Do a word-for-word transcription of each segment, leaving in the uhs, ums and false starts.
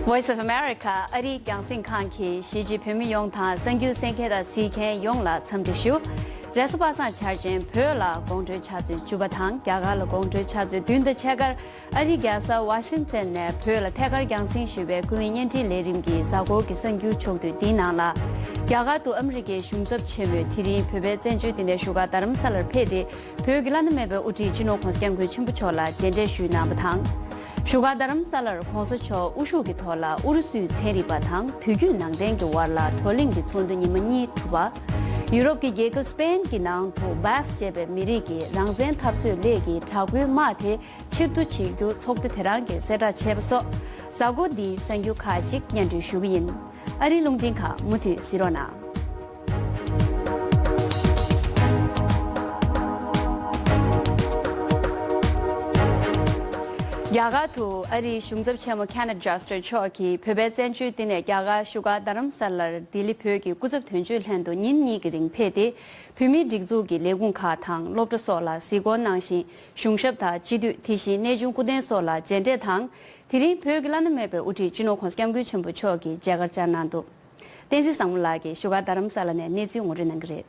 Voice of America ཨ་རིའི་རྒྱང་སྲིང་ཁང་གིས་གཞིས་བྱེས་བོད་མི་ཡོངས་དང་གསར་འགྱུར་གསན་མཁན་དང་གཟིགས་མཁན་ཡོངས་ལ་འཚམས་འདྲི་ཞུ། རེས་གཟའ་པ་སངས་འཆར་ཅན་བོད་ལ་དགོང་དྲོའི་ཆུ་ཚོད་བཅུ་པ་དང་རྒྱ་གར་ལ་དགོང་དྲོའི་ཆུ་ཚོད་བདུན་དང་ཕྱེད་ཀར་ཨ་རིའི་རྒྱལ་ས་ཝ་ཤིང་ཊོན་ནས་བོད་ལ་ཐད་ཀར་རྒྱང་སྲིང་ཞུས་པའི་ཀུན་གླེང་བརྙན་འཕྲིན་ལས་རིམ་གྱི་གཟའ་འཁོར་གྱི་གསར་འགྱུར་ཕྱོགས་བསྡུས་འདིའི་ནང་ལ། རྒྱ་གར་དུ་ཨ་མི་རི་ཀའི་གཞུང་ཚབ་ཆེན་མོས་དེ་རིང་བོད་པའི་བཙན་བྱོལ་འདི་ནས་བཞུགས་སྒར་རྡ་རམ་ས་ལར་ཕེབས་ཏེ། བོད་ཀྱི་བླ་ན་མེད་པའི་དབུ་ཁྲིད་སྤྱི་ནོར་༧གོང་ས་༧སྐྱབས་མགོན་ཆེན་པོ་མཆོག་ལ་མཇལ་འཕྲད་ཞུས་གནང་བ་དང་། བཞུགས་སྒར་རྡ་རམ་ས་ལར་༧གོང་ས་མཆོག་དབུ་བཞུགས་ཀྱི་ཐོག་ལ་ཨུ་རུ་སུའི་ཚན་རིག་པ་དང་བོད་བརྒྱུད་ནང་བསྟན་གྱི་དབར་ལ་བགྲོ་གླེང་གི་ཚོགས་འདུ་ཉི་མ་གཉིས་གྲུབ་པ། ཡུ་རོབ་ཀྱི་རྒྱལ་ཁབ་སི་པེན་གྱི་ནང་དུ་བྷ་སི་ཅེས་པའི་མི་རིགས་ཀྱི་རང་བཙན་འཐབ་རྩོད་སླད་ཀྱི་དྲག་པོའི་དམག་དེ་ཕྱིར་བསྡུ་བྱེད་རྒྱུ་ཚོགས་སྡེ་དེ་རང་གིས་གསལ་བསྒྲགས་བྱས་པ་སོགས། གཟའ་འཁོར་འདིའི་གསར་འགྱུར་ཁག་ཅིག་སྙན་སྒྲོན་ཞུ་གི་ཡིན། ཨ་རིའི་རླུང་འཕྲིན་ཁང་མུ་མཐུད་གཟིགས་རོགས་གནང་། རྒྱ་གར་དུ་ཨ་རིའི་གཞུང་ཚབ་ཆེན་མོ་ཁེ་ནེཐ་ཇོ་སྟར་མཆོག་གིས་བོད་པའི་བཙན་བྱོལ་སྡེ་ནས་རྒྱ་གར་བཞུགས་སྒར་རྡ་རམ་ས་ལར་ལྡི་ལི་བོད་ཀྱི་སྐུ་ཚབ་དོན་གཅོད་ལྷན་དུ་ཉིན་གཉིས་ཀྱི་རིང་ཕེབས་ཏེ། བོད་མིའི་སྒྲིག་འཛུགས་ཀྱི་ལས་ཁུངས་ཁག་དང་སློབ་གྲྭ་སོགས་ལ་གཟིགས་སྐོར་གནང་ཞིང་། གཞུང་ཞབས་དང་སྤྱི་འཐུས་དེ་བཞིན་གནས་ཆུང་སྐུ་རྟེན་སོགས་ལ་མཇལ་འཕྲད་དང་། དེ་རིང་བོད་ཀྱི་བླ་ན་མེད་པའི་དབུ་ཁྲིད་སྤྱི་ནོར་༧གོང་ས་༧སྐྱབས་མགོན་ཆེན་པོ་མཆོག་གིས་མཇལ་ཁར་བཅར་གནང་འདུག་བསྟན་འཛིན་བཟང་མོ་ལགས་ཀྱིས་བཞུགས་སྒར་རྡ་རམ་ས་ལ་ནས་གནས་ཚུལ་ངོ་སྤྲོད་གནང་གི་རེད།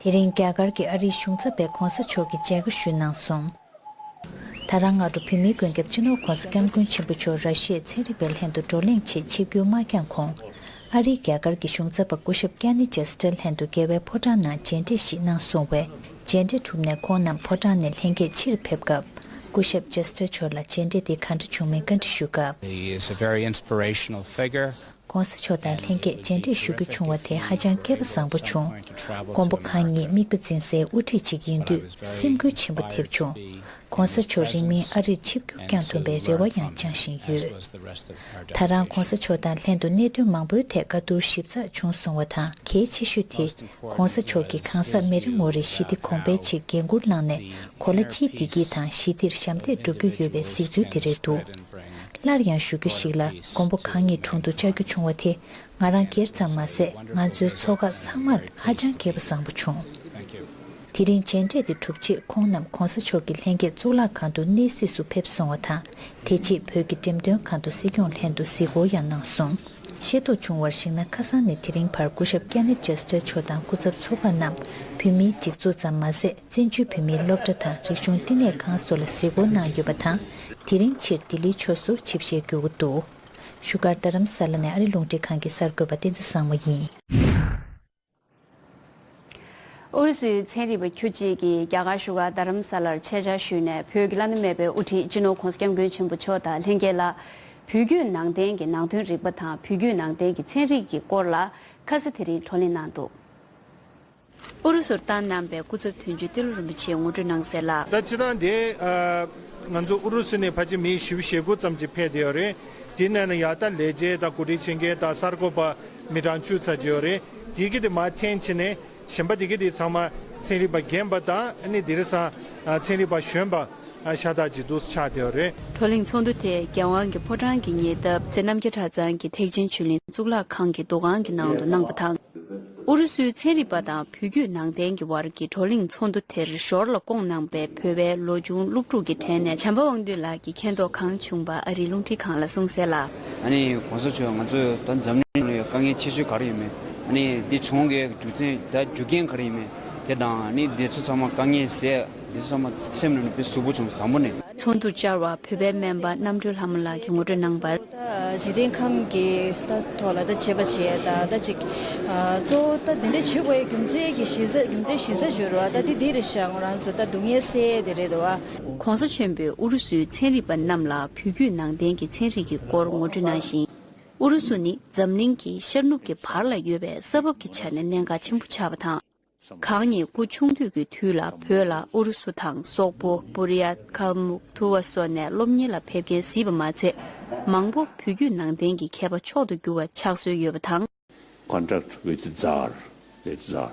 དེ་རིང་རྒྱ་གར་གྱི་ཨ་རིའི་གཞུང་ཚབ་པས་༧གོང་ས་མཆོག་གི་མཇལ་ཁ་ཞུས་གནང་སོང་། ད་རང་སྔ་དྲོ་བོད་མིའི་མགོན་སྐྱབས་སྤྱི་ནོར་༧གོང་ས་༧སྐྱབས་མགོན་ཆེན་པོ་མཆོག་ར་ཤི་ཡའི་ཚན་རིག་པའི་ལྷན་དུ་བགྲོ་གླེང་ཆེད་ཆིབས་བསྒྱུར་མ་བསྐྱངས་གོང་། ཨ་རིའི་རྒྱ་གར་གྱི་གཞུང་ཚབ་པ་སྐུ་ཞབས་ཀེ་ནི་ཇེ་སི་ཏར་ལྷན་དུ་རྒྱལ་བའི་ཕོ་བྲང་ནང་མཇལ་འཕྲད་ཞིག་གནང་སོང་བས། མཇལ་འཕྲད་གྲུབ་ནས་ཁོང་རྣམས་ཕོ་བྲང་ནས་ལྷན་རྒྱས་ཕྱིར་ཕེབས་སྐབས། སྐུ་ཞབས་ཇེ་སི་ཏར་མཆོག་ལ་མཇལ་འཕྲད་དེ་ག་འདྲ་བྱུང་མིན་བཀའ་འདྲི་ཞུ་སྐབས། He is a very inspirational figure. ༧གོང་ས་མཆོག་དང་ལྷན་རྒྱས་མཇལ་འཕྲད་ཞུ་རྒྱུ་བྱུང་བ་དེ་ཧ་ཅང་སྐལ་པ་བཟང་པོ་བྱུང་། མགོན་པོ་གང་ཉིད་དམིགས་པ་འཛིན་སའི་དབུ་ཁྲིད་ཅིག་ཡིན་དུས་སེམས་འགུལ་ཆེན་པོ་ཐེབས་བྱུང་། ༧གོང་ས་མཆོག་རིང་མིན་ཨ་རིར་ཆིབས་བསྒྱུར་བསྐྱངས་ཐུབ་པའི་རེ་བ་ཡང་བཅངས་བཞིན་ཡོད། ད་རང་༧གོང་ས་མཆོག་དང་ལྷན་དུ་གནད་དོན་མང་པོའི་ཐད་བཀའ་བསྡུར་ཞིབ་ཚགས་བྱུང་སོང་བ་དང་། གལ་ཆེ་ཤོས་དེ་༧གོང་ས་མཆོག་གིས་གང་ཟག་མེ་རི་ངོ་རེ་ཞི་བདེ་གོང་འཕེལ་ཆེད་འགན་འཁུར་བླངས་ནས་གོ་ལ་སྤྱིའི་བདེ་སྐྱིད་དང་ཞི་བདེར་ཞབས་འདེགས་སྒྲུབ་ཀྱི་ཡོད་པའི་གཟིགས་ཚུལ་དེ་རེད་འདུག་སླར་ཡང་ཞུ་རྒྱུ་ཞིག་ལ། མགོན་པོ་གང་ཉིད་དྲུང་དུ་བཅར་རྒྱུ་བྱུང་བ་དེ་ང་རང་སྒེར་ཙམ་མ་ཟད། ང་ཚོའི་ཚོགས་ཁག་ཚང་མར་ཧ་ཅང་སྐལ་པ་བཟང་པོ་བྱུང་། དེ་རིང་མཇལ་འཕྲད་དེ་གྲུབ་རྗེས་ཁོང་རྣམས་༧གོང་ས་མཆོག་གི་ལྷན་རྒྱས་གཙུག་ལག་ཁང་དུ་གནས་གཟིགས་སུ་ཕེབས་སོང་བ་དང་། དེ་རྗེས་བོད་ཀྱི་འགྲེམས་སྟོན་ཁང་དུ་སྲིད་སྐྱོང་ལྷན་དུ་གཟིགས་སྐོར་ཡང་གནང་སོང་། ཤེས་རྟོགས་བྱུང་བར་གཞིགས་ན། ཁ་སང་ནས་དེ་རིང་བར་སྐུ་ཞབས་ཀེ་ནེཐ་ཇེ་སི་ཏར་མཆོག་དང་སྐུ་ཚབ་ཚོགས་ཁག་རྣམས་བོད་མིའི་སྒྲིག་འཛུགས་ཙམ་མ་ཟད། བཙན་བྱོལ་བོད་མིའི་སློབ་གྲྭ་དང་རིག་གཞུང་བསྟི་གནས་ཁང་སོགས་ལ་གཟིགས་སྐོར་གནང་ཡོད་པ་དང་། དེ་རིང་ཕྱིར་ལྡི་ལིའི་ཕྱོགས་སུ་ཆིབས་ཞལ་བསྒྱུར་འགོ་འདུག་བཞུགས་སྒར་རྡ་རམ་ས་ལ་ནས་ཨ་རི་རླུང་འཕྲིན་ཁང་གི་གསར་འགོད་པ་བསྟན་འཛིན་བཟང་མོ་ཡིན། ཨུ་རུ་སུའི་ཚན་རིག་པ་ཁྱུ་གཅིག་གིས་རྒྱ་གར་བཞུགས་སྒར་རྡ་རམ་ས་ལར་ཆེད་བཅར་ཞུས་ནས། བོད་ཀྱི་བླ་ན་མེད་པའི་དབུ་ཁྲིད་སྤྱི་ནོར་༧གོང་ས་༧སྐྱབས་མགོན་ཆེན་པོ་མཆོག་དང་ལྷན་རྒྱས་ལ་བོད་བརྒྱུད་ནང་བསྟན་གྱི་ནང་དོན་རིག་པ་དང་། བོད་བརྒྱུད་ནང་བསྟན་གྱི་ཚན་རིག་གི་སྐོར་ལ་ཁ་ས་དེ་རིང་བགྲོ་གླེང་གནང་འདུག་ཨུ་རུ་སུར་བཏང་གནང་བའི་སྐུ་ཚབ་དོན་གཅོད་ཏི་ལོ་རིན་པོ་ཆེས་ངོ་སྤྲོད་གནང་གསལ་ལ། ད་སྤྱིར་བཏང་དེ་ཨ་ང་ཚོ་ཨུ་རུ་སུ་ནས་ཕལ་ཆེར་མི་བཞི་བཅུ་ཞེ་དགུ་ཙམ་ཅིག་ཕེབས་བསྡད་ཡོད་རེད། དེ་ནང་ནས་ཡར་ད་ལས་བྱེད་དང་གོ་སྒྲིག་བྱེད་མཁན་དང་གསར་འགོད་པ་མི་གྲངས་བཅུ་ཙམ་ཅིག་ཡོད་རེད། དེ་གི་དེ་མར་འཐེན་བྱས་ནས་གཞན་པ་དེ་གི་དེ་ཚང་མ་ཚན་རིག་པ་རྒན་པ་དང་། ཨ་ནི་དེང་སང་ཨ་ཚན་རིག་པ་གཞོན་པ་ཨ་ཤ་སྟག་ཅིག་འདུག་སེ་ཆགས་བསྡད་ཡོད་རེད། བགྲོ་གླེང་ཚོགས་འདུ་དེ་རྒྱལ་དབང་གི་ཕོ་བྲང་གི་ཉེ་འདབས་རྩེ་རྣམ་རྒྱལ་གྲྭ་ཚང་གི་ཐེག་ཆེན་ཆོས་གླིང་གཙུག་ལག་ཁང་གི་འདུ་ཁང་གི་ནང་དུ་གནང་བ་དང་། ཨུ་རུ་སུའི་ཚན་རིག་པ་དང་བོད་བརྒྱུད་ནང་བསྟན་གྱི་བར་གྱི་བགྲོ་གླེང་ཚོགས་འདུ་དེར་ཞོར་ལ་བསྐོངས་གནང་པའི་བོད་པའི་ལོ་ཆུང་སློབ་ཕྲུག་གི་གྲས་ནས་བྱམས་པ་དབང་འདུས་ལགས་ཀྱིས་མཁྱེན་རྟོགས་གང་བྱུང་བ་ཨ་རིའི་རླུང་འཕྲིན་ཁང་ལ་གསུངས་གསལ་ལ། ཨ་ནི་༧གོང་ས་མཆོག་ང་ཚོ་ད་འཛམ་གླིང་ནང་ལ་ཡོད་དཀའ་ངལ་ཆེ་ཤོས་ག་རེ་ཡོད་མེད། ཨ་ནི་འདི་བྱུང་གི་རྒྱུ་མཚན་ད་རྒྱུ་རྐྱེན་ག་རེ་ཡིན་མེད་དེ་དང་། ཨ་ནི་འདི་ཚོ་ཚང་མ་དཀའ་ངལ་སེལ། འདི་ཚོ་ཚང་མ་སེམས་ནང་ནས་དཔེ་ཟུག་པོ་བྱུང་སོང་དང་པོ་ནས། ཚོགས་འདུར་བཅར་བ་བོད་པའི་སྨན་པ་རྣམ་གྲོལ་ལྷ་མོ་ལགས་ཀྱིས་ངོ་སྤྲོད་གནང་བར། འཇིག་རྟེན་ཁམས་ཀྱི་ད་ཐོག་ལ་ད་བྱེད་པ་བྱེད་ད་ད་ཅིག་གཙོ་བོ་ད་འདི་འདྲ་བྱེད་དགོས་ཡའི་རྒྱུ་མཚན་གྱི་གཞི་རྩ་རྒྱུ་མཚན་གཞི་རྩ་བརྗོད་རོགས། ད་འདི་འདི་རེད་ཤག་ང་རང་ཚོ་ད་སྡུག་བསྔལ་སེལ་དེ་རེད་དོ། ༸གོང་ས་ཆེན་པོས་ཨུ་རུ་སུའི་ཚན་རིག་པ་རྣམས་ལ་བོད་བརྒྱུད་ནང་བསྟན་གྱི་ཚན་རིག་གི་སྐོར་ངོ་སྤྲོད་གནང་ཞིང་། ཨུ་རུ་སུ་ནི་འཛམ་གླིང་གི་ཤར་ནུབ་ཀྱི་བར་ལ་ཡོད་པའི་ས་བབ་ཀྱི་ཆ་ནས་གནད་འགག་ཆེན་པོ་ཆགས་པ་དང་། གང་ཉིད་སྐུ་ཆུང་དུས་ཀྱི་དུས་ལ་བོད་ལ་ཨུ་རུ་སུ་དང་སོག་པོ། བུར་ཡ། ཁལ་མུག། ཐུ་བ་སོགས་ནས་སློབ་གཉེར་ལ་ཕེབས་མཁན་གཟིགས་པ་མ་ཚད། མང་པོ་བོད་བརྒྱུད་ནང་བསྟན་གྱི་མཁས་པ་མཆོག་ཏུ་གྱུར་བ་ཕྱག་སྲོལ་ཡོད་པ་དང་། Contact with Tsar, the Tsar.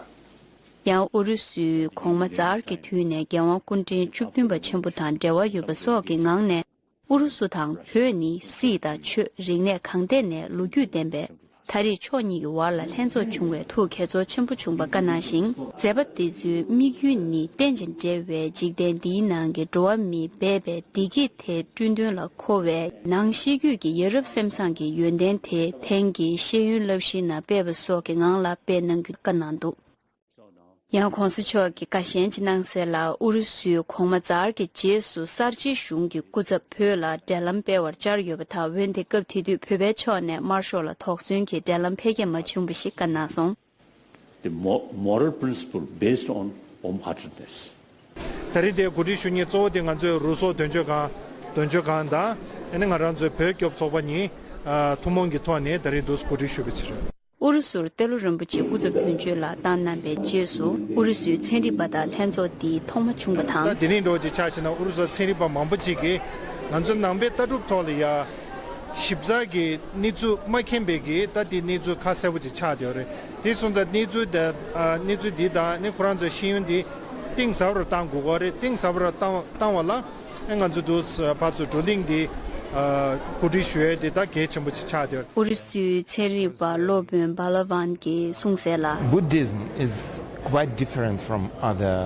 ཡང་ཨུ་རུ་སུའི་གོང་མ་ཛར་གྱི་དུས་ནས་རྒྱལ་དབང་སྐུ་ཕྲན་བཅུ་བདུན་པ་ཆེན་པོ་དང་འབྲེལ་བ་ཡོད་པ་སོགས་ཀྱི་ངང་ནས། ཨུ་རུ་སུ་དང་བོད་ནི་སྲིད་དང་ཆོས་རིག་གནས་གང་ཐད་ནས་ལོ་རྒྱུས་ལྡན་པའི་ ད་རེས་ཕྱོགས་གཉིས་ཀྱི་བར་ལ་ལྷན་ཚོགས་བྱུང་བས་ཐུགས་དགྱེས་ཚོར་ཆེན་པོ་བྱུང་པ་བཀའ་གནང་ཞིང་། མཛད་པ་འདི་ཚོའི་དམིགས་ཡུལ་ནི་རྟེན་ཅིང་འབྲེལ་བའི་འཇིག་རྟེན་འདིའི་ནང་གི་འགྲོ་བ་མིས་འབད་པའི་བདེ་སྐྱིད་དེ་བསྐྲུན་དོན་ལ་མཁོ་བས། ནང་ཤེས་རྒྱུད་ཀྱི་ཡ་རབས་སེམས་བཟང་གི་ཡོན་ཏན་དེ་དེང་གི་ཤེས་ཡོན་བསླབ་གཞིའི་ནང་སྤེལ་བ་སོགས་ཀྱི་ངང་ལ་སྤེལ་གནང་རྒྱུ་བཀའ་གནང་འདུག། ཡང་གོང་ས་མཆོག་གིས་བཀའ་གཞན་ཅིག་གནང་གསལ་ལ། ཨུ་རུ་སུས་གོང་མ་ཛར་གྱི་རྗེས་སུ་གསར་བརྗེའི་གཞུང་གི་སྐུ་ཚབ་བོད་ལ་འབྲེལ་ལམ་སྤེལ་བར་བཅར་ཡོད་པ་དང་། འོན་ཏེ་སྐབས་དེ་དུས་བོད་པའི་ཕྱོགས་ནས་དམར་ཤོག་ལ་དོགས་ཟོན་གྱི་འབྲེལ་ལམ་འཕེལ་རྒྱས་མ་བྱུང་བ་ཞིག་བཀའ་གནང་སོང་། The mo- moral principle based on wholeheartedness. ད་རེས་དེ་གོ་སྒྲིག་ཞུ་མཁན་གཙོ་བོ་དེ་ང་ཚོའི་རུ་སོག་དོན་གཅོད་ཁང་། དོན་གཅོད་ཁང་དང་། ཨ་ནི་ང་རང་ཚོའི་བོད་སྐྱོབ་ཚོགས་པ་གཉིས། ཨ། ཐུན་མོང་གི་ཐོག་ནས་ད་རེས་འདུག་གོ་སྒྲིག་ཞུ་བའི་ཕྱིར། ཨུ་རུ་སུར་ཏེ་ལོ་རིན་པོ་ཆེ་སྐུ་ཚབ་དོན་གཅོད་ལ་བཏང་གནང་བའི་རྗེས་སུ། ཨུ་རུ་སུའི་ཚན་རིག་པ་དང་ལྷན་ཚོགས་འདི་ཐོག་མ་བྱུང་བ་དང་། ད་དེ་རིང་འདྲ་བོ་ཅིག་ཆགས་ཕྱིན་ན། ཨུ་རུ་སུ་ཚན་རིག་པ་མང་པོ་ཅིག་གིས་ང་ཚོ་ནང་པའི་ལྟ་གྲུབ་ཐོག་ལ་ཡ་ཞིབ་ཚགས་ཀྱི་གནས་ཚུལ་མ་མཁྱེན་པའི་གི། ད་དེ་གནས་ཚུལ་ཁ་གསལ་པོ་ཅིག་ཆགས་བསྡད་ཡོད་རེད། དེ་སོང་ཙང་གནས་ཚུལ་དེ། ཨ། གནས་ཚུལ་འདི་དང་ནི་ཁོ་རང་ཚོའི་ཤེས་ཡོན་འདི་གཏིང་ཟབ་རུ་གཏང་དགོས་ཀྱི་རེད། གཏིང་ཟབ་རུ་གཏང་བ་གཏང་བ་ལ། ཨེ། ང་ཚོ་འདུག་ཕར་ཚུར་བགྲོ་གླེང་འདི། ཨ། གོ་སྒྲིག་ཞུ་ཡས་འདི་ད་གལ་ཆེན་པོ་ཅིག་ཆགས་བསྡད་ཡོད། ཨུ་རུ་སུའི་ཚན་རིག་པ་སློབ་དཔོན་བྷ་ལ་ཝན་གྱིས་གསུངས་གསལ་ལ། Buddhism is quite different from other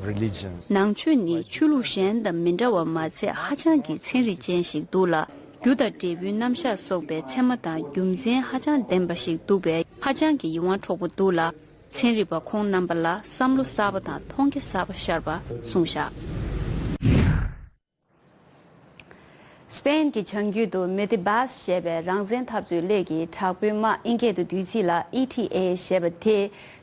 religions. ནང་ཆོས་ནི་ཆོས་ལུགས་གཞན་དང་མི་འདྲ་བ་མ་ཚད་ཧ་ཅང་གི་ཚན་རིག་ཅན་ཞིག་འདུག་ལ། རྒྱུ་དང་འབྲས་བུའི་རྣམ་གཞག་སོགས་པའི་ཚད་མ་དང་རྒྱུ་མཚན་ཧ་ཅང་ལྡན་པ་ཞིག་འདུག་པས། ཧ་ཅང་གི་ཡིད་དབང་འཕྲོག་པོ་འདུག་ལ། ཚན་རིག་པ་ཁོང་རྣམ་པ་ལ་བསམ་བློ་གསར་པ་དང་མཐོང་རྒྱ་གསར་པ་ཤར་བ་གསུངས་བཞག། སི་པེན་གྱི་བྱང་རྒྱུད་དུ་མེ་ཏི་བཱས་ཞེས་པའི་རང་བཙན་འཐབ་རྩོད་སླད་ཀྱི་དྲག་པོའི་དམག་ཨིན་སྐད་དུ་བསྡུས་ཚིག་ལ་ཨི་ཐི་ཨེ་ཞེས་པ་དེ་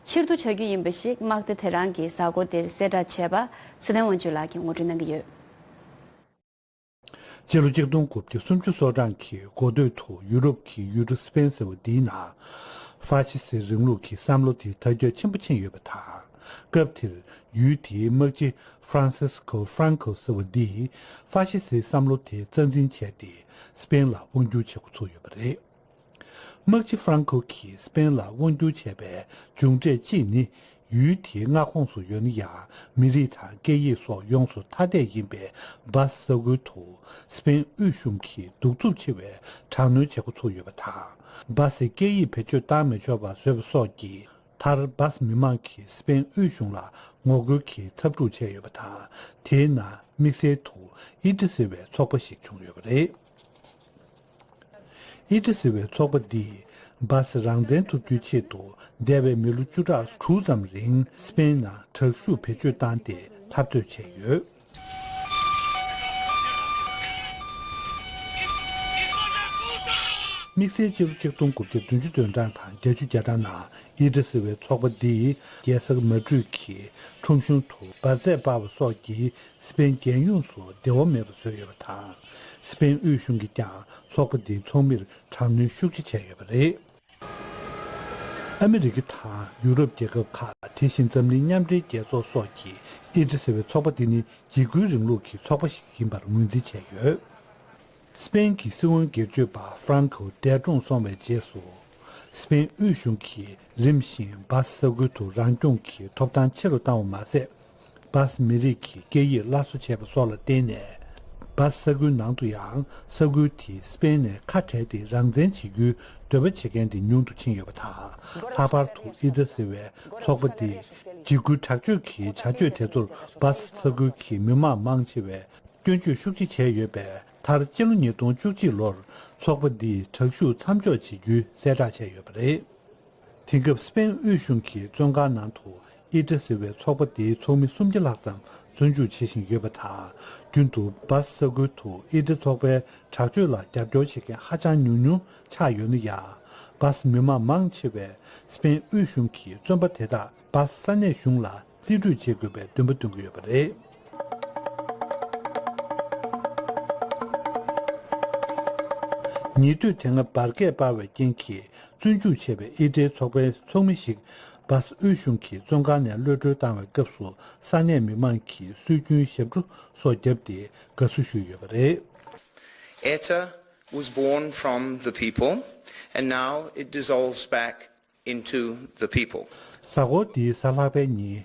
ཕྱིར་བསྡུ་བྱ་རྒྱུ་ཡིན་པ་ཞིག་དམག་སྡེ་དེ་རང་གིས་གཟའ་འཁོར་འདིར་གསལ་བསྒྲགས་བྱས་པ། ཚེ་བརྟན་དབང་ཕྱུག་ལགས་ཀྱིས་ངོ་སྤྲོད་གནང་གི་ཡོད། སྤྱི་ལོ་ཆིག་སྟོང་དགུ་བརྒྱ་སུམ་ཅུ་སོ་གྲངས་ཀྱི་འགོ་སྟོད་དུ་ཡུ་རོབ་ཀྱི་ཡུལ་གྲུ་སི་པེན་ཟེར་བ་འདིའི་ནང་ཧྥ་ཤི་སི་རིང་ལུགས་ཀྱི་བསམ་བློ་དེ་དར་ཁྱབ་ཆེན་པོ་ཕྱིན་ཡོད་པ་དང་། སྐབས་དེར་ཡུལ་དེའི་དམག་སྤྱི་ཧྥ་རན་སིས་ཀོ་ཧྥ་རན་ཀོ་ཟེར་བ་འདིས་ཧྥ་ཤི་སིའི་བསམ་བློ་དེ་རྩ་འཛིན་བྱས་ཏེ། སི་པེན་ལ་དབང་བསྒྱུར་བྱེད་འགོ་ཚུགས་ཡོད་པ་རེད། དམག་སྤྱི་ཧྥ་རན་ཀོ་གིས་སི་པེན་ལ་དབང་བསྒྱུར་བྱས་པའི་མཇུག་འབྲས་གཅིག་ནི། ཡུལ་དེའི་མངའ་ཁོངས་སུ་ཡོད་ན་ཡང་། མི་རིགས་དང་སྐད་ཡིག་སོགས་ཡོངས་སུ་ཐ་དད་ཡིན་པའི་སྦ་སི་ས་ཁུལ་དུ། སི་པེན་དབུས་གཞུང་གིས་གདུག་རྩུབ་ཆེ་བའི་དྲག་གནོན་བྱེད་འགོ་ཚུགས་ཡོད་པ་དང་། སྦ་སིའི་སྐད་ཡིག་བེད་སྤྱོད་བཏང་མི་ཆོག་པ་བཟོས་པ་སོགས་ཀྱིས། མཐར་སྦ་སི་མི་མང་གིས་སི་པེན་དབུས་གཞུང་ལ་ངོ་རྒོལ་གྱིས་འཐབ་འཁྲུག་བྱས་ཡོད་པ་དང་། དེའི་ནང་དམིགས་བསལ་དུ་ཨི་ཏི་ཟེར་བའི་ཚོགས་པ་ཞིག་བྱུང་ཡོད་པ་རེད། ཨི་ཏི་ཟེར་བའི་ཚོགས་པ་འདིས་སྦ་སི་རང་བཙན་ཐོབ་རྒྱུའི་ཆེད་དུ། འདས་པའི་མི་ལོ་བཅུ་ཕྲག་དྲུག་ཙམ་རིང་སི་པེན་ནང་དྲག་ཤུགས་བེད་སྤྱོད་བཏང་སྟེ་འཐབ་རྩོད་བྱས་ཡོད། དམིགས་བསལ་སྤྱི་ལོ་ཆིག་སྟོང་དགུ་བརྒྱ་བདུན་ཅུ་དོན་གྲངས་དང་བརྒྱད་ཅུ་གྱ་གྲངས་ནང་ཨི་ཏི་ཟེར་བའི་ཚོགས་པ་འདིས་རྒྱལ་ས་མ་ཌྲིད་ཀྱི་ཁྲོམ་གཞུང་དུ་འབར་རྫས་སྤར་བ་སོགས་ཀྱིས། སི་པེན་རྒྱལ་ཡོངས་སུ་བདེ་བ་མེད་པ་བཟོས་ཡོད་པ་དང་། སི་པེན་དབུས་གཞུང་གིས་ཀྱང་ཚོགས་པ་འདིའི་ཚོགས་མིར་དྲག་གནོན་ཤུགས་ཆེ་བྱས་ཡོད་པ་རེད། ཨ་མི་རི་ཀ་དང་ཡུ་རོབ་རྒྱལ་ཁབ་ཁག་དེ་བཞིན་འཛམ་གླིང་མཉམ་འབྲེལ་རྒྱལ་ཚོགས་སོགས་ཀྱིས་ཨི་ཏི་ཟེར་བའི་ཚོགས་པ་འདི་ནི་འཇིགས་སྐུལ་རིང་ལུགས་ཀྱི་ཚོགས་པ་ཞིག་ཡིན་པར་ངོས་འཛིན་བྱས་ཡོད། སི་པེན་གྱི་སྲིད་དབང་སྒེར་གཅོད་པ་ཧྥ་རན་ཀོ་འདས་གྲོངས་སོང་བའི་རྗེས་སུ། སི་པེན་དབུས་གཞུང་གིས་རིམ་བཞིན་སྦ་སི་ས་ཁུལ་དུ་རང་སྐྱོང་གི་ཐོབ་ཐང་ཆེ་རུ་བཏང་བ་མ་ཟད། སྦ་སི་མི་རིགས་ཀྱི་སྐད་ཡིག་སླར་གསོ་བྱས་པ་སོགས་ལ་བརྟེན་ནས། སྦ་སི་ས་ཁུལ་ནང་དུ་ཡང་ས་ཁུལ་དེ་སི་པེན་ནས་ཁ་བྲལ་ཏེ་རང་བཙན་བྱེད་རྒྱུའི་འདོད་པ་བྱེད་མཁན་དེ་ཉུང་དུ་ཕྱིན་ཡོད་པ་དང་། ལྷག་པར་དུ་ཨི་ཏི་ཟེར་བའི་ཚོགས་པ་དེས་འཇིགས་སྐུལ་དྲག་སྤྱོད་ཀྱི་བྱ་སྤྱོད་དེ་ཚོར་སྦ་སི་ས་ཁུལ་གྱི་མི་མང་མང་ཆེ་བས། སྐྱོན་བརྗོད་ཤུགས་ཆེ་བྱས་ཡོད་པས། མཐར་སྤྱི་ལོ་ཉིས་སྟོང་བཅུ་གཅིག་ལོར་ཚོགས་པ་འདིས་དྲག་ཤུགས་མཚམས་འཇོག་བྱེད་རྒྱུའི་གསལ་བསྒྲགས་བྱས་ཡོད་པ་རེད། དེང་སྐབས་སི་པེན་དབུས་གཞུང་གི་བཙོན་ཁང་ནང་དུ་ཨི་ཏི་ཟེར་བའི་ཚོགས་པ་འདིའི་ཚོགས་མི་སུམ་བརྒྱ་ལྷག་ཙམ་བཙོན་འཇུག་བྱེད་བཞིན་ཡོད་པ་དང་། རྒྱུན་དུ་སྦ་སི་ས་ཁུལ་དུ་ཨི་ཏི་ཚོགས་པའི་དྲག་སྤྱོད་ལ་རྒྱབ་སྐྱོར་བྱེད་མཁན་ཧ་ཅང་ཉུང་ཉུང་ཆགས་ཡོད་ན་ཡང་། སྦ་སི་མི་མང་མང་ཆེ་བས་སི་པེན་དབུས་གཞུང་གི་བཙོན་པ་དེ་དག་སྦ་སི་ས་གནས་གཞུང་ལ་རྩིས་སྤྲོད་བྱེད་དགོས་པའི་འདུན་པ་འདོན་གྱི་ཡོད་པ་རེད། ཉེ་དུས་དེ་སྔ་འབར་གས་སྤར་བའི་རྐྱེན་གྱིས་བཙོན་འཇུག་བྱས་པའི་ཨི་ཏིའི་ཚོགས་པའི་ཚོགས་མི་ཞིག་སྦ་སི་དབུས་གཞུང་གིས་བཙོན་ཁང་ནས་གློད་གྲོལ་བཏང་བའི་སྐབས་སུ་ས་གནས་མི་མང་གིས་སྲོལ་རྒྱུན་ཞབས་བྲོ་སོགས་བརྒྱབ་སྟེ་དགའ་བསུ་ཞུས་ཡོད་པ་རེད། ETA was born from the people, and now it dissolves back into the people. གཟའ་འཁོར་འདིའི་གཟའ་ལྷག་པའི་ཉིན།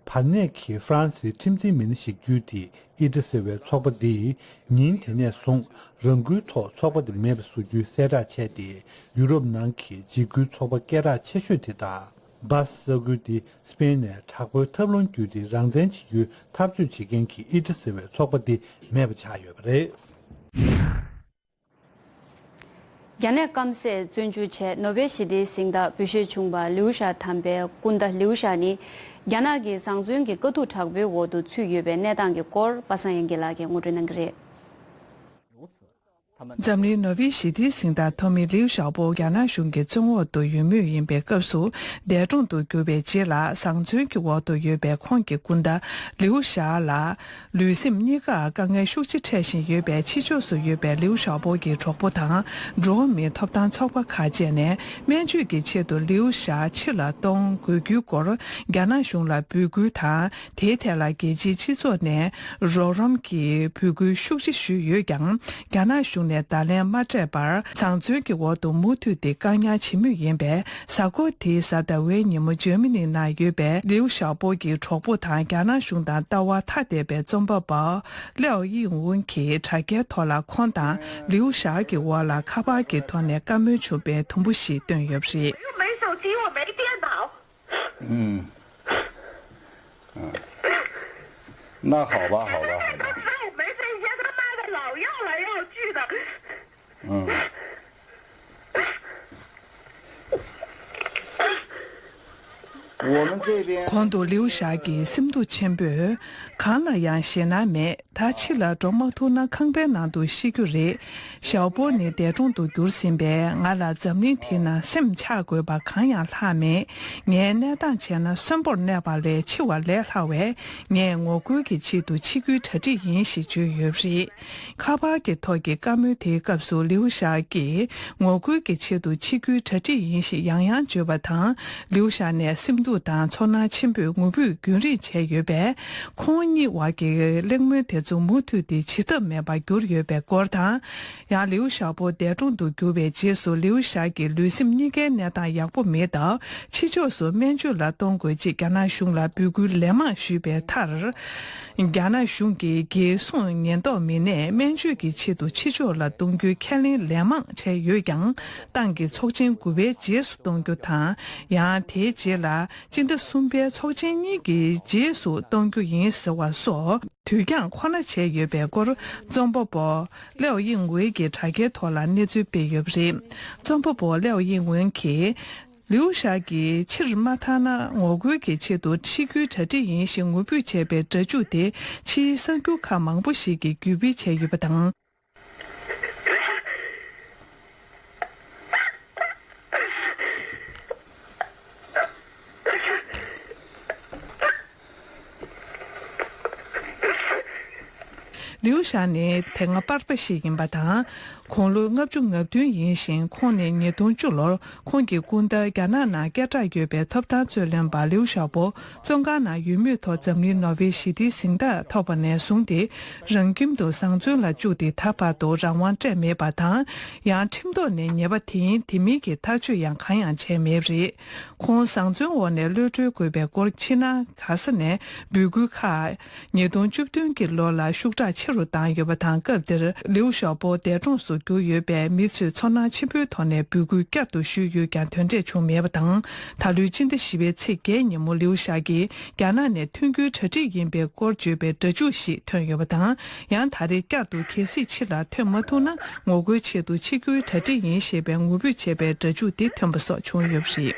བར་གནས་ཀྱི་ཧྥ་རན་སིའི་ཁྲིམས་འཛིན་མི་སྣ་ཞིག་བརྒྱུད་དེ་ཨི་ཏི་ཟེར་བའི་ཚོགས་པ་འདིས་ཉིན་དེ་ནས་བཟུང་རང་འགུལ་ཐོག་ཚོགས་པ་དེ་མེད་པ་བཟོ་རྒྱུའི་གསལ་བསྒྲགས་བྱས་ཏེ། ཡུ་རོབ་ནང་གི་འཇིགས་སྐུལ་ཚོགས་པ་སྐད་གྲགས་ཆེ་ཤོས་དེ་དང་། སྦ་སི་ས་ཁུལ་དེ་སྤེན་ནས་དྲག་པོའི་ཐབས་ལམ་བརྒྱུད་དེ་རང་བཙན་བྱེད་རྒྱུའི་འཐབ་རྩོད་བྱེད་མཁན་གྱི་ཨི་ཏི་ཟེར་བའི་ཚོགས་པ་དེ་མེད་པ་ཆགས་ཡོད་པ་རེད། རྒྱ་ནད་སྐམ་སས་བཙོན་འཇུག་བྱས་ནོ་བེལ་ཞི་བདེའི་གཟེངས་རྟགས་འབུལ་བཞེས་བྱུང་བ་ལིའུ་ཞའོ་དམ་པའི་སྐུ་ཟླ་ལིའུ་ཞའོ་ནི། རྒྱ་ནག་གི་བཟང་བཙོན་གྱི་དཀའ་སྡུག་དྲག་པོའི་འོག་ཏུ་ཚུད་ཡོད་པའི་གནས་སྟངས་ཀྱི་སྐོར་པ་སངས་དབྱངས་སྐྱིད་ལགས་ཀྱིས་ངོ་སྤྲོད་གནང་གི་རེད། འཛམ་གླིང་ནོ་བེལ་ཞི་བདེའི་གཟེངས་རྟགས་ཐོབ་མི་ལིའུ་ཞའོ་པོ་རྒྱ་ནག་གཞུང་གི་བཙོན་འོག་ཏུ་ཡོད་མུས་ཡིན་པའི་སྐབས་སུ། འདས་གྲོངས་སུ་གྱུར་བའི་རྗེས་ལ་བཟང་བཙོན་གྱི་འོག་ཏུ་ཡོད་པའི་ཁོང་གི་སྐུ་ཟླ་ལིའུ་ཞའོ་ལ། ལུས་སེམས་གཉིས་ཀར་དཀའ་ངལ་ཤུགས་ཆེ་འཕྲད་བཞིན་ཡོད་པའི་ཕྱི་ཕྱོགས་སུ་ཡོད་པའི་ལིའུ་ཞའོ་པོ་གི་གྲོགས་པོ་དང་འགྲོ་བ་མིའི་ཐོབ་ཐང་ཚོགས་པ་ཁག་བཅས་ནས། སྨན་བཅོས་ཀྱི་ཆེད་དུ་ལིའུ་ཞའོ་ཕྱིར་ལ་གཏོང་དགོས་རྒྱུའི་སྐོར་རྒྱ་ནག་གཞུང་ལ་འབོད་སྐུལ་དང་། དེའི་ཐད་ལ་རྒྱལ་སྤྱིའི་སྤྱི་ཚོགས་ནས་རོགས་རམ་གྱི་འབོད་སྐུལ་ཤུགས་ཆེ་ཞུས་ཡོད་ཀྱང་། རྒྱ་ནག་གཞུང་ནས་བརྡ་ལན་མ་སྤྲད་པར། བཟང་བཙོན་གྱི་འོག་ཏུ་མུ་མཐུད་དེ་བཀག་ཉར་བྱེད་མུས་ཡིན་པས། གཟའ་འཁོར་འདིའི་གཟའ་ཟླ་བའི་ཉིན་མོ་འཇར་མ་ནི་ནང་ཡོད་པའི་ལིའུ་ཞའོ་པོ་གི་གྲོགས་པོ་དང་། རྒྱ་ནག་གཞུང་དང་ལྟ་བ་ཐ་དད་པའི་རྩོམ་པ་པ་ལེའོ་དབྱིང་ཝུན་གྱིས་དྲ་རྒྱའི་ཐོག་ལ་ཁོང་དང་ལིའུ་ཞའོ་གི་འོག་ལ་ཁ་པར་གྱི་ཐོག་ནས་བཀའ་མོལ་བྱུང་བའི་དུམ་བུ་ཞིག་བཏོན་ཡོད་པ་རེད། 没手机，我没电脑。 嗯，嗯，那好吧，好吧，好吧。他说我没这些他妈的老要来要去的。嗯，我们这边 གོང་དུ་ལིའུ་ཞའོ་གིས་སེམས་སྡུག་ཆེན་པོས། གང་ལ་ཡང་ཞེད་སྣང་མེད། ད་ཕྱི་ལ་འགྲོ་མ་ཐུབ་ན་ཁང་པའི་ནང་དུ་ཤི་རྒྱུ་རེད། ཞའོ་པོ་ནི་འདས་གྲོངས་དུ་གྱུར་ཟིན་པས། ང་ལ་འཛམ་གླིང་འདི་ན་སེམས་ཆགས་དགོས་པ་གང་ཡང་ལྷག་མེད། ངའི་གནས་སྟངས་བྱས་ན་གསོན་པོར་གནས་པ་ལས་འཆི་བ་ལས་སླ་བས། ངས་ངོ་རྒོལ་གྱི་ཆེད་དུ་འཆི་རྒྱུའི་གྲ་སྒྲིག་ཡིན་ཞེས་བརྗོད་ཡོད་པ་རེད། ཁ་པར་གྱི་ཐོག་གི་བཀའ་མོལ་དེའི་སྐབས་སུ་ལིའུ་ཞའོ་གིས་ངོ་རྒོལ་གྱི་ཆེད་དུ་འཆི་རྒྱུའི་གྲ་སྒྲིག་ཡིན་ཞེས་ཡང་ཡང་བརྗོད་པ་དང་། ལིའུ་ཞའོ་ནས་སེམས་སྡུག་དང་ཚོར་སྣང་ཆེན་པོས་ངུ་འབོད་རྒྱུན་རིང་བྱས་ཡོད་པས། ཁོང་གཉིས་བར་གྱི་གླེང་མོལ་དེ་ཚོ་མུ་མཐུད་དེ་བྱེད་ཐབས་མེད་པར་གྱུར་ཡོད་པའི་སྐོར་དང་། ཡང་ལིའུ་ཞའོ་པོ་འདས་གྲོངས་དུ་གྱུར་བའི་རྗེས་སུ་ལིའུ་ཞའོ་གི་ལུས་སེམས་གཉིས་ཀའི་གནས་སྟངས་ཡག་པོ་མེད་སྟབས། ཕྱི་ཕྱོགས་སུ་སྨན་བཅོས་ལ་གཏོང་དགོས་ཅེས་རྒྱ་ནག་གཞུང་ལ་འབོད་སྐུལ་ལན་མང་ཞུས་པའི་མཐར། རྒྱ་ནག་གཞུང་གིས་རྒྱལ་སྲུང་ཉེན་རྟོག་མི་སྣས་སྨན་བཅོས་ཀྱི་ཆེད་དུ་ཕྱི་ཕྱོགས་ལ་གཏོང་རྒྱུའི་ཁས་ལེན་ལན་མང་བྱས་ཡོད་ཀྱང་། ཏང་གི་ཚོགས་ཆེན་དགུ་པའི་རྗེས་སུ་གཏོང་རྒྱུ་དང་། ཡང་དེའི་རྗེས་ལ་སྤྱི་ཟླ་གསུམ་པའི་ཚོགས་ཆེན་གཉིས་ཀྱི་རྗེས་སུ་གཏོང་རྒྱུ་ཡིན་ཟེར་བ་སོགས་དུས་འགྱངས་ཁོ་ན་བྱས་ཡོད་པའི་སྐོར་རྩོམ་པ་པོ་ལེའོ་དབྱིང་ཝུའེ་གིས་དྲ་རྒྱའི་ཐོག་ལ་གནས་ཚུལ་སྤེལ་ཡོད་པ་རེད། རྩོམ་པ་པོ་ལེའོ་དབྱིང་ཝུའེ་གིས། ལིའུ་ཞའོ་གིས་ཕྱིར་མ་ཐར་ན་ངོ་རྒོལ་གྱི་ཆེད་དུ་འཆི་རྒྱུའི་གྲ་སྒྲིག་ཡིན་ཞེས་ངུ་འབོད་བྱས་པའི་སྒྲ་འཇུག་དེ་ཕྱིའི་གསར་འགྱུར་ཁག་མང་པོ་ཞིག་གིས་བརྒྱུད་སྤེལ་བྱས་ཡོད་པ་དང་། ལིའུ་ཞའོ་ནི་དེ་སྔ་པར་པ་ཞིག་ཡིན་པ་དང་། དགུང་ལོ་ལྔ་བཅུ་ང་བདུན་ཡིན་ཞིང་། ཁོང་ནི་ཉིས་སྟོང་བཅུ་ལོར་ཁོང་གི་སྐུ་ཟླ་རྒྱ་ནག་ནང་སྐད་གྲགས་ཡོད་པའི་ཐོབ་ཐང་རྩོད་ལེན་པ་ལིའུ་ཞའོ་པོ་བཙོན་ཁང་ནང་ཡོད་མུས་ཐོག་འཛམ་གླིང་ནོ་བེལ་ཞི་བདེའི་གཟེངས་རྟགས་ཐོབ་པ་ནས་བཟུང་སྟེ། རང་ཁྱིམ་དུ་བཟང་བཙོན་ལ་བཅུག་སྟེ་ད་བར་དུ་རང་དབང་སྤྲད་མེད་པ་དང་། ཡང་ཁྲིམས་ཐོག་ནས་ཉེས་པ་དེ་ཡིན་དེ་མིན་གྱི་ཐག་གཅོད་ཡང་གང་ཡང་བྱས་མེད་པ་རེད། ཁོང་བཟང་བཙོན་འོག་ནས་གློད་གྲོལ་དགོས་པའི་སྐོར་ཕྱི་ནང་ག་ས་ནས་འབོད་སྐུལ་ཁག་ཉིས་སྟོང་བཅུ་བདུན་གྱི་ལོ་ལ་ཤུགས་དྲག་ཆེ་རུ་བཏང་ཡོད་པ་དང་། སྐབས་དེར་ལིའུ་ཞའོ་པོ་འདས་གྲོངས་སུ་གྱུར་ཡོད་པས། མི་ཚོས་ཚོར་སྣང་ཆེན་པོའི་ཐོག་ནས་འབོད་སྐུལ་བསྐྱར་དུ་ཞུས་ཡོད་ཀྱང་དོན་འབྲས་བྱུང་མེད་པ་དང་། ད་ལོའི་སྤྱི་ཟླ་བཞི་པའི་ཚེས་བརྒྱད་ཉིན་མོ་ལིའུ་ཞའོ་གིས་རྒྱ་ནག་ནས་ཐོན་རྒྱུའི་གྲ་སྒྲིག་ཡིན་པའི་སྐོར་བརྗོད་པའི་སྒྲ་འཇུག་ཞིག་ཐོན་ཡོད་པ་དང་། ཡང་ད་རེས་བསྐྱར་དུ་གལ་སྲིད་ཕྱི་ལ་ཐོན་མ་ཐུབ་ན། ངོ་རྒོལ་ཆེད་དུ་འཆི་རྒྱུའི་གྲ་སྒྲིག་ཡིན་ཞེས་པའི་ངུ་འབོད་བྱས་པའི་སྒྲ་འཇུག་དེ་ཐོན་པ་སོགས་བྱུང་ཡོད་པ་རེད།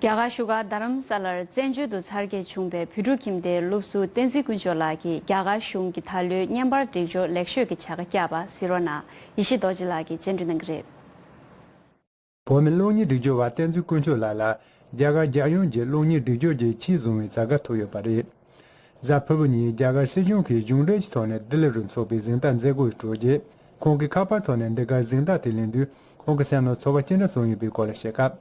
རྒྱ་གར་བཞུགས་སྒར་རྡ་རམ་ས་ལར་བཙན་བྱོལ་དུ་འཚར་སྐྱེས་བྱུང་བའི་བོད་ཕྲུག་ཁྱིམ་སྡེའི་སློབ་ཟུར་བསྟན་འཛིན་དཀོན་མཆོག་ལགས་ཀྱིས་རྒྱ་གར་གཞུང་གིས་ད་ལོའི་བརྙན་པར་སྒྲིག་སྦྱོར་ལེགས་ཤོས་ཀྱི་བྱ་དགའ་བསྐྱངས་པ་གཟིགས་རོགས་གནང་། ཡེ་ཤེས་རྡོ་རྗེ་ལགས་ཀྱིས་སྙན་སྒྲོན་གནང་གི་རེད། བོད་མི་གློག་བརྙན་སྒྲིག་སྦྱོར་བ་བསྟན་འཛིན་དཀོན་མཆོག་ལགས་ལ་རྒྱ་གར་རྒྱལ་ཡོངས་ཀྱི་གློག་བརྙན་སྒྲིག་སྦྱོར་གྱི་ཆེད་བཟུང་བའི་བྱ་དགའ་ཐོབ་ཡོད་པ་རེད། གཟའ་ཕུར་བུ་ཉིན་རྒྱ་གར་སྲིད་གཞུང་གིས་གཞུང་འབྲེལ་གྱི་ཐོག་ནས་ལྡི་ལི་རུ་འཚོགས་པའི་གཟེངས་རྟགས་མཛད་སྒོའི་གྲོས་རྗེས། ཁོང་གིས་ཁ་པར་ཐོག་ནས་འདི་གར་གཟེངས་རྟགས་དེ་ལེན་དུས། ཁོང་གི་སེམས་ནང་ཚོར་བ་ཅི་འདྲ་བྱུང་ཡོད་པའི་སྐོར་ལ་བཤད་སྐབས།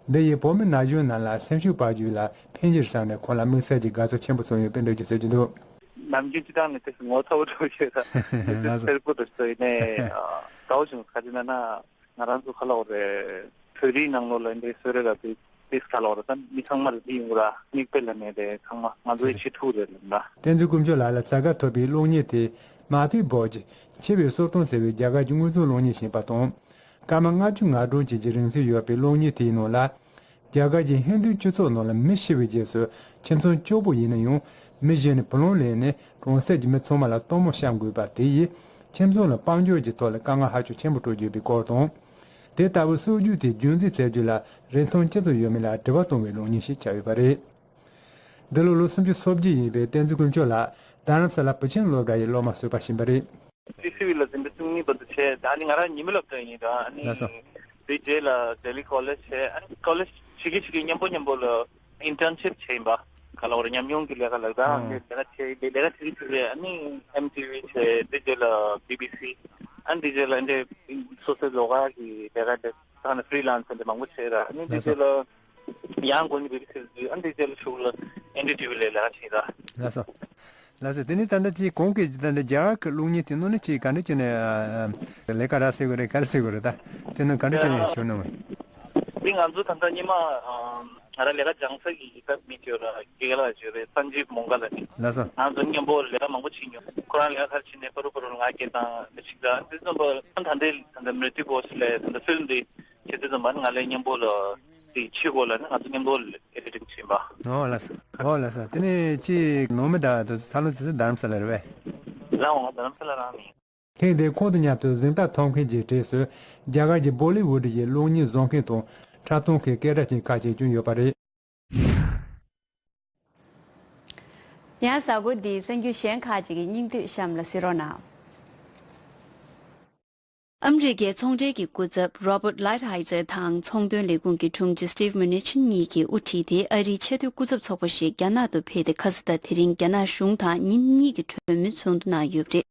འདི་ཡིས་བོད་མི་ན་གཞོན་རྣམས་ལ་སེམས་ཤུགས་སྤར་རྒྱུ་ལ་ཕན་གྱི་རེད་བསམ་ནས། ཁོང་ལ་དམིགས་བསལ་གྱི་དགའ་ཚོར་ཆེན་པོ་བྱུང་ཡོད་པའི་འགྲེལ་བརྗོད་བྱེད་ཀྱི་འདུག། ནམ་རྒྱུན་སྤྱི་བཏང་ནས་དེ་ངོ་ཚ་བོ་འགྲོ་ཡོད་ལ། ལགས་སོ། སེར་པོ་འགྲོ་ཞིག་ཡིན་ནའི་དགའ་བོ་བྱུང་། ག་རེ་ན་ན་ང་རང་ཚོ་ག་ལ་འོ་རེད། བོད་རིགས་ནང་ལོགས་ལ་འདི་གསོལ་རས་ལ་དེ་དེ་ག་ལོག་ར་ད་མི་ཚང་མར་འདི་ཡོང་ར་མིག་དཔེ་ལ་ནས་དེ་ཚང་མ་ང་ཚོའི་ཆེད་ཐུག་རེད་ལ་ན། བསྟན་འཛིན་དཀོན་མཆོག་ལགས་ལ་བྱ་དགའ་ཐོབ་པའི་གློག་བརྙན་དེ་མ་ཐུའི་བོ་ཇི་འཆི་བའི་སོར་ཐུང་ཟེར་བའི་རྒྱ་གར་གྱི་དངོས་མཚོན་གློག་བརྙན་ཞིག་ཡིན་པ་དང་། སྐར་མ་ལྔ་བཅུ་ང་གྲངས་ཅན་གྱི་རིང་ཚད་ཡོད་པའི་གློག་བརྙན་དེའི་ནང་ལ། རྒྱ་གར་གྱི་ཧིན་རྡུའི་སྤྱི་ཚོགས་ནང་ལ་མི་ཤི་བའི་རྗེས་སུ་ཁྱིམ་ཚང་སྐྱོ་པོ་ཡིན་ན་ཡང་མི་གཞན་ནས་བུ་ལོན་ལེན་ནས་གྲོང་གསེབ་ཀྱི་མི་ཚང་མ་ལ་སྟོན་མོ་བཤམས་དགོས་པ་དེ་ཡིས་ཁྱིམ་ཚང་ལ་དཔལ་འབྱོར་གྱི་ཐོག་ལ་དཀའ་ངལ་ཧ་ཅང་ཆེན་པོ་སྤྲོད་ཀྱི་ཡོད་པའི་སྐོར་དང་། དེ་ལྟ་བུའི་སྲོལ་རྒྱུན་དེ་རྒྱུན་འཛིན་བྱ་རྒྱུ་ལ་རིན་ཐང་ཅི་ཙམ་ཡོད་མེད་ལ་དྲི་བ་བཏང་བའི་གློག་བརྙན་ཞིག་ཆགས་ཡོད་པ་རེད། འདི་ལོ་ལོ་སུམ་ཅུ་སོ་བརྒྱད་ཡིན་པའི་བསྟན་འཛིན་དཀོན་མཆོག་ལགས་རྡ་རམ་ས་ལ་བུ་ཆེན་སློབ་གྲྭ་ཡི་སློབ་མ་ཟུར་པ་ཞིག་ཡིན་པ་རེད། ཊི་སི་ཝི་ལ་འཛིན་གྲྭ་བཅུ་གཉིས་བར་དུ་བྱས། ད་ནི་ང་རང་ཉི་མ་སློབ་གྲྭ་ཡིན། ད་ནི་ལགས་སོ། དེའི་རྗེས་ལ་ལྡི་ལི་ཀོ་ལེཇ་བྱས། ཨ་ནི་ཀོ་ལེཇ་བྱེད་ཀྱི་བྱེད་ཀྱི་མཉམ་པོ་མཉམ་པོ་ལ་ཨིན་ཊརན་ཤིབ་བྱས་ཡིན་པ། ག་ལ་བར་ཉམས་མྱོང་གི་ལས་ཀ་ལག་ད་ཨང་། ལས་ཀ་བྱས། ལས་ཀ་བྱེད་ཀྱི་བྱེད་ཀྱི་ཨ་ནི་ཨེམ་ཊི་ཝི་བྱས། དེའི་རྗེས་ལ་བི་བི་སི། ཨ་ནི་དེའི་རྗེས་ལ་འདི་སོ་སོའི་ལོགས་ཀ་གི་ལས་ཀ་འདི་ད་ནི་ཕི་རི་ལན་སི་འདི་མང་པོ་བྱས་ར། ཨ་ནི་དེའི་རྗེས་ལ་ཡང་སྒོ་ནས་བི་བི་སི་ལ་འཛུལ། ཨ་ནི་དེའི་རྗེས་ལ་གཞུག་ལ་ཨེན་ཌི་ཊི་ཝི་ལ་ལས་ཀ་བྱས་ར། ལགས་སོ། ལགས་སོ། དེ་ནས་ད་ལྟ་ཅིག་གོང་གི་ད་ལྟ་རྒྱ་གར་གྱི་གློག་བརྙན་དེ་ནང་ནས་ཅིག་ག་འདྲ་བྱས་ནས་ཨ་ཨ་ལས་ཀ་རག་ཟེར་དགོས་རེད། ག་རེ་ཟེར་དགོས་རེད། ད་དེ་ནང་ག་འདྲ་བྱས་ནས་ཞུགས་གནང་བ། འདི་ང་ཚོ་ད་ལྟ་སྔོན་མ་ཨ་ང་རང་ལས་ཀ་སྦྱང་ས་གི་ཡིག་ཚད་མི་ཅོ་ར་དགེ་ལགས་ཅོ་རེད། སན་ཇིབ་མོང་ག་ལ་ནི། ལགས་སོ། ང་ཚོ་མཉམ་པོ་ལས་ཀ་མང་པོ་བྱེད་མྱོང་། ཁོ་རང་ལས་ཀ་ག་རེ་བྱེད་ནས་པ་རུ་པ་རུ་ང་སྐད་བཏང་མི་ཞིག་ད་དེ་ཙམ་པ་ད་ལྟའི་ད་ལྟ་མི་ཊི་བོ་ཇི་ལས་ད་ལྟ་ཕིལམ་འདི་ཁྱེད་ཚོ་ཚོ་མ་ནི་ང་ལས་མཉམ་པོ་ལ་དེ་ཕྱི་སྐོར་ལ་ནི་ང་ཚོ་མཉམ་པོ་ཨེ་ཌི་ཊིང་བྱེད་པ། ཨོ་ལགས་སོ། ཨོ་ལགས་སོ། དེ་ནས་ཅིག་ནང་མི་དང་དུ་ཚ་ལོ་ཙི་ཙི་རྡ་རམ་ས་ལ་རེད་པས། ལགས་འོང་། རྡ་རམ་ས་ལ་རང་ནི། ཐེངས་འདིའི་ཁོང་དང་མཉམ་དུ་གཟེངས་རྟགས་ཐོབ་མཁན་གྱི་གྲས་སུ་རྒྱ་གར་གྱི་བོ་ལི་ཝུ་ཌི་ཡི་གློག་བརྙན་བཟོ་མཁན་དང་འཁྲབ་སྟོན་མཁན་སྐད་གྲགས་ཅན་ཁག་ཅིག་ཀྱང་ཡོད་པ་རེད། ཡང་གཟའ་འཁོར་འདིའི་གསར་འགྱུར་གཞན་ཁག་ཅིག་གི་སྙིང་བསྡུས་གཤམ་ལ་གཟིགས་རོགས་གནང་། ཨ་མི་རི་ཀའི་ཚོང་འབྲེལ་གྱི་སྐུ་ཚབ་Robert Lighthizer་དང་ཚོང་དོན་ལས་ཁུངས་ཀྱི་དྲུང་ཆེ་Steve Mnuchin་གཉིས་ཀྱིས་དབུ་ཁྲིད་དེ་ཨ་རིའི་ཆེས་མཐོའི་སྐུ་ཚབ་ཚོགས་པ་ཞིག་རྒྱ་ནག་ཏུ་ཕེབས་ཏེ། ཁ་ས་ད་དེ་རིང་རྒྱ་ནག་གཞུང་དང་ཉིན་གཉིས་ཀྱི་གྲོས་མོལ་ཚོགས་འདུ་གནང་ཡོད་པ་རེད།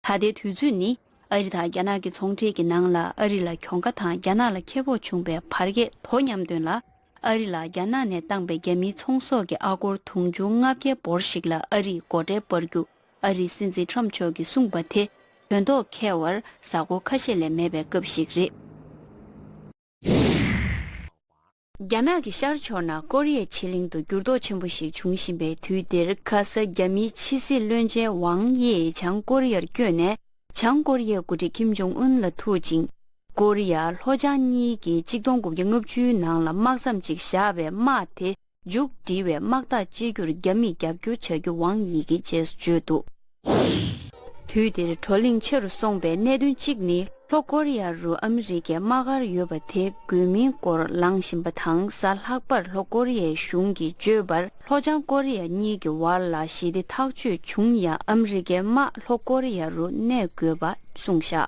ད་ལྟའི་དུས་ཚོད་ནི་ཨ་རི་དང་རྒྱ་ནག་གི་ཚོང་འབྲེལ་གྱི་ནང་ལ་ཨ་རི་ལ་གྱོང་ཁ་དང་རྒྱ་ནག་ལ་ཁེ་སྤོགས་བྱུང་བའི་བར་བརྒལ་དོ་མཉམ་དོན་ལ། ཨ་རི་ལ་རྒྱ་ནག་ནས་བཏང་པའི་རྒྱ་མིའི་ཚོང་ཟོག་གི་ཨ་སྒོར་དུང་ཕྱུར་ལྔ་བརྒྱའི་འབོར་ཞིག་ལ་ཨ་རིས་སྒོ་ཁྲལ་སྤར་རྒྱུ། ཨ་རིའི་སྲིད་འཛིན་ཊམ་མཆོག་གིས་གསུངས་པ་དེ་དོན་ཐོག་འཁེལ་བར་གཟའ་འཁོར་ཁ་ཤས་ལས་མེད་པའི་སྐབས་ཤིག་རེད། རྒྱ་ནག་གི་ཤར་ཕྱོགས་ནང་ཀོ་རི་ཡའི་ཕྱེད་གླིང་དུ་འགྱུར་ལྡོག་ཆེན་པོ་ཞིག་འབྱུང་བཞིན་པའི་དུས་འདིར། ཁ་ས་རྒྱ་མིའི་ཕྱི་སྲིད་བློན་ཆེན་ཝང་དབྱི་བྱང་ཀོ་རི་ཡར་བསྐྱོད་ནས། བྱང་ཀོ་རི་ཡའི་འགོ་ཁྲིད་ཀིམ་ཇོང་ཨུན་ལ་ཐུག་ཅིང་། ཀོ་རི་ཡ་ལྷོ་བྱང་གཉིས་ཀྱིས་གཅིག་སྟོང་དགུ་བརྒྱ་ལྔ་བཅུའི་ནང་ལ་དམག་མཚམས་ཅིག་བཞག་པའི་དམག་དེ་མཇུག་སྒྲིལ་བའི་དམག་ཐག་བཅད་རྒྱུར་རྒྱ་མིས་རྒྱབ་སྐྱོར་བྱ་རྒྱུ་ཝང་དབྱི་གིས་རྗེས་སུ་བརྗོད་འདུག། དུས་འདིར་བགྲོ་གླེང་ཆེ་རུ་སོང་པའི་གནད་དོན་གཅིག་ནི། ལྷོ་ཀོ་རི་ཡ་རུ་ཨ་མི་རི་ཀའི་དམག་སྒར་ཡོད་པ་དེ་དགོས་མིན་སྐོར་ལངས་བཞིན་པ་དང་། གཟའ་ལྷག་པར་ལྷོ་ཀོ་རི་ཡའི་གཞུང་གིས་བརྗོད་པར། ལྷོ་བྱང་ཀོ་རི་ཡ་གཉིས་ཀྱི་བར་ལ་ཞི་བདེ་ཐག་གཅོད་བྱུང་ཡང་། ཨ་མི་རི་ཀའི་དམག་ལྷོ་ཀོ་རི་ཡ་རུ་གནས་དགོས་པ་གསུངས་བཞག།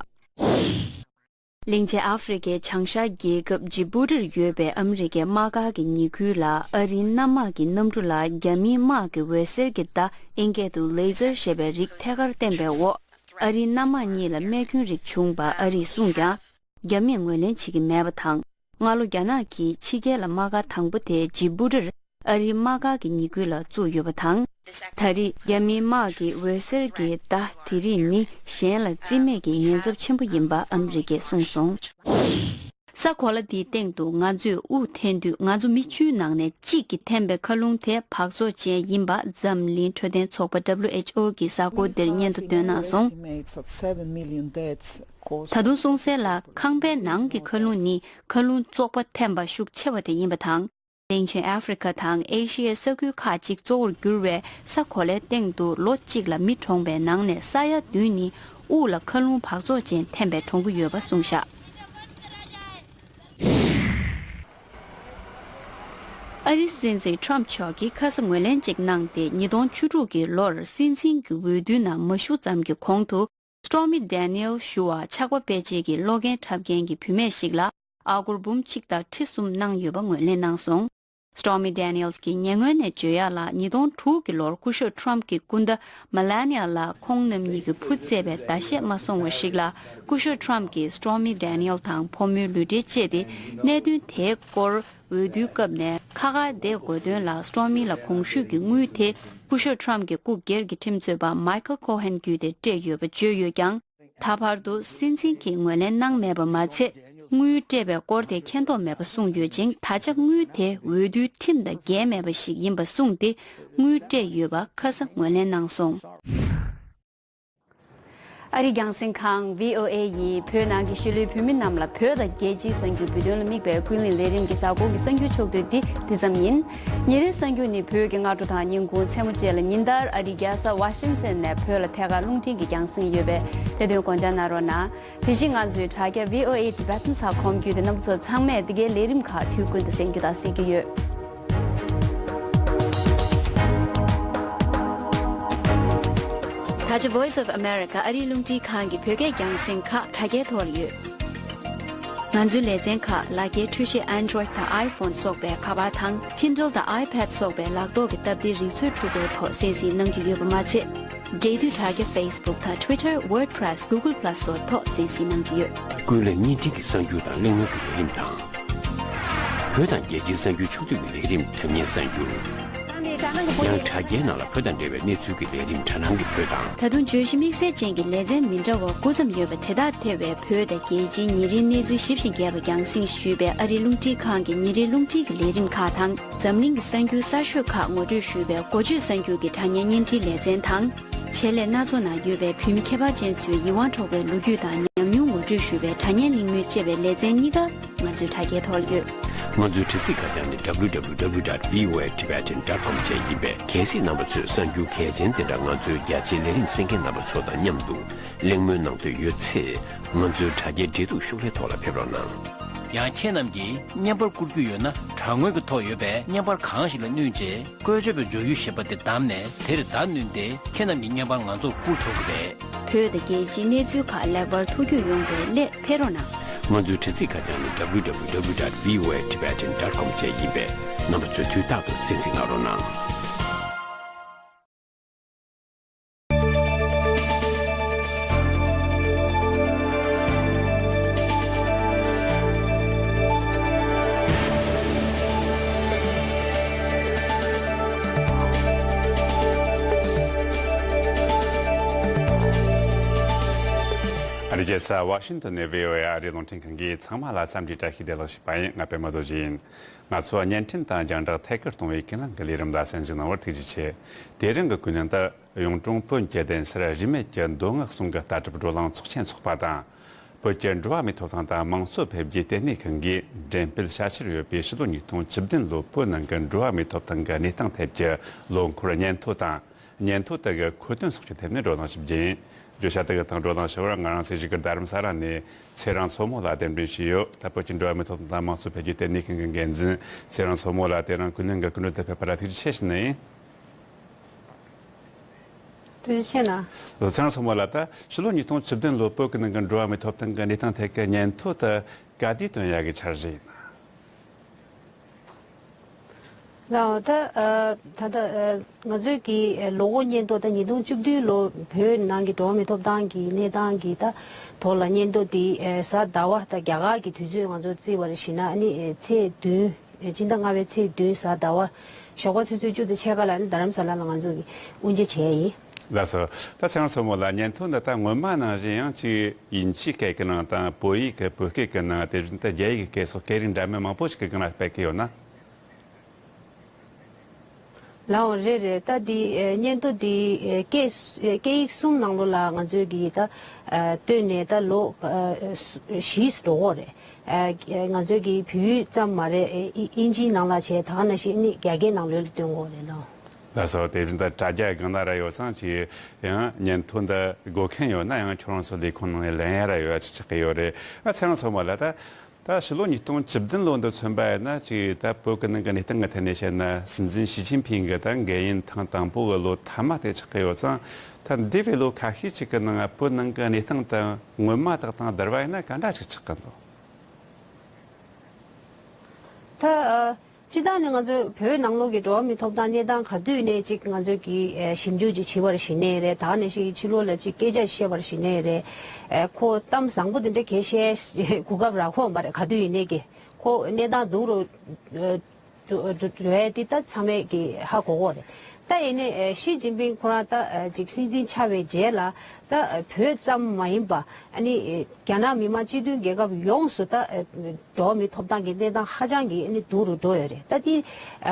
གླིང་ཆེན་ཨ་ཧྥེ་རི་ཁའི་བྱང་ཤར་རྒྱལ་ཁབ་ཇི་བུ་ཏིར་ཡོད་པའི་ཨ་མི་རི་ཀའི་དམག་སྒར་གྱི་ཉེ་ཁུལ་ལ་ཨ་རིའི་གནམ་དམག་གི་གནམ་གྲུ་ལ་རྒྱ་མིའི་དམག་གི་འོད་ཟེར་གྱི་བརྡ། ཨིན་སྐད་དུ་ལེ་ཟར་ཞེས་པའི་རིགས་ཐད་ཀར་བསྟན་པའི་འོག། ཨ་རིའི་གནམ་དམག་གཉིས་ལ་རྨས་སྐྱོན་རིགས་བྱུང་བ་ཨ་རིས་གསུངས་ཀྱང་། རྒྱ་མིས་ངོས་ལེན་བྱེད་ཀྱི་མེད་པ་དང་། སྔ་ལོ་རྒྱ་ནག་གིས་ཕྱི་རྒྱལ་ལ་དམག་སྒར་དང་པོ་དེ་ཇི་བུ་ཏིར་ཨ་རིའི་དམག་སྒར་གྱི་ཉེ་ཁུལ་ལ་བཙུགས་ཡོད་པ་དང་། ད་རེས་རྒྱ་མིའི་དམག་གི་འོད་ཟེར་གྱི་བརྡ་དེ་རིགས་ནི་གཞན་ལ་རྩིས་མེད་ཀྱི་ཉེན་ཚབས་ཆེན་པོ་ཡིན་པ་ཨ་མི་རི་ཀས་གསུངས་སོང་། ས་གོ་ལ་འདིའི་སྟེང་དུ་ང་ཚོས་དབུགས་འཐེན་དུས། ང་ཚོ་མི་བཅུའི་ནང་ནས་གཅིག་གིས་འཐེན་པའི་མཁའ་རླུང་དེ་འབག་བཙོག་ཅན་ཡིན་པ་འཛམ་གླིང་འཕྲོད་བསྟེན་ཚོགས་པ་W H O གིས་གཟའ་འཁོར་འདིར་སྙན་ཐོ་བཏོན་གནང་སོང་། ད་དུང་གསུངས་གསལ་ལ། ཁང་པའི་ནང་གི་མཁའ་རླུང་ནི་མཁའ་རླུང་བཙོག་པ་འཐེན་པ་ཤུགས་ཆེ་བ་དེ་ཡིན་པ་དང་། གླིང་ཆེན་ཨ་ཧྥེ་རི་ཁ་དང་ཨེ་ཤི་ཡའི་ས་ཁུལ་ཁག་ཅིག་གཙོ་བོར་གྱུར་བའི་ས་གོ་ལའི་སྟེང་དུ་ལོ་གཅིག་ལ་མི་གྲོངས་པའི་ནང་ནས་ས་ཡ་བདུན་ནི་དབུགས་ལ་མཁའ་རླུང་འབག་བཙོག་ཅན་འཐེན་པས་གྲོངས་ཀྱི་ཡོད་པ་གསུངས་བཞག། ཨ་རིའི་སྲིད་འཛིན་ཊམ་མཆོག་གིས་ཁ་ས་ངོས་ལེན་ཅིག་གནང་སྟེ། ཉིས་སྟོང་བཅུ་དྲུག་གི་ལོར་སྲིད་འཛིན་གྱི་འོས་བསྡུའི་ནང་མ་ཞུགས་ཙམ་གྱི་གོང་དུ། Stormy Daniels ཞུ་བ་ཆགས་པ་སྤེལ་བྱེད་ཀྱི་གློག་རྒྱན་འཁྲབ་མཁན་གྱི་བུད་མེད་ཞིག་ལ་ཨ་སྒོར་འབུམ་གཅིག་དང་ཁྲི་གསུམ་གནང་ཡོད་པ་ངོས་ལེན་གནང་སོང་། Stormy Daniels གྱིས་ཉེ་སྔོན་ནས་བརྗོད་ཡག་ལ། ཉིས་སྟོང་དྲུག་གི་ལོར་སྐུ་ཞབས་Trump གྱི་སྐུ་ཟླ་Melania ལ་ཁོང་རྣམ་གཉིས་ཀྱི་བུ་བཙས་པའི་ཟླ་ཤས་མ་སོང་བ་ཞིག་ལ། སྐུ་ཞབས་Trump གྱིས་Stormy Daniels དང་ཕོ་མོའི་ལུས་འབྲེལ་བཅད་དེ། གནད་དོན་དེའི་སྐོར་འོས་བསྡུའི་སྐབས་ནས་ཁ་ཁ་བརྡའི་དགོས་དོན་ལ། Stormy ལ་གོང་ཞུས་ཀྱི་དངུལ་དེ་སྐུ་ཞབས་Trump གྱི་སྐུ་སྒེར་གྱི་ཁྲིམས་རྩོད་པ་Michael Cohen བརྒྱུད་དེ་སྤྲད་ཡོད་པ་བརྗོད་ཡོད་ཀྱང་། ད་བར་དུ་སྲིད་འཛིན་གྱིས་ངོས་ལེན་གནང་མེད་པ་མ་ཚད། དངུལ་སྤྲད་པའི་སྐོར་དེ་མཁྱེན་རྟོགས་མེད་པ་གསུངས་ཡོད་ཅིང་། ད་ཆ་དངུལ་དེ་འོས་བསྡུའི་ཁྲིམས་དང་འགལ་མེད་པ་ཞིག་ཡིན་པ་གསུངས་ཏེ། དངུལ་སྤྲད་ཡོད་པ་ཁ་ས་ངོས་ལེན་གནང་སོང་། ཨ་རིའི་རྒྱང་སྲིང་ཁང་བྷི་ཨོ་ཨེ་ཡིས་བོད་ནང་གི་གཞིས་ལུས་བོད་མི་རྣམས་ལ་བོད་དང་རྒྱལ་སྤྱིའི་གསར་འགྱུར་འབུལ་སྟོན་ལ་དམིགས་པའི་ཀུན་གླེང་ལས་རིམ་གྱི་གཟའ་འཁོར་གྱི་གསར་འགྱུར་ཕྱོགས་བསྡུས་འདི་འདི་ཙམ་ཡིན། ཉིན་རེའི་གསར་འགྱུར་ནི་བོད་ཀྱི་སྔ་དྲོ་དང་ཉིན་གུང་མཚན་མོ་བཅས་ལ་ཉིན་ལྟར་ཨ་རིའི་རྒྱལ་ས་ཝ་ཤིང་ཊོན་ནས་བོད་ལ་ཐད་ཀར་རླུང་འཕྲིན་གྱི་རྒྱང་སྲིང་ཡོད་པས། དེ་དོན་དགོངས་འཇགས་གནང་རོགས་གནང་། དེ་བཞིན་ང་ཚོའི་དྲ་རྒྱ་བྷི་ཨོ་ཨེ་ཊི་བེ་ཊན་ཚགས་ཁོམ་བརྒྱུད་དེ་རྣམ་པ་ཚོ་ཚང་མས་འདི་གའི་ལས་རིམ་ཁག་དུས་ཀུན་ཏུ་གསན་རྒྱུ་དང་གཟིགས་ཀྱི་ཡོད། ད་ཆ་Voice of America ཨ་རིའི་རླུང་འཕྲིན་ཁང་གི་བོད་སྐད་རྒྱང་སྲིང་ཁག་དྲ་རྒྱའི་ཐོག་ལ་ཡོད། ང་ཚོའི་ལེ་ཚན་ཁག་ལག་འཁྱེར་འཕྲུལ་ཆས་Android་དང་iPhone་སོགས་པའི་ཁ་པར་དང་Kindle་དང་iPad་སོགས་པའི་ལག་ཐོག་གི་སྟབས་བདེའི་རིག་མཛོད་འཕྲུལ་འཁོར་ཐོག་གསན་གཟིགས་གནང་རྒྱུ་ཡོད་པ་མ་ཚད། འབྲེལ་མཐུད་དྲ་རྒྱ་Facebook་དང་Twitter, WordPress, Google Plus་སོགས་ཐོག་གསན་གཟིགས་གནང་རྒྱུ་ཡོད། ཀུན་གླེང་བརྙན་འཕྲིན་གྱི་གསར་འགྱུར་དང་གླེང་མོལ་གྱི་ལས་རིམ་དང་། བོད་དང་རྒྱལ་སྤྱིའི་གསར་འགྱུར་ཕྱོགས་བསྡུས་ཀྱི་ལས་རིམ་དྲ་བརྙན་གསར་འགྱུར། ཡང་དྲ་རྒྱའི་ནང་ལ་བོད་དང་འབྲེལ་བའི་གནས་ཚུལ་གྱི་ལས་རིམ་དྲ་སྣང་གི་བོད་དང་། ད་དུང་བརྗོད་གཞི་དམིགས་བསལ་ཅན་གྱི་ལེ་ཚན་མི་འདྲ་བ་དགུ་ཙམ་ཡོད་པ་དེ་དག་ཐེ་བའི་བོད་དང་རྒྱལ་སྤྱིའི་ཉིན་རེའི་གནས་ཚུལ་ཞིབ་ཅིང་རྒྱས་པ་རྒྱང་སྲིང་ཞུས་པའི་ཨ་རིའི་རླུང་འཕྲིན་ཁང་གི་ཉིན་རེའི་རླུང་འཕྲིན་གྱི་ལས་རིམ་ཁག་དང་། འཛམ་གླིང་གི་གསར་འགྱུར་གསར་ཤོས་ཁག་ངོ་སྤྲོད་ཞུས་པའི་འགོ་བརྗོད་གསར་འགྱུར་གྱི་དྲ་བརྙན་བརྙན་འཕྲིན་ལེ་ཚན་དང་། ཆེད་ལས་སྣ་ཚོགས་ནང་ཡོད་པའི་བོད་མི་ཁྱད་པར་ཅན་ཚོའི་ཡིད་དབང་འཕྲོག་པའི་ལོ་རྒྱུས་དང་ཉམས་མྱོང་ངོ་སྤྲོད་ཞུས་པའི་དྲ་བརྙན་གླེང་མོལ་བཅས་པའི་ལེ་ཚན་གཉིས་ཀ་ང་ཚོའི་དྲ་རྒྱའི་ཐོག་ལ་ཡོད། ང་ཚོའི་དྲ་ཚིགས་ཁ་བྱང་ནི་www.voatibetan.com་བཅས་ཡིན་པས། གལ་སྲིད་རྣམ་པ་ཚོས་གསར་འགྱུར་གལ་ཆེན་དེ་འདྲ་ང་ཚོའི་རྒྱ་ཆེའི་ལས་རིམ་གསན་མཁན་རྣམ་པ་ཚོ་དང་མཉམ་དུ་གླེང་མོལ་གནང་འདོད་ཡོད་ཚེ། ང་ཚོའི་དྲ་རྒྱའི་འབྲེལ་གཏུག་ཤོག་ལྷེ་ཐོག་ལ་ཕེབས་རོགས་གནང་། ཡང་ཁྱེད་རྣམས་ཀྱིས་བརྙན་པར་བསྐུར་རྒྱུ་ཡོད་ན། དྲ་ངོས་ཀྱི་ཐོག་ཡོད་པའི་བརྙན་པར་གང་ཞིག་ལ་བསྣུན་རྗེས། བཀོལ་སྤྱོད་པའི་བརྗོད་ཡུལ་ཞེས་པ་དེ་བདམས་ནས། དེར་བརྡ་བསྣུན་ཏེ། ཁྱེད་རྣམས་ཀྱི་བརྙན་པར་ང་ཚོར་བསྐུར་ཆོག་གི་རེད། བོད་དང་རྒྱལ་སྤྱིའི་གནས་ཚུལ་ཁག་ལེགས་པར་ཐུགས་རྒྱུས་ཡོང་བའི་སླད་ཕེབས་རོགས་གནང་། ང་ཚོའི་དྲ་ཚིགས་ཁ་བྱང་ནི་www.voatibetan.com་བཅས་ཡིན་པས། རྣམ་པ་ཚོས་དུས་རྟག་ཏུ་གསན་གཟིགས་གནང་རོགས་གནང་། ཨ་རིའི་རྒྱལ་ས་ཝ་ཤིང་ཏོན་ནས་བྷི་ཨོ་ཨེ་ཨ་རིའི་རླུང་འཕྲིན་ཁང་གིས་ཚང་མ་ལ་འཚམས་འདྲི་བཀྲ་ཤིས་བདེ་ལེགས་ཞུས་པ་ཡིན། ང་པད་མ་རྡོ་རྗེ་ཡིན། ང་ཚོ་བརྙན་འཕྲིན་དང་རྒྱང་བསྒྲགས་ཐད་ཀར་གཏོང་བའི་ཀུན་གླེང་གི་ལས་རིམ་ལ་གསན་གཟིགས་གནང་བར་ཐུགས་རྗེ་ཆེ། དེ་རིང་གི་ཀུན་གླེང་དུ། གཡུང་དྲུང་བོན་གྱི་གདན་སར་རིས་མེད་ཀྱི་མདོ་སྔགས་ཟུང་གི་ལྟ་གྲུབ་བགྲོ་གླེང་ཚོགས་ཆེན་འཚོགས་པ་དང་། བོད་ཀྱི་འགྲོ་བ་མིའི་ཐོབ་ཐང་དང་དམངས་གཙོ་འཕེལ་རྒྱས་ལྟེ་གནས་ཁང་གིས་འགྲེམས་སྤེལ་བྱ་འཆར་ཡོད་པའི་ཕྱི་ལོ་ཉིས་སྟོང་བཅུ་བདུན་ལོའི་བོད་ནང་གི་འགྲོ་བ་མིའི་ཐོབ་ཐང་གི་གནས་སྟངས་ཐད་ཀྱི་ལོ་འཁོར་སྙན་ཐོ་དང་། སྙན་ཐོ་དེ་གི་མཁོ་དོན་སོགས་ཀྱི་ཐད་ནས་བགྲོ་གླེང་ཞུ་རྒྱུ་ཡིན། བརྗོད་བྱ་དེ་གི་སྟེང་བགྲོ་གླེང་ཞུ་བར་ང་རང་ཚེ་གཞིས་ཀྱི་རྡ་རམ་ས་ལ་ནས་ཚེ་རིང་མཚོ་མོ་ལགས་གདན་འདྲེན་ཞུས་ཡོད། ད་བོད་ཀྱི་འགྲོ་བ་མིའི་ཐོབ་ཐང་དང་དམངས་གཙོ་འཕེལ་རྒྱས་ལྟེ་གནས་ཁང་གི་འགན་འཛིན་ཚེ་རིང་མཚོ་མོ་ལགས་དེ་རིང་ཀུན་གླེང་གི་སྐུ་མགྲོན་དུ་ཕེབས་པ་ལ་ཐུགས་རྗེ་ཆེ་ཞུ་ནི་ཡིན། ཐུགས་རྗེ་ཆེ་གནང་། ལོ། ཚེ་རིང་མཚོ་མོ་ལགས། ད་ཕྱི་ལོ་ཉིས་སྟོང་བཅུ་བདུན་ལོ་བོད་ཀྱི་ནང་གི་འགྲོ་བ་མིའི་ཐོབ་ཐང་གི་གནས་སྟངས་ཐད་ཀྱི་སྙན་ཐོ་དེ་ག་དུས་བཏོན་ཡག་གི་འཆར་གཞི་ཡིན་ན། ལགས། ད་ཨ་ད་ལྟ་ཨ་ང་ཚོའི་གི་ཨ་ལོ་འཁོར་སྙན་ཐོ་ད་ཉིས་སྟོང་བཅུ་བདུན་ལོ་བོད་ནང་གི་འགྲོ་བ་མིའི་ཐོབ་ཐང་གི་གནས་སྟངས་ཀྱི་ད་ཐོག་ལ་སྙན་ཐོ་དེ་ཨ་གཟའ་ཟླ་བ་ད་རྒྱ་གར་གྱི་དུས་ཚོད་ང་ཚོ་བརྩིས་པར་བྱས་ན་ཨ་ནི་ཨ་ཚེས་བདུན། ཨེ་སྤྱི་ཟླ་ལྔ་པའི་ཚེས་བདུན་གཟའ་ཟླ་བ་ཞོགས་པ་ཆུ་ཚོད་བཅུ་དང་ཕྱེད་ཀ་ལ་ནི་རྡ་རམ་ས་ལ་ལ་ང་ཚོ་གིས་དབུ་འབྱེད་བྱས་ཡིན། ལགས་སོ། ད་ཚེ་རིང་མཚོ་མོ་ལགས། སྙན་ཐོ་འདི་ད་སྔོན་མ་ནང་བཞིན་ཡང་ཅིག་དབྱིན་ཇིའི་སྐད་ཀྱི་ནང་དང་བོད་ཡིག་གི་བོད་སྐད་ཀྱི་ནང་། དེ་བཞིན་དུ་རྒྱ་ཡིག་གི་སྐད་སོགས་སྐད་རིགས་འདྲ་མིན་མང་པོ་ཞིག་གི་སྒང་ལ་སྤེལ་གྱི་ཡོད་ན། ལགས་འོང་། རེད་རེད། ད་འདི་ཨེ་སྙན་ཐོ་འདི་ཨེ་སྐད་ཨེ་སྐད་ཡིག་གསུམ་ནང་ལོགས་ལ་ང་ཚོས་ཀྱིས་ད་ཨེ་བཏོན་ནས་ད་ལོ་ཨེ་བཞི་འགྲོ་གི་རེད། ཨེ་ང་ཚོས་ཀྱིས་བོད་ཡིག་ཙམ་མ་རེད། ཨེ་དབྱིན་ཨིན་ཇིའི་ནང་ལ་བྱས། ད་ག་ནང་བཞིན་ནི་རྒྱ་སྐད་ནང་ལོགས་ལ་བཏོན་གྱི་ཡོད་རེད་ལགས། ལགས་སོ། དེ་བཞིན་ད་དྲ་རྒྱ་སྒང་ལ་ར་ཡོད་ཙང་ཅིག་ཡང་སྙན་ཐོ་འདི་དགོས་མཁན་ཡོད་ན་ཡང་ཁྱོད་རང་ཚོ་ལས་ཁུངས་ནང་ནས་ལེན་ཡ་ར་ཡོད་ཡ་ཅིག་ཆགས་ཀྱི་ཡོད་རེད། ཨ་ཚེ་རིང་མཚོ་མོ་ལགས། ད་ད་ཕྱི་ལོ་ཉིས་སྟོང་བཅུ་བདུན་ལོ་འདི་མཚོན་པ་ཡིན་ན་ཅིག་ད་བོད་ཀྱི་ནང་གི་གནས་སྟངས་ཀྱི་ཐད་ནས་བཤད་ན། སྲིད་འཛིན་ཞི་ཅིན་ཕིང་གི་ད་འགན་ཡུན་ཐེངས་དང་པོ་གི་ལོ་མཐའ་མ་དེ་ཆགས་ཀྱི་ཡོད་ཙང་། ད་འདས་པའི་ལོ་ཁ་ཤས་ཅིག་གི་ནང་བོད་ནང་གི་གནས་སྟངས་དང་སྔོན་མ་དག་དང་བསྡུར་བ་ཡིན་ན་ག་འདྲ་ཅིག་ཆགས་ཀྱི་འདུག་ད་ཨ་སྤྱིར་བཏང་ནས་ང་ཚོའི་བོད་ནང་ལོགས་ཀྱི་འགྲོ་བ་མིའི་ཐོབ་ཐང་གནས་སྟངས་ག་དུས་ནས་ཅིག་ང་ཚོས་ཀྱིས་ཨེ་ཞིབ་འཇུག་ཅིག་བྱེད་པར་གཞི་ནས་རེད། ད་ག་ནང་བཞིན་ཕྱི་ལོགས་ལ་ཅིག་སྐད་ཆ་བཤད་པར་གཞི་ནས་རེད། ཨེ་ཁོ་གཏམ་བཟང་པོ་དེ་འདྲ་གས་བཤད་གོ་སྐབས་རག་གི་ཡོད་མ་རེད། ག་དུས་ཡིན་ནའི་གི་ཁོ་གནས་སྟངས་སྡུག་རུ་ཨེ་འགྲོ་འགྲོ་ཡ་དེ་ད་ཚང་མས་ཀྱིས་ཧ་གོ་གི་ཡོད་རེད། ད་ཡིན་ནའི་ཨེ་ཞི་ཅིན་ཕིང་ཁོ་རང་ད་ཨེ་ཅིག་སྲིད་འཛིན་ཆགས་པའི་རྗེས་ལ་ ད་བོད་ཙམ་མ་ཡིན་པ་ཨ་ནི་རྒྱ་ནག་མི་དམངས་སྤྱི་མཐུན་རྒྱལ་ཁབ་ཡོངས་སུ་ད་འགྲོ་བ་མིའི་ཐོབ་ཐང་གི་གནས་སྟངས་ཧ་ཅང་གི་ཨ་ནི་སྡུག་རུ་འགྲོ་ཡོད་རེད། ད་དེ་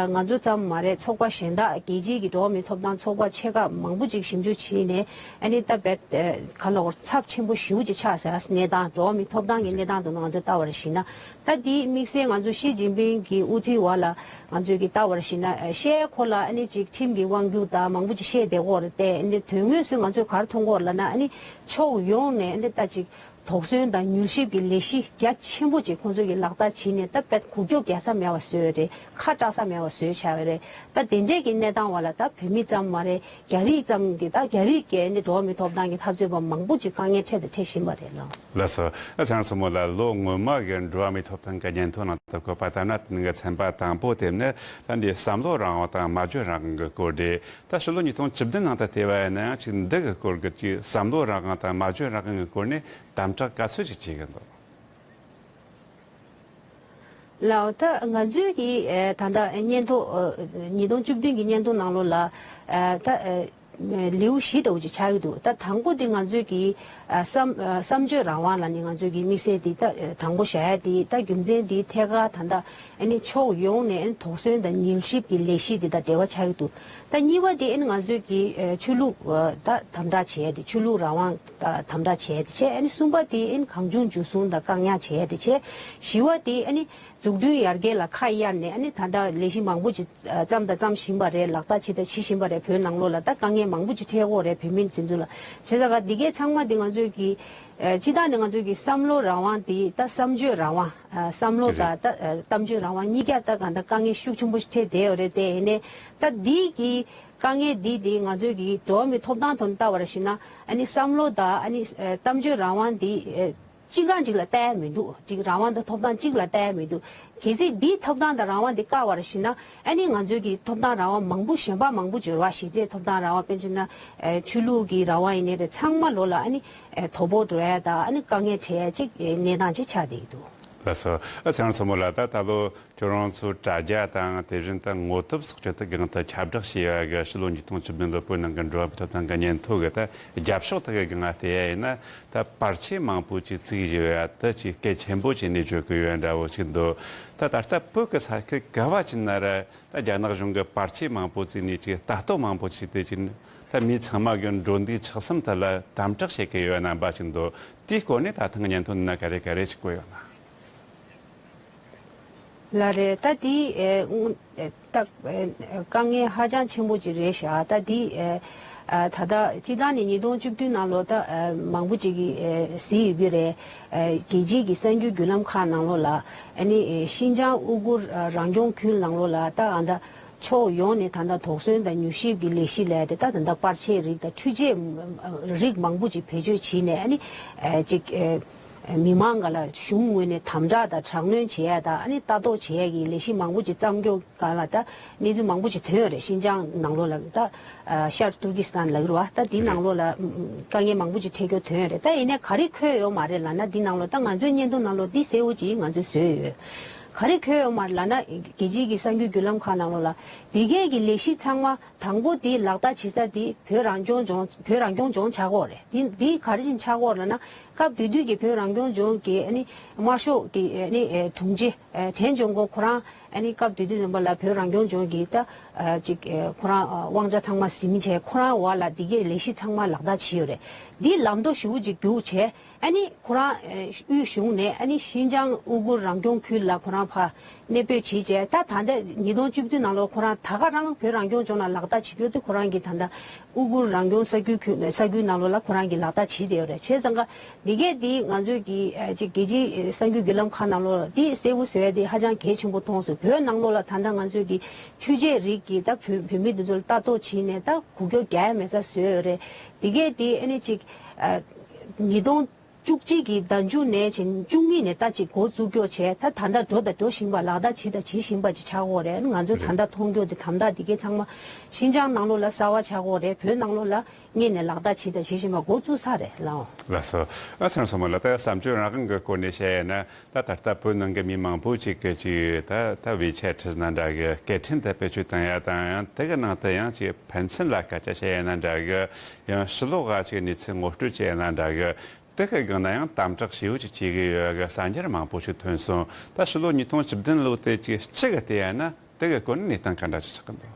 ང་ཚོ་ཙམ་མ་རེད། ཚོགས་པ་གཞན་དག་རྒྱལ་སྤྱིའི་གི་འགྲོ་བ་མིའི་ཐོབ་ཐང་ཚོགས་པ་ཆེ་ཁག་མང་པོ་ཅིག་ཞིབ་འཇུག་བྱས་ནས་ཨ་ནི་ད་བེད་ག་ལ་བར་ཚབས་ཆེན་པོ་ཞེ་པོ་ཅིག་ཆགས་ཟེར་གནས་སྟངས། འགྲོ་བ་མིའི་ཐོབ་ཐང་གི་གནས་སྟངས་དུ་ང་ཚོ་ལྟ་བར་གཞིགས་ན། ད་དེའི་དམིགས་བསལ་ང་ཚོ་ཞི་ཅིན་ཕིང་གི་དབུ་ཁྲིད་འོག་ལ་ང་ཚོས་ཀྱི་ལྟ་བར་གཞིགས་ན། ཨ་ཤའི་ཁོ་ལ་ཨ་ནི་ཅིག་ཁྲིམས་ཀྱི་དབང་སྒྱུར་དང་མང་པོ་ཅིག་བཤད་བསྡད་ཀྱི་ཡོད་རེད་དེ། ཨ་ནི་དོན་དངོས་སུ་ང་ཚོས་ག་རེ་མཐོང་གི་ཡོད་ལབ་ན། ཨ་ནི་ཕྱོགས་ཡོངས་ནས་ཨ་ནི་ད་ཅིག་དོགས་ཟོན་དང་མྱུལ་ཞིབ་ཀྱི་ལས་གཞི་རྒྱ་ཆེན་པོ་ཅིག་ཁོང་ཚོས་ཀྱི་ལག་བསྟར་བྱས་ནས། ད་དཔེ་འགུལ་སྐྱོད་རྒྱག་ས་མེད་པ་བཟོས་རེད། ཁ་གྲག་ས་མེད་པ་བཟོས་བཞག་ཡོད་རེད། ད་དེ་འདྲས་ཀྱི་གནས་སྟངས་འོག་ལ་ད་བོད་མི་ཙམ་མ་རེད། རྒྱ་རིགས་ཙམ་གྱི་ད་རྒྱ་རིགས་ཀྱི་ནི་འགྲོ་བ་མིའི་ཐོབ་ཐང་གི་འཐབ་རྩོད་པ་མང་པོ་ཅིག་དཀའ་ངལ་འཕྲད་དང་འཕྲད་བཞིན་པ་རེད་ལགས། ལགས་སོ། ཨ་ཚེ་རིང་མཚོ་མོ་ལགས། ལོ་སྔོན་མ་གི་འགྲོ་བ་མིའི་ཐོབ་ཐང་གི་སྙན་ཐོ་ནང་དུ་བཀོད་པ་ལྟར་ན། དེ་ནས་ཚན་པ་དང་པོ་དེ་ནི་ད་འདི་བསམ་བློ་རང་དབང་དང་སྨྲ་བརྗོད་རང་དབང་གི་སྐོར་རེད། ད་ཕྱི་ལོ་ཉིས་སྟོང་བཅུ་བདུན་ནང་དུ་བལྟས་པ་ཡིན་ན་ཡང་ཅིག་འདི་གི་སྐོར་གྱི་ཅིག་བསམ་བློ་རང་དབང་དང་སྨྲ་བརྗོད་རང་དབང་གི་སྐོར་ནས་དམ་དྲག་ག་ཚོད་ཅིག་བྱེད་ཀྱི་འདུག། ལགས། ད་ང་ཚོའི་གི་ཨེ་ད་ལྟ་སྙན་ཐོ་ཨ་ཉིས་སྟོང་བཅུ་བདུན་གྱི་སྙན་ཐོ་ནང་ལོགས་ལ་ཨ་ད་ཨ་ལེའུ་བཞི་འདྲ་བོ་ཅིག་ཆགས་ཀྱི་འདུག། ད་དང་པོ་དེ་ང་ཚོའི་གི་ཨ་བསམ་ཨ་བསམ་བརྗོད་རང་དབང་ལ་ནི་ང་ཚོའི་གི་དམིགས་བསལ་དེ་ད་ཨ་དང་པོ་བཞག་ཡ་དེ། ད་རྒྱུ་མཚན་དེ་ཐད་ཀར་ད་ལྟ་ཨ་ནི་ཕྱོགས་ཡོངས་ནས་ཨ་ནི་དོགས་ཟོན་དང་མྱུལ་ཞིབ་ཀྱི་ལས་གཞི་དེ་དང་འབྲེལ་བ་ཆགས་ཀྱི་འདུག། ད་གཉིས་པ་དེ་ཨ་ནི་ང་ཚོའི་གི་ཨ་ཆོས་ལུགས་ཨ་ད་དམ་དྲག་བྱེད་ཡ་དེ། ཆོས་ལུགས་རང་དབང་ད་དམ་དྲག་བྱས་ཏེ་བྱས། ཨ་ནི་གསུམ་པ་དེ་ཨ་ནི་གང་བྱུང་འཇུ་བཟུང་དང་བཀག་ཉར་བྱས་ཏེ་བྱས། བཞི་བ་དེ་ཨ་ནི་འཛུགས་སྐྲུན་ཡར་རྒྱས་ལ་ཁ་གཡར་ནས། ཨ་ནི་ད་ལྟ་ལས་གཞི་མང་པོ་ཅིག་བརྩམས་དང་བརྩམ་བཞིན་པ་རེད། ལག་བསྟར་བྱེད་དང་བྱེད་བཞིན་པ་རེད། བོད་ནང་ལོགས་ལ་ད་དཀའ་ངལ་མང་པོ་ཅིག་འཕྲད་ཀྱི་ཡོད་རེད། བོད་མི་དེ་ཚོ་ལ། བྱས་ཙང་ཀ་འདི་གའི་ཚང་མ་དེ་ང་ཚོའི་གི་ཨ་སྤྱི་བཏང་ནས་ང་ཚོའི་གི་བསམ་བློ་རང་དབང་དེ། ད་བསམ་བརྗོད་རང་དབང་ཨ་བསམ་བློ་དང་ད་ཨ་གཏམ་བརྗོད་རང་དབང་གཉིས་ཀ་ད་ག་ད་དཀའ་ངལ་ཤུགས་ཆེན་པོ་ཞིག་འཕྲད་བསྡད་ཡོད་རེད་དེ། ཡིན་ནའི་ད་འདི་གི་དཀའ་ངལ་འདི་དེ་ང་ཚོའི་གི་འགྲོ་བ་མིའི་ཐོབ་ཐང་དོན་ལྟ་བར་གཞིགས་ན། ཨ་ནི་བསམ་བློ་དང་ཨ་ནི་ཨ་གཏམ་བརྗོད་རང་དབང་འདི་ཨ་གཅིག་རང་གཅིག་ལ་ལྟ་ཡ་མི་འདུག། གཅིག་རང་དབང་དང་ཐོབ་ཐང་གཅིག་ལ་ལྟ་ཡ་མི་འདུག། གལ་སྲིད་འདིའི་ཐོབ་ཐང་དང་རང་དབང་འདི་བཀག་པར་གཞིགས་ན། ཨ་ནི་ང་ཚོའི་གི་ཐོབ་ཐང་རང་དབང་མང་པོ་གཞན་པ་མང་པོ་འབྱོར་བ། གཞི་རྩའི་ཐོབ་ཐང་རང་དབང་དཔེར་ན་ཨ་ཆོས་ལུགས་ཀྱི་རང་དབང་ཡིན་ནའི་རེད། ཚང་མ་ལོགས་ལ་ཨ་ནི་ཨ་དོ་ཕོག་འགྲོ་ཡ་དང་ཨ་ནི་དཀའ་ངལ་འཕྲད་ཡ་ཅིག་ཨ་གནས་སྟངས་ཅིག་ཆགས་བསྡད་ཀྱི་འདུག། ལགས་སོ། ཨ་ཚེ་རིང་མཚོ་མོ་ལགས། ད་ད་ལོ་ཁྱོད་རང་ཚོའི་དྲ་རྒྱ་དང་དེ་བཞིན་དུ་ངོ་དེབ་སོགས་ཀྱི་ཐད་གང་དུ་ཁྱབ་བསྒྲགས་བྱས་ཡོད་གི་ཕྱི་ལོ་ཉིས་སྟོང་བཅུ་བདུན་ལོ་བོད་ནང་གི་འགྲོ་བ་མིའི་ཐོབ་ཐང་གི་སྙན་ཐོ་གི་ད་རྒྱབ་ཕྱོགས་ཐད་གི་སྒང་བལྟས་ཡ་ཡིན་ན། ད་བར་ཆད་མང་པོ་ཅིག་བརྩིགས་ཡོད་ཡ་དེ་ཅིག་གལ་ཆེན་པོ་བྱས་ནས་བརྗོད་ཀྱི་ཡོད་འདྲ་བོ་ཞིག་འདུག། ད་ད་ལྟ་བོད་ཀྱི་ས་ཁུལ་ག་བ་ཅིག་ན་ར་ད་རྒྱ་ནག་གཞུང་གིས་བར་ཆད་མང་པོ་བརྩིགས་ནས་ཅིག་ལྟ་རྟོག་མང་པོ་བྱས་ཏེ་ཅིག་ད་མི་ཚང་མ་གི་འགྲོ་འདུག་ཆགས་སེམས་ཐད་ལ་དམ་དྲག་བྱེད་ཀྱི་ཡོད་རྣམ་པ་ཞིག་འདུག། དེའི་སྐོར་ནས་ད་ཐེངས་སྙན་ཐོ་འདི་ན་ག་རེ་ག་རེ་ཞིག་བཀོད་ཡོད་ན། ལགས་རེད། ད་འདི་ཨེ་ད་ཨེ་དཀའ་ངལ་ཧ་ཅང་ཆེན་པོ་ཅིག་རེད་ཤག། ད་འདི་ཨེ་ཨ་ད་ལྟ་སྤྱི་བཏང་ནས་ཉིས་སྟོང་བཅུ་བདུན་ནང་ལོགས་ད་ཨེ་མང་པོ་ཅིག་གིས་ཨེ་གཟིགས་ཡོད་ཀྱི་རེད། ཨེ་རྒྱལ་སྤྱིའི་གི་གསར་འགྱུར་བརྒྱུད་ལམ་ཁག་ནང་ལོགས་ལ། ཨ་ནི་ཨེ་ཤིན་ཅང་ཨུ་གུར་ཨ་རང་སྐྱོང་ཁུལ་ནང་ལོགས་ལ་ད་ཨ་ད་ཕྱོགས་ཡོངས་ནས་ད་ལྟ་དོགས་ཟོན་དང་མྱུལ་ཞིབ་ཀྱི་ལས་གཞི་ལས་དེ། ད་ད་ལྟ་པར་ཆས་རིགས་དང་འཕྲུལ་ཆས་རིགས་མང་པོ་ཅིག་བེད་སྤྱོད་བྱས་ནས། ཨ་ནི་ཨེ་ཅིག་ཨེ་མི་མང་ག་ལ་གཞུང་ངོས་ནས་དམ་དྲག་དང་དྲག་གནོན་བྱེད་ཡ་དང་། ཨ་ནི་ལྟ་རྟོག་བྱེད་ཡ་གི་ལས་གཞི་མང་པོ་ཅིག་བརྩམས་ཀྱོག་ག་ལ་ད་གནས་ཚུལ་མང་པོ་ཅིག་ཐོན་ཡོད་རེད། ཤིན་ཅང་ནང་ལོགས་ལ་ད་ཨ་ཤར་ཏུར་ཀི་སི་ཐན་ལབ་ཀྱི་རེད་བ། ད་དེའི་ནང་ལོགས་ལ་ཨམ་དཀའ་ངལ་མང་པོ་ཅིག་འཕྲད་ཀྱོག་ཐོན་ཡོད་རེད། ད་ཡིན་ནའི་ག་རེ་འཁོད་ཡོད་མ་རེད་ལབ་ན། དེའི་ནང་ལོགས་ད་ང་ཚོའི་སྙན་ཐོ་ནང་ལོགས་འདི་གསལ་བོ་ཅིག་ང་ཚོས་བཟོས་ཡོད། ག་རེ་འཁོད་ཡོད་མ་རེད་ལབ་ན། རྒྱལ་སྤྱིའི་གི་གསར་འགྱུར་བརྒྱུད་ལམ་ཁག་ནང་ལོགས་ལ་འདི་གའི་གི་ལས་གཞི་ཚང་མ་དང་པོ་དེ་ལག་བསྟར་བྱེད་ས་དེ་བོད་རང་སྐྱོང་ལྗོངས། བོད་རང་སྐྱོང་ལྗོངས་ཆགས་ཀྱི་ཡོད་རེད། དེ་དེ་ག་རེ་བཞིན་ཆགས་ཀྱི་ཡོད་རེད་ལབ་ན། སྐབས་དེ་དུས་ཀྱི་བོད་རང་སྐྱོང་ལྗོངས་ཀྱི་ཨ་ནི་དམར་ཤོག་གི་ཨ་ནི་ཨེ་དྲུང་ཆེ་ཨེ་ཕྲན་ཅུང་ཀོ་ཁོ་རང་ཨ་ནི་སྐབས་དེ་དུས་ཙམ་པ་ལ་བོད་རང་སྐྱོང་ལྗོངས་ཀྱི་ད་ཨ་ཅིག་ཨེ་ཁོ་རང་ཨ་དབང་ཆ་ཚང་མ་ཟིན་བྱས། ཁོ་རང་འོག་ལ་འདི་གའི་ལས་གཞི་ཚང་མ་ལག་བསྟར་བྱས་ཡོད་རེད། འདི་ལམ་ཐོ་ཞེ་པོ་ཅིག་རྒྱུགས་བྱས། ཨ་ནི་ཁོ་རང་ཨེ་དབུས་གཞུང་ནས་ཨ་ནི་ཤིན་ཅང་ཨུ་གུར་རང་སྐྱོང་ཁུལ་ལ་ཁོ་རང་ཕར་གནས་སྤོས་བྱས་བྱས། ད་ད་ལྟ་ཉིས་སྟོང་བཅུ་བདུན་ནང་ལོགས་ཁོ་རང་ད་ག་རང་བོད་རང་སྐྱོང་ལྗོངས་ནང་ལག་བསྟར་བྱེད་རྒྱུ་དེ་ཁོ་རང་གིས་ད་ལྟ་ཨུ་གུར་རང་སྐྱོང་ས་ཁུལ་ཁུལ་ས་ཁུལ་ནང་ལོགས་ལ་ཁོ་རང་གིས་ལག་བསྟར་བྱེད་བསྡད་ཡོད་རེད། བྱས་ཙང་ཀ་འདི་གས་འདི་ང་ཚོའི་གི་ཨ་ཅིག་རྒྱལ་སྤྱིའི་གསར་འགྱུར་བརྒྱུད་ལམ་ཁག་ནང་ལོགས་ལ་འདི་གསལ་པོ་བཟོ་ཡ་འདི་ཧ་ཅང་གལ་ཆེན་པོ་མཐོང་སོང་། བོད་ནང་ལོགས་ལ་ད་ལྟ་ང་ཚོའི་གི་ཆོས་བྱེད་རིགས་ཀྱི་ད་བོད་བོད་མི་འདི་ཚོ་ལ་ལྟ་རྟོག་བྱས་ནས་ད་འགུལ་སྐྱོད་རྒྱག་ཡ་མེད་ས་བཟོས་ཡོད་རེད། འདི་གས་འདི་ཨ་ནི་ཅིག་ཨ་ཉིས་སྟོང་ བཅུ་གཅིག་གི་ཟླ་མཇུག་ནས་བྱས་བཅུ་གཉིས་ནས་ད་ཅིག་འགོ་བཙུགས་ཀྱོག་བྱས། ད་ད་ལྟ་འགྲོ་དང་འགྲོ་བཞིན་པ། ལག་བསྟར་བྱེད་དང་བྱེད་བཞིན་པ་ཅིག་ཆགས་ཀྱི་ཡོད་རེད། ང་ཚོ་ད་ལྟ་མཐོང་རྒྱུ་དེ་དམ་དྲག་དེ་གའི་ཚང་མ་ཤིན་ཅང་ནང་ལོགས་ལ་གསར་པ་ཆགས་ཀྱི་ཡོད་རེད། བོད་ནང་ལོགས་ལ་སྔོན་ནས་ལག་བསྟར་བྱེད་དང་བྱེད་བཞིན་པ་འགོ་བཙུགས་ཚར་རེད་ལགས། ལགས་སོ། ཨ་ཚེ་རིང་མཚོ་མོ་ལགས། ད་བསམ་སྤྱོད་རང་དབང་གི་སྐོར་ནས་བཤད་ཡ་ན། ད་ད་ལྟ་བོད་ནང་གི་མི་མང་པོ་ཅིག་གིས་ཅིག་ད་ད་ཝེ་ཆེ་ཊི་ནང་འདྲ་གི་སྐད་འཕྲིན་དེ་བེད་སྤྱོད་བཏང་ཡ་དང་། ཡང་དེ་གི་ནང་དུ་ཡང་ཅིག་ཕན་ཚུན་ལ་སྐད་ཆ་བཤད་ཡ་ན་འདྲ་གི། ཡང་ཕྱི་ལོགས་ག་ཅིག་གནས་ཚུལ་ངོ་སྤྲོད་བྱེད་ཡ་ན་འདྲ་གི། དེ་གི་སྒང་ན་ཡང་དམ་དྲག་ཞེ་པོ་ཅིག་བྱེད་ཀྱི་ཡོད་གི་གསར་འགྱུར་མང་པོ་ཞིག་ཐོན་སོང་། ད་ཕྱི་ལོ་ཉིས་སྟོང་བཅུ་བདུན་ལོ་དེ་ཅིག་གཅིག་གི་བལྟས་ཡ་ན་དེ་གི་སྐོར་ནས་གནས་སྟངས་ག་འདྲ་ཅིག་ཆགས་ཀྱི་འདུག་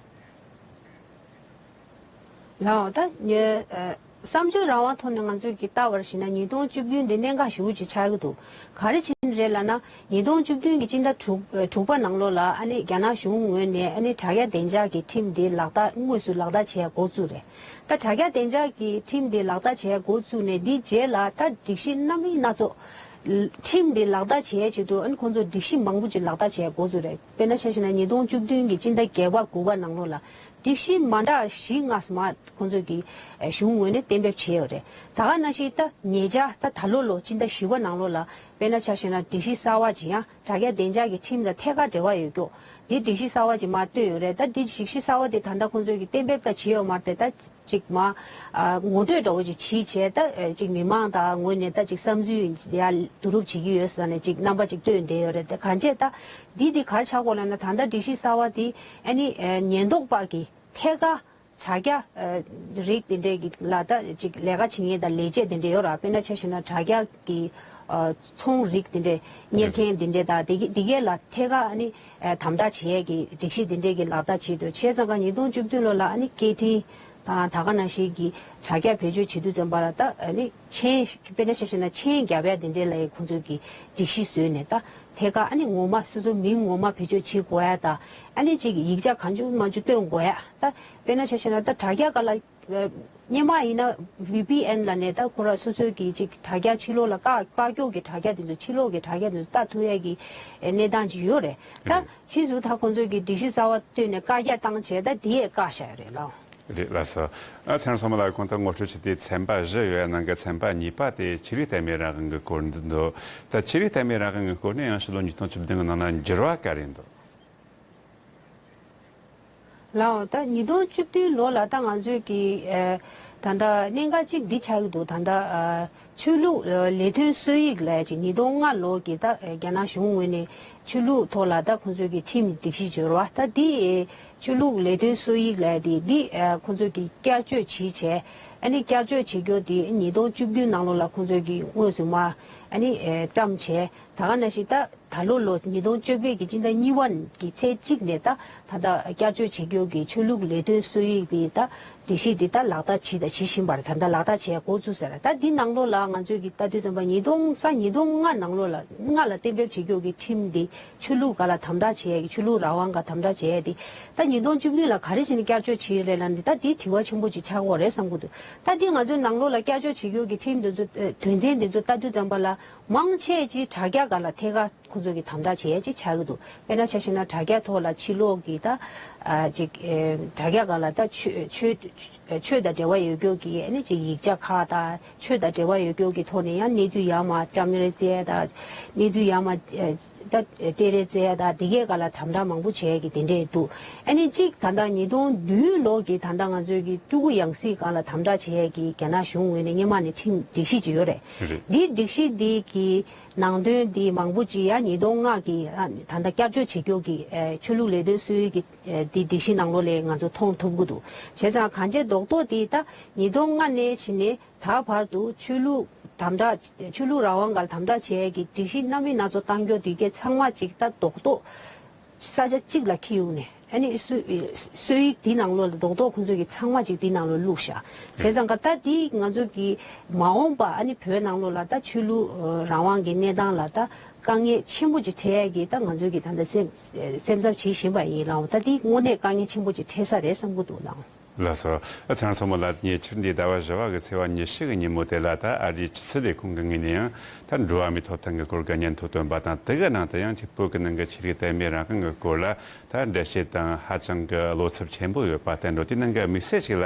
ལགས། ད་ངས་ཨ་བསམ་སྤྱོད་རང་དབང་ཐོག་ནས་ང་ཚོས་ཀྱི་ལྟ་བར་བྱས་ན་ཉིས་སྟོང་བཅུ་བདུན་འདི་གནད་འགག་ཞེ་པོ་ཅིག་ཆགས་ཀྱི་འདུག་ག་རེ་བྱས་ནས་རེད་ལབ་ན། ཉིས་སྟོང་བཅུ་བདུན་གྱི་སྤྱི་ཟླ་དྲུག་དྲུག་པ་ནང་ལོགས་ལ་ཨ་ནི་རྒྱ་ནག་གཞུང་ངོས་ནས་ཨ་ནི་དྲ་རྒྱ་བདེ་འཇགས་ཀྱི་ཁྲིམས་འདི་ལག་བསྟར་དངོས་སུ་ལག་བསྟར་བྱེད་ཡ་འགོ་བཙུགས་རེད། ད་དྲ་རྒྱ་བདེ་འཇགས་ཀྱི་ཁྲིམས་འདི་ལག་བསྟར་བྱེད་ཡ་འགོ་བཙུགས་ནས་འདིའི་རྗེས་ལ་ད་སྒྲིག་གཞི་སྣ་མིན་སྣ་ཚོགས། ཁྲིམས་འདི་ལག་བསྟར་བྱེད་ཡ་ཆེད་དུ་ཨ་ནི་ཁོང་ཚོ་སྒྲིག་གཞི་མང་པོ་ཅིག་ལག་བསྟར་བྱེད་ཡ་འགོ་བཙུགས་རེད། དཔེར་ན་ཆ་བཞག་ན་ཉིས་སྟོང་བཅུ་བདུན་གྱི་སྤྱི་ཟླ་བརྒྱད་པ་དགུ་པ་ནང་ལོགས་ལ་སྒྲིག་གཞི་མ་འདྲ་བཞི་ལྔ་ཙམ་ཁོང་ཚོ་གི་ཨ་གཞུང་ངོས་ནས་གཏན་འབེབས་བྱས་ཡོད་རེད། ད་ག་ནང་བཞིན་ད་ཉེ་ཆར་ད་ད་ལོ་ལོ་སྤྱི་ཟླ་བཞི་པ་ནང་ལོགས་ལ་དཔེར་ན་ཆ་བཞག་ན་སྒྲིག་གཞི་གསར་པ་ཅིག་ཡང་དྲ་རྒྱ་བདེ་འཇགས་ཀྱི་ཁྲིམས་དང་ཐད་ཀར་འབྲེལ་བ་ཡོད་ཀྱོག་འདི་སྒྲིག་གཞི་གསར་པ་ཅིག་མར་བཏོན་ཡོད་རེད། ད་འདི་སྒྲིག་གཞི་གསར་པ་དེ་ད་ལྟ་ཁོང་ཚོས་ཀྱི་གཏན་འབེབས་ད་བྱས་ཡོད་མ་རེད། ད་ཅིག་མ་ཨ་ངོ་སྤྲོད་འདྲ་བོ་ཅིག་བྱས་བྱས། ད་ཨ་ཅིག་མི་མང་དང་ངོས་ནས་ད་ཅིག་བསམ་ཚུལ་ཡ་བསྡུ་རུབ་བྱེད་ཀྱི་ཡོད་ཟེར་ནས་ཅིག་རྣམ་པ་ཅིག་བཏོན་བསྡད་ཡོད་རེད། དེ་གང་བྱས་ད་འདི་འདི་ག་རེ་ཆགས་ཀྱོག་ལབ་ན། ད་ལྟ་སྒྲིག་གཞི་གསར་པ་དེ་ཨ་ནི་ཨ་ཉེན་རྟོག་པ་གི་ཐད་ཀར་དྲ་རྒྱ་ཨ་རིགས་དེ་འདྲས་ཀྱི་ལ་ད་ཅིག་ལས་ཀ་བྱེད་མཁན་དང་ལས་བྱེད་དེ་འདྲས་ཡོད་ར། དཔེར་ན་ཆ་བཞག་ན་དྲ་རྒྱ་གི་ཨ་ཚོང་རིགས་དེ་འདྲས་གཉེར་མཁན་དེ་འདྲས་དང་དེ་གི་དེ་གའི་ལ་ཐད་ཀར་ཨ་ནི་ཨ་དམ་དྲག་བྱེད་ཡས་ཀྱི་སྒྲིག་གཞི་དེ་འདྲས་ཀྱི་ལག་བསྟར་བྱེད་དུ། བྱས་ཙང་ཀ་ཉིས་སྟོང་བཅུ་བདུན་ལོ་ལ་ཨ་ནི་སྐད་འཕྲིན་དང་ད་ག་ནང་བཞིན་གྱི་དྲ་རྒྱ་བེད་སྤྱོད་བྱེད་དུས་ཙམ་པ་ལ་ད་ཨ་ནི་མཆན། དཔེར་ན་ཆ་བཞག་ན་མཆན་རྒྱབ་ཡ་དེ་འདྲས་ལ་ཡི་ཁོང་ཚོས་ཀྱི་སྒྲིག་གཞི་བཟོས་ནས་ད་ཐད་ཀར་ཨ་ནི་ངོ་མ་སོ་སོ་མིང་ངོ་མ་བེད་སྤྱོད་བྱེད་དགོས་ཡ་དང་། ཨ་ནི་ཅིག་ཡིག་ཆ་གང་བྱུང་མང་བྱུང་སྟོན་དགོས་ཡ། ད་དཔེར་ན་ཆ་བཞག་ན་ད་དྲ་རྒྱ་སྒང་ལ་ཨ་སྔོན་མ་ཡིན་ན་ཝི་པི་ཨེན་ལབ་ནས་ད་ཁོ་ར་སོ་སོའི་གི་ཅིག་དྲ་རྒྱ་ཕྱི་ལོགས་ལ་བཀག་བཀག་ཀྱོག་གི་དྲ་རྒྱ་དེ་ཚོ་ཕྱི་ལོགས་གི་དྲ་རྒྱ་དེ་ཚོ་ལྟ་ཐུབ་ཡ་གི་ཨ་གནས་སྟངས་ཅིག་ཡོད་རེད། ད་རེད། ཕྱིས་སུ་ད་ཁོང་ཚོས་ཀྱི་སྒྲིག་གཞི་གསར་པ་བཏོན་ནས་བཀག་རྒྱ་བཏང་བྱས་ད་དེ་ཡས་བཀག་བཞག་ཡོད་རེད་ལགས། རེད་ལགས་སོ། ཨ་ཚེ་རིང་མཚོ་མོ་ལགས། གོང་དུ་ངོ་སྤྲོད་བྱས་ཏེ་ཚན་པ་བཞི་ཡོད་ཡ་ནང་གི་ཚན་པ་གཉིས་པ་དེ་ཆོས་ལུགས་དད་མོས་རང་དབང་གི་སྐོར་འདི་འདུག་ད་ཆོས་ལུགས་དད་མོས་རང་དབང་གི་སྐོར་ནས་ཡང་ཕྱི་ལོ་ཉིས་སྟོང་བཅུ་བདུན་གི་ནང་ན་འགྱུར་བ་ག་རེ་འདུག་ལགས། ད་ཉིས་སྟོང་བཅུ་བདུན་ལོ་ལ་ད་ང་ཚོས་ཀྱི་ཨ་ད་ལྟ་གནད་འགག་ཅིག་འདི་ཆགས་ཀྱི་འདུག་ད་ལྟ་ཨ་ཆོས་ལུགས་ཨ་ལས་དོན་སྲོལ་ཡིག་ལབ་ཡ་ཅིག་ཉིས་སྟོང་ལྔ་ལོ་གི་ད་ཨ་རྒྱ་ནག་གཞུང་ངོས་ནས་ཆོས་ལུགས་ཐོག་ལ་ད་ཁོང་ཚོས་ཀྱི་ཁྲིམས་སྒྲིག་གཞི་འབྱོར་བ་ད་འདི་ཨ་ཆོས་ལུགས་ལས་དོན་སྲོལ་ཡིག་ལབ་ཡ་དེ་འདི་ཨ་ཁོང་ཚོས་ཀྱི་བསྐྱར་བཅོས་བྱས་བྱས། ཨ་ནི་བསྐྱར་བཅོས་བྱེད་རྒྱུ་དེ་ཉིས་སྟོང་བཅུ་བདུན་ནང་ལོགས་ལ་ཁོང་ཚོས་ཀྱི་དངོས་སུ་མ་ཨ་ནི་ཨ་བཀྲམ་བྱས། ད་ག་ནང་བཞིན་ད་ད་ལོ་ལོ་ཉིས་སྟོང་བཅོ་བརྒྱད་ཀྱི་སྤྱི་ཟླ་གཉིས་པ་གི་ཚེས་གཅིག་ནས་ད་ད་ལྟ་བསྐྱར་བཅོས་བྱེད་རྒྱུ་གི་ཆོས་ལུགས་ལས་དོན་སྲོལ་ཡིག་དེ་ད་སྒྲིག་གཞི་དེ་ད་ལག་བསྟར་བྱས་དང་བྱེད་བཞིན་པ་རེད། ད་ལྟ་ལག་བསྟར་བྱས་འགོ་བཙུགས་ཟེར། ད་འདི་ནང་ལོགས་ལ་ང་ཚོས་ཀྱི་ལྟ་དུས་ཙམ་པ་ཉིས་སྟོང་ས་ཉིས་སྟོང་ལྔ་ནང་ལོགས་ལ་ལྔ་ལ་གཏན་འབེབས་བྱེད་རྒྱུ་གི་ཁྲིམས་དེ་ཆོས་ལུགས་སྒང་ལ་དམ་དྲག་བྱས་ཀྱི་ཆོས་ལུགས་རང་དབང་སྒང་དམ་དྲག་བྱས་དེ་ད་ཉིས་སྟོང་བཅུ་བདུན་ལ་ག་རེ་བྱས་ནས་བསྐྱར་བཅོས་བྱས་རེད་ལབ་ན། ད་འདི་དྲི་བ་ཆེན་པོ་ཅིག་ཆགས་ཀྱི་ཡོད་རེད་བསམ་གྱི་འདུག་ད་འདི་ང་ཚོའི་ནང་ལོགས་ལ་བསྐྱར་བཅོས་བྱེད་རྒྱུ་གི་ཁྲིམས་དེ་ཚོ་དོན་ཚན་དེ་ཚོ་ལྟ་དུས་ཙམ་པ་ལ་མང་ཆེ་ཅིག་དྲ་རྒྱ་སྒང་ལ་ཐད་ཀར་ཁོང་ཚོ་གིས་དམ་དྲག་བྱེད་ཡས་ཅིག་ཆགས་ཀྱི་འདུག་དཔེར་ན་ཆ་བཞག་ན་དྲ་རྒྱ་ཐོག་ལ་ཕྱི་ལོགས་ཀྱི་ད་ཨ་ཅིག་ཨེ་དྲ་རྒྱ་སྒང་ལ་ད་ཆོས་ཆོས་ཆོས་དང་འབྲེལ་བ་ཡོད་རྒྱུ་གི་ཨ་ནི་ཅིག་ཡིག་ཆ་ཁག་དང་ཆོས་དང་འབྲེལ་བ་ཡོད་རྒྱུ་གི་ཐོག་ནས་ཡང་གནས་ཚུལ་ཡར་མར་བཀྲམ་རེས་བྱས་དང་གནས་ཚུལ་ཡར་མར་ཨེ་ད་སྤྲད་རེས་བྱས་དང་དེ་གའི་སྒང་ལ་དམ་དྲག་མང་པོ་བྱེད་ཡས་ཀྱི་དེ་འདྲས་འདུག་ཨ་ནི་གཅིག་ད་ལྟ་ཉིས་སྟོང་བདུན་ལོ་གི་ད་ལྟ་ང་ཚོའི་གི་སྤྲུལ་སྐུ་ཡང་སྲིད་སྒང་ལ་དམ་དྲག་བྱེད་ཡས་ཀྱི་རྒྱ་ནག་གཞུང་ངོས་ནས་སྔོན་མ་ནས་ཁྲིམས་སྒྲིག་གཞི་ཅིག་ཡོད་རེད། རེད། འདི་སྒྲིག་གཞི་འདི་གི་ནང་དོན་འདི་མང་པོ་ཅིག་ཡང་ཉིས་སྟོང་ལྔ་གི་ཨ་ད་ལྟ་བསྐྱར་བཅོས་བྱེད་རྒྱུ་གི་ཨེ་ཆོས་ལུགས་ལས་དོན་སྲོལ་ཡིག་གི་ཨེ་འདི་སྒྲིག་གཞི་ནང་ལོགས་ལ་ང་ཚོ་མཐོང་ཐུབ་ཀྱི་འདུག་བྱས་ཙང་གང་བྱས་རྡོག་རྡོག་འདི་ད་ཉིས་སྟོང་ལྔ་ནས་བྱས་ནས། ད་བར་དུ་ཆོས་ལུགས་དམ་དྲག་ཆོས་ལུགས་རང་དབང་སྒང་དམ་དྲག་བྱེད་ཡས་ཀྱི་སྒྲིག་གཞི་སྣ་མིན་སྣ་ཚོགས་བཏང་རྒྱུ་དེ་གའི་ཚང་མ་ཅིག་ད་རྡོག་རྡོག་ས་ཆ་གཅིག་ལ་འཁྱེར་ཡོང་ནས་ཨ་ནི་སྲོལ་སྲོལ་ཡིག་དེ་ནང་ལོགས་ལ་རྡོག་རྡོག་ཁོང་ཚོ་གི་ཚང་མ་ཅིག་དེ་ནང་ལོགས་བླུགས་བཞག་བྱས་ཙང་ཀ་ད་དེ་ང་ཚོ་གི་མ་འོངས་པ་ཨ་ནི་བོད་ནང་ལོགས་ལ་ད་ཆོས་ལུགས་རང་དབང་གི་གནས་སྟངས་ལ་ད་དཀའ་ངལ་ཆེན་པོ་ཅིག་འཕྲད་ཡས་ཀྱི་ད་ང་ཚོ་གི་ད་ལྟ་སེམས་སེམས་འཚབ་བྱེད་བཞིན་པ་ཡིན་ལགས། ད་དེ་དངོས་གནས་དཀའ་ངལ་ཆེན་པོ་ཅིག་འཕྲད་ས་རེད་བསམ་གྱི་འདུག་ལགས། ལགས་སོ། ཨ་ཚེ་རིང་མཚོ་མོ་ལགས། ཉེ་ཆར་འདི་ཟླ་བ་བཞི་པ་གི་ཚེས་པ་ཉི་ཤུ་གི་ཉིན་མོ་དེ་ལ་ད་ཨ་རིའི་ཕྱི་སྲིད་ལས་ཁུངས་ཀྱི་ངོས་ནས་ཡང་ད་འགྲོ་བ་མིའི་ཐོབ་ཐང་གི་སྐོར་གྱི་སྙན་ཐོ་བཏོན་པ་དང་། དེ་གི་ནང་དུ་ཡང་ཅིག་བོད་ཀྱི་ནང་གི་ཆོས་ལུགས་དད་མོས་རང་དབང་གི་སྐོར་ལ་ད་འགྲེལ་བཤད་དང་ཧ་ཅང་གི་བློ་འཚབ་ཆེན་པོ་ཡོད་པ་བསྟན་འགྲོ། དེ་ནང་གི་དམིགས་བསལ་ཞིག་ལ་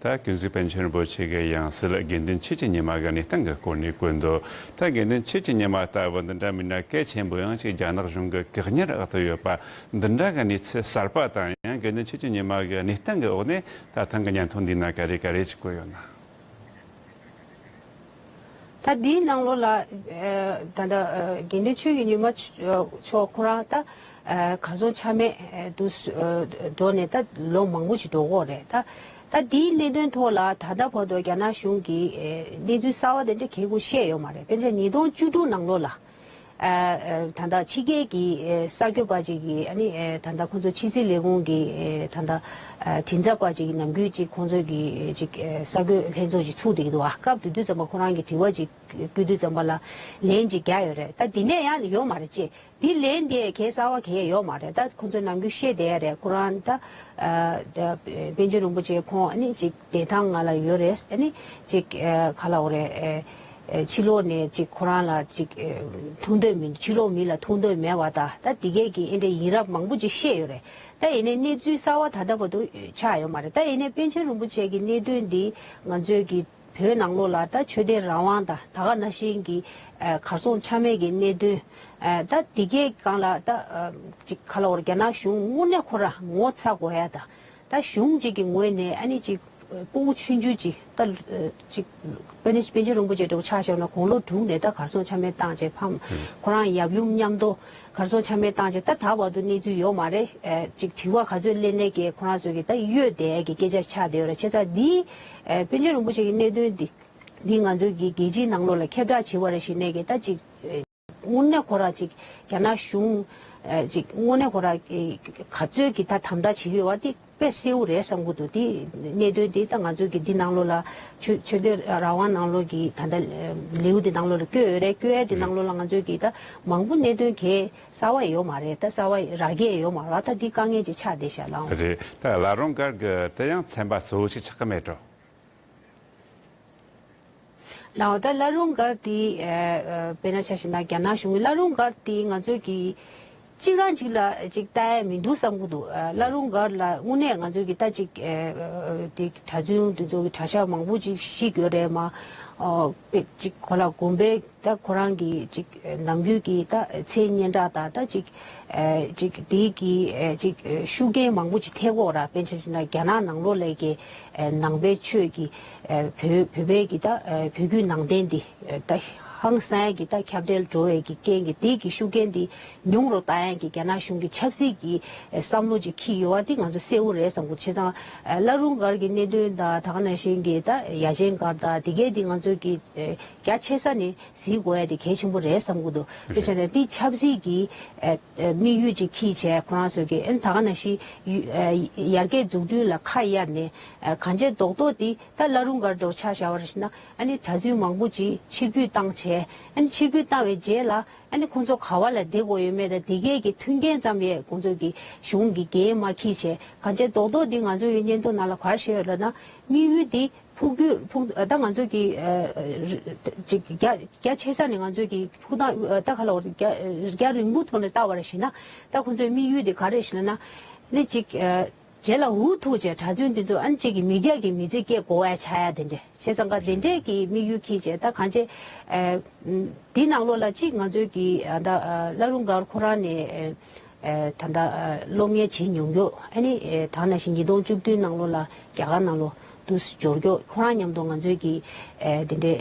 ད་ ད་ཀུན་གཟིགས་པཎ་ཆེན་རིན་པོ་ཆེ་གི་ཡང་སྲིད་དགེ་འདུན་ཆོས་ཀྱི་ཉི་མ་གི་གནས་སྟངས་ཀྱི་སྐོར་ནས་བཀོད་འདུག་ད་དགེ་འདུན་ཆོས་ཀྱི་ཉི་མ་ལྟ་བུ་འདི་འདྲ་མིན་ན་གལ་ཆེན་པོ་ཡང་ཅིག་རྒྱ་ནག་གཞུང་གི་བཀག་ཉར་འོག་ཏུ་ཡོད་པ་འདི་འདྲ་གི་གནས་ཚུལ་གསར་པ་དང་། ཡང་དགེ་འདུན་ཆོས་ཀྱི་ཉི་མ་གི་གནས་སྟངས་ཀྱི་འོག་ནས་ད་ཐེངས་ཀྱི་སྙན་ཐོ་འདི་ན་ག་རེ་ག་རེ་ཅིག་བཀོད་ཡོད་ན། ད་འདིའི་ནང་ལོགས་ལ་ད་ལྟ་དགེ་འདུན་ཆོས་ཀྱི་ཉི་མ་མཆོག་ཁོ་རང་ད་གར་སོང་ཆ་མེད་དུ་འགྲོ་ནས་ད་ལོ་མང་པོ་ཞིག་འགྲོ་གི་ཡོད་རེད། ད་ད་འདིའི་གནད་དོན་ཐོག་ལ་ད་ལྟ་བར་དུ་རྒྱ་ནག་གཞུང་གིས་གནས་ཚུལ་གསར་བ་དེ་འདྲ་གང་ཡང་བཤད་ཡོད་མ་རེད། དཔེར་ན་ཉིས་སྟོང་བཅུ་དྲུག་ནང་ལོགས་ལ། ད་ལྟ་ཕྱི་རྒྱལ་གྱི་གསར་འགོད་པ་ཅིག་གིས་ཨ་ནི་ད་ལྟ་ཁོང་ཚོ་ཕྱི་སྲིད་ལས་ཁུངས་ཀྱི་ད་ལྟ་མགྲིན་ཚབ་པ་ཅིག་ནམ་རྒྱུན་ཅིག་ཁོང་ཚོ་གི་ཅིག་གསར་འགོད་ལྷན་ཚོགས་ཅིག་ཚུགས་བསྡད་ཀྱི་འདུག་ཨ་སྐབས་དེ་དུས་ཙམ་པ་ཁོ་རང་གིས་དྲི་བ་ཅིག་བཀོད་དུས་ཙམ་པ་ལ་ལན་ཅིག་རྒྱག་ཡོད་རེད། ད་དེ་ནས་ཡང་ཡོད་མ་རེད་ཅེས། དེ་ལན་དེ་གའི་གསར་བ་གའི་ཡོད་མ་རེད། ད་ཁོང་ཚོ་ནམ་རྒྱུན་བཤད་བསྡད་ཡ་རེད། ཁོ་རང་ད་པཎ་ཆེན་རིན་པོ་ཆེ་ཁོང་ཨ་ནི་ཅིག་བདེ་ཐང་ང་ལ་ཡོད་རེད། ཨ་ནི་ཅིག་ག་ལབ་དགོས་རེད། ཕྱི་ལོགས་ནས་ཅིག་ཁོ་རང་ལ་ཅིག་ཐུག་འདོད་མི་ཕྱི་ལོགས་མི་ལ་ཐུག་འདོད་མེད་པ་དང་། ད་དེ་གས་ཀྱི་ཨེ་འདྲ་ཡིན་རབས་མང་པོ་ཅིག་བཤད་ཡོད་རེད། ད་ཡིན་ནའི་གནས་ཚུལ་གསར་བ་ད་ལྟ་བར་དུ་ཆགས་ཡོད་མ་རེད། ད་ཡིན་ནའི་པཎ་ཆེན་རིན་པོ་ཆེ་གི་གནད་དོན་འདི་ང་ཚོས་ཀྱི་བོད་ནང་ལོགས་ལ་ད་ཆོས་དད་རང་དབང་དང་ད་ག་ནང་བཞིན་གྱི་གར་སོང་ཆ་མེད་ཀྱི་གནད་དོན། ད་དེ་གས་སྒང་ལ་ད་ཅིག་ག་ལབ་དགོས་རེད། རྒྱ་ནག་གཞུང་དངོས་གནས་ཁོ་རང་ངོ་ཚ་དགོས་ཡ་དང་། ད་གཞུང་གཅིག་གི་ངོས་ནས་ཨ་ནི་ཅིག་སྤུ་གུ་ཆུང་ཆུང་ཅིག་ད་ཅིག་པཎ་ཆེན་རིན་པོ་ཆེ་འདྲ་བོ་ཆ་བཞག་ན་དགུང་ལོ་དྲུག་ནས་ད་གར་སོང་ཆ་མེད་བཏང་བྱས་ཕ་མ་ཁོ་རང་ཡབ་ཡུམ་མཉམ་དུ་གར་སོང་ཆ་མེད་བཏང་བྱས། ད་ད་བར་དུ་གནས་ཚུལ་ཡོད་མ་རེད། ཅིག་དྲི་བ་ག་ཚོད་སླེབས་ནའི་གི་ཁོ་རང་ཚོ་གི་ད་གཡོལ་བསྡད་ཀྱི་སྐད་ཆ་ཆགས་བསྡད་ཡོད་རེད། བྱས་ཙང་འདི་པཎ་ཆེན་རིན་པོ་ཆེ་གི་གནད་དོན་འདི་འདི་ང་ཚོའི་གི་རྒྱལ་སྤྱིའི་ནང་ལོགས་ལ་ཁྱབ་བསྒྲགས་བྱེད་པ་རེད་ཟེར་ནའི་གི་ད་ཅིག་དངོས་གནས་ཁོ་རང་ཅིག་རྒྱ་ནག་གཞུང་ཅིག་དངོས་གནས་ཁོ་རང་ག་ཚོད་ཀྱི་ད་དམ་དྲག་བྱེད་ཀྱི་ཡོད་པ་དེ་དཔེ་གསལ་པོ་རེད་བསམ་གྱི་འདུག་དེ་གནད་དོན་དེ་ད་ང་ཚོའི་གི་འདི་ནང་ལོགས་ལ་ཆོས་ཆོས་དད་རང་དབང་ནང་ལོགས་ཀྱི་ད་ལྟ་ལེའུ་འདི་ནང་ལོགས་ལ་བཀོད་ཡོད་རེད། བཀོད་ཡས་འདི་ནང་ལོགས་ལ་ང་ཚོའི་གི་ད་མང་པོ་གནད་དོན་གས་གསར་པ་ཡོད་མ་རེད། ད་གསར་པ་རག་གི་ཡོད་མ་རེད། ད་འདི་དཀའ་ངལ་ཅིག་ཆགས་བསྡད་ཤག་ལགས། རེད། ད་བླ་རུང་སྒར་གི་དེ་ཡང་ཚན་པ་གཙོ་བོ་ཞིག་ཆགས་ཀྱི་མེད་འགྲོ། ལགས། ད་བླ་རུང་སྒར་དེ་དཔེར་ན་ཆ་བཞག་ན་རྒྱ་ནག་གཞུང་གི་བླ་རུང་སྒར་དེ་ང་ཚོས་ཀྱི་གཅིག་རང་གཅིག་ལ་ཅིག་ལྟ་ཡ་མི་འདུག་བསམ་གྱི་འདུག་བླ་རུང་སྒར་ལ་དངོས་གནས་ང་ཚོས་ཀྱི་ད་ཅིག་དེ་གྲྭ་བཙུན་དེ་ཚོ་གི་གྲྭ་ཤག་མང་པོ་ཅིག་ཤི་དགོས་རེད་མ། ཅིག་གོ་ལ་དགོན་པའི་ད་ཁོ་རང་གི་ཅིག་ནམ་རྒྱུན་གྱི་ད་མཚན་སྙན་གྲགས་དང་ད་ཅིག་ཅིག་དེའི་གི་ཅིག་ཤུགས་རྐྱེན་མང་པོ་ཅིག་ཐེབས་ཀྱི་ཡོད་རེད། དཔེར་ན་ཆ་བཞག་ན་རྒྱ་ནག་ནང་ལོགས་ལ་གི་ནང་པའི་ཆོས་ཀྱི་བོད་བོད་པའི་གི་ད་བོད་བརྒྱུད་ནང་བསྟན་འདི་ད་ཧང་སང་ཡ་གི་ད་ཁྱབ་གདལ་འགྲོ་བའི་གི་རྐྱེན་གྱིས་དེའི་གི་ཤུགས་རྐྱེན་འདི་ཉུང་རུ་བཏང་ཡ་གི་རྒྱ་ནག་གཞུང་གི་ཆབ་སྲིད་ཀྱི་བསམ་བློ་ཅིག་འཁྱེར་ཡོད་པ་འདི་ང་ཚོ་གསལ་པོ་རེད་བསམ་གྱི་འདུག་བྱས་ཙང་བླ་རུང་སྒར་གྱི་གནད་དོན་དང་ད་ག་ནང་བཞིན་གྱི་ད་ཡ་ཆེན་སྒར་དང་དེ་གའི་འདི་ང་ཚོ་གི་རྒྱ་ཆེ་ས་ནས་གཟིགས་དགོས་ཡ་དེ་གལ་ཆེན་པོ་རེད་བསམ་གྱི་འདུག་དེ་བྱས་ནས་དེ་ཆབ་སྲིད་ཀྱི་དམིགས་ཡུལ་ཅིག་འཁྱེར་བྱས་ཁོ་རང་ཚོ་གི་ཨ་ནི་ད་ག་ནང་བཞིན་ཡར་རྒྱས་འཛུགས་སྐྲུན་ལ་ཁ་གཡར་ནས་གང་བྱས་རྡོག་རྡོག་དེ་ད་བླ་རུང་སྒར་འདྲ་བོ་ཆ་བཞག་པ་རེད་ཟེར་ན་ཨ་ནི་གྲྭ་བཙུན་མང་པོ་ཅིག་ཕྱིར་འབུད་བཏང་བྱས། ཨ་ནི་ཕྱིར་འབུད་བཏང་བའི་རྗེས་ལ་ཨ་ནི་ཁོང་ཚོ་ག་བ་ལ་བསྡད་དགོས་ཡོད་མེད་དང་དེ་གས་ཀྱི་མཐུན་རྐྱེན་ཙམ་ཡས་ཁོང་ཚོ་གི་གཞུང་གི་འགན་མ་འཁྱེར་བྱས་གང་བྱས་རྡོག་རྡོག་འདི་ང་ཚོ་ཡི་སྙན་ཐོ་ནང་ལ་ག་རེ་བཤད་ཡོད་ལབ་ན་དམིགས་ཡུལ་འདི། ཕུགས་རྒྱུད་ཕུགས་ད་ང་ཚོས་ཀྱི་ཅིག་རྒྱ་རྒྱ་ཆེ་ས་ནས་ང་ཚོས་ཀྱི་ཕུགས་ཐང་ད་ག་ལ་བར་རྒྱ་རྒྱ་རིང་པོ་ཐོག་ནས་ལྟ་བ་རེད་ཞེ་ན་ད་ཁོང་ཚོའི་དམིགས་ཡུལ་དེ་ག་རེ་ཞེ་ན་ནི་ཅིག་རྗེས་ལ་འུ་ཐུག་བྱས་གྲྭ་བཙུན་དེ་ཚོ་ཨ་ནི་ཅིག་གི་མི་རྒྱ་གི་མི་ཚེ་སྐྱེལ་དགོས་པ་ཆགས་ཡ་དེ་འདྲས་བྱས་ཙང་ཀ་དེ་འདྲས་ཀྱི་དམིགས་ཡུལ་འཁྱེར་བྱས་ད་གང་བྱས་འདི་ནང་ལོགས་ལ་ཅིག་ང་ཚོས་ཀྱི་ད་བླ་རུང་སྒར་ཁོ་རང་ནས། ད་ལྟ་སློབ་གཉེར་བྱེད་མྱོང་ཡོད། ཨ་ནི་ད་ནང་བཞིན་ཉིས་སྟོང་བཅུ་བདུན་ནང་ལོགས་ལ་རྒྱ་གར་ནང་ལོགས་དུ་འབྱོར་ཡོད། ཁོ་རང་མཉམ་དུ་ང་ཚོས་ཀྱི་དེ་འདྲའི་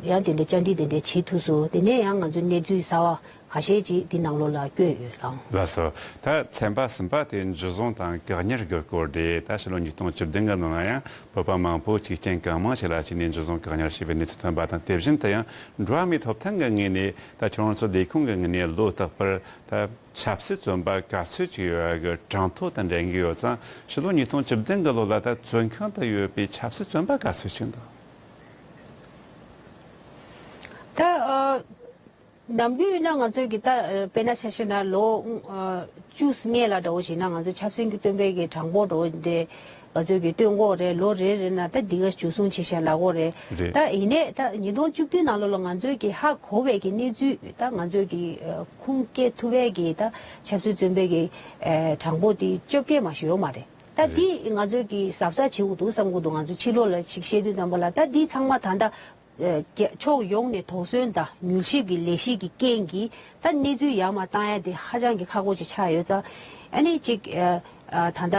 ཡང་དེ་འདྲའི་བཅར་འདྲི་དེ་འདྲའི་བྱེད་ཐུབ་སོང་། དེ་ནས་ཡང་ང་ཚོས་གནས་ཚུལ་གསར་བ་ཁ་ཤས་ཅིག་འདི་ནང་ལོགས་ལ་བཀོད་ཡོད་ལགས། ལགས་སོ། ད་ཚན་པ་གསུམ་པ་དེ་འཇུ་བཟུང་དང་བཀག་ཉར་གྱི་སྐོར་དེ་ད་ཕྱི་ལོ་ཉིས་སྟོང་བཅུ་བདུན་གྱི་ནང་ལ་ཡང་བོད་པ་མང་པོ་ཅིག་རྐྱེན་གང་མང་ཞིག་ལ་བརྟེན་ནས་འཇུ་བཟུང་བཀག་ཉར་བྱས་པའི་གནས་ཚུལ་ཐོན་པ་དང་དེ་བཞིན་དུ་ཡང་འགྲོ་བ་མིའི་ཐོབ་ཐང་གི་ངོས་ནས་ད་ཁྱོད་རང་ཚོ་ལས་ཁུངས་ཀྱི་ངོས་ནས་ལོ་རྟག་པར། ད་ཆབ་སྲིད་བཙོན་པ་ག་ཚོད་ཅིག་ཡོད་ཡ་གི་གྲངས་ཐོ་དང་འགྲན་གྱི་ཡོད་ཙང་ཕྱི་ལོ་ཉིས་སྟོང་བཅུ་བདུན་གི་ལོ་ལ་ད་བཙོན་ཁང་དུ་ཡོད་པའི་ཆབ་སྲིད་བཙོན་པ་ག་ཚོད་ཅིག་འདུག་ད་ཨ་ནམ་རྒྱུན་ཡིན་ན་ང་ཚོས་ཀྱི་ད་དཔེར་ན་ཆ་བཞག་ན་ལོ་ཨ་བཅུ་སྔས་ལ་འདྲ་བོ་ཞིག་ན་ང་ཚོ་ཆབ་སྲིད་ཀྱི་བཙོན་པའི་གི་གྲངས་འབོར་འདྲ་བོ་འདི། ང་ཚོས་ཀྱི་སྟོན་གོ་རེད། ལོ་རེ་རེ་ན་ད་འདི་ག་འཇུ་བཟུང་བྱེད་བཞག་ལབ་གོ་རེད། རེད། ད་ཡིན་ནའི་ད་ཉིས་སྟོང་བཅུ་བདུན་ནང་ལོགས་ལ་ང་ཚོས་ཀྱི་ཧ་གོ་བའི་གི་གནས་ཚུལ་ད་ང་ཚོས་ཀྱི་ཁུངས་སྐྱེལ་ཐུབ་པའི་གི་ད་ཆབ་སྲིད་བཙོན་པའི་གི་གྲངས་འབོར་དེ་བཅོ་བརྒྱད་མ་ཞིག་ཡོད་མ་རེད། ད་འདི་ང་ཚོས་ཀྱི་གཟབ་གཟབ་བྱེད་དགོས་འདུག་བསམ་གྱི་འདུག་ང་ཚོ་ཕྱི་ལོགས་ལ་ཅིག་བཤད་དུས་ཙམ་པ་ལ། ད་འདི་ཚང་མ་ད་ལྟ་ཨ་རྒྱ་ཕྱོགས་ཡོངས་ནས་དོགས་ཟོན་དང་མྱུལ་ཞིབ་ཀྱི་ལས་གཞི་གི་རྐྱེན་གྱིས་ད་གནས་ཚུལ་ཡར་མར་བཏང་ཡ་དེ་ཧ་ཅང་གི་ཁག་པོ་ཅིག་ཆགས་ཡོད་ཙང་། ཨ་ནི་ཅིག་ཨ་ཨ་ད་ལྟ་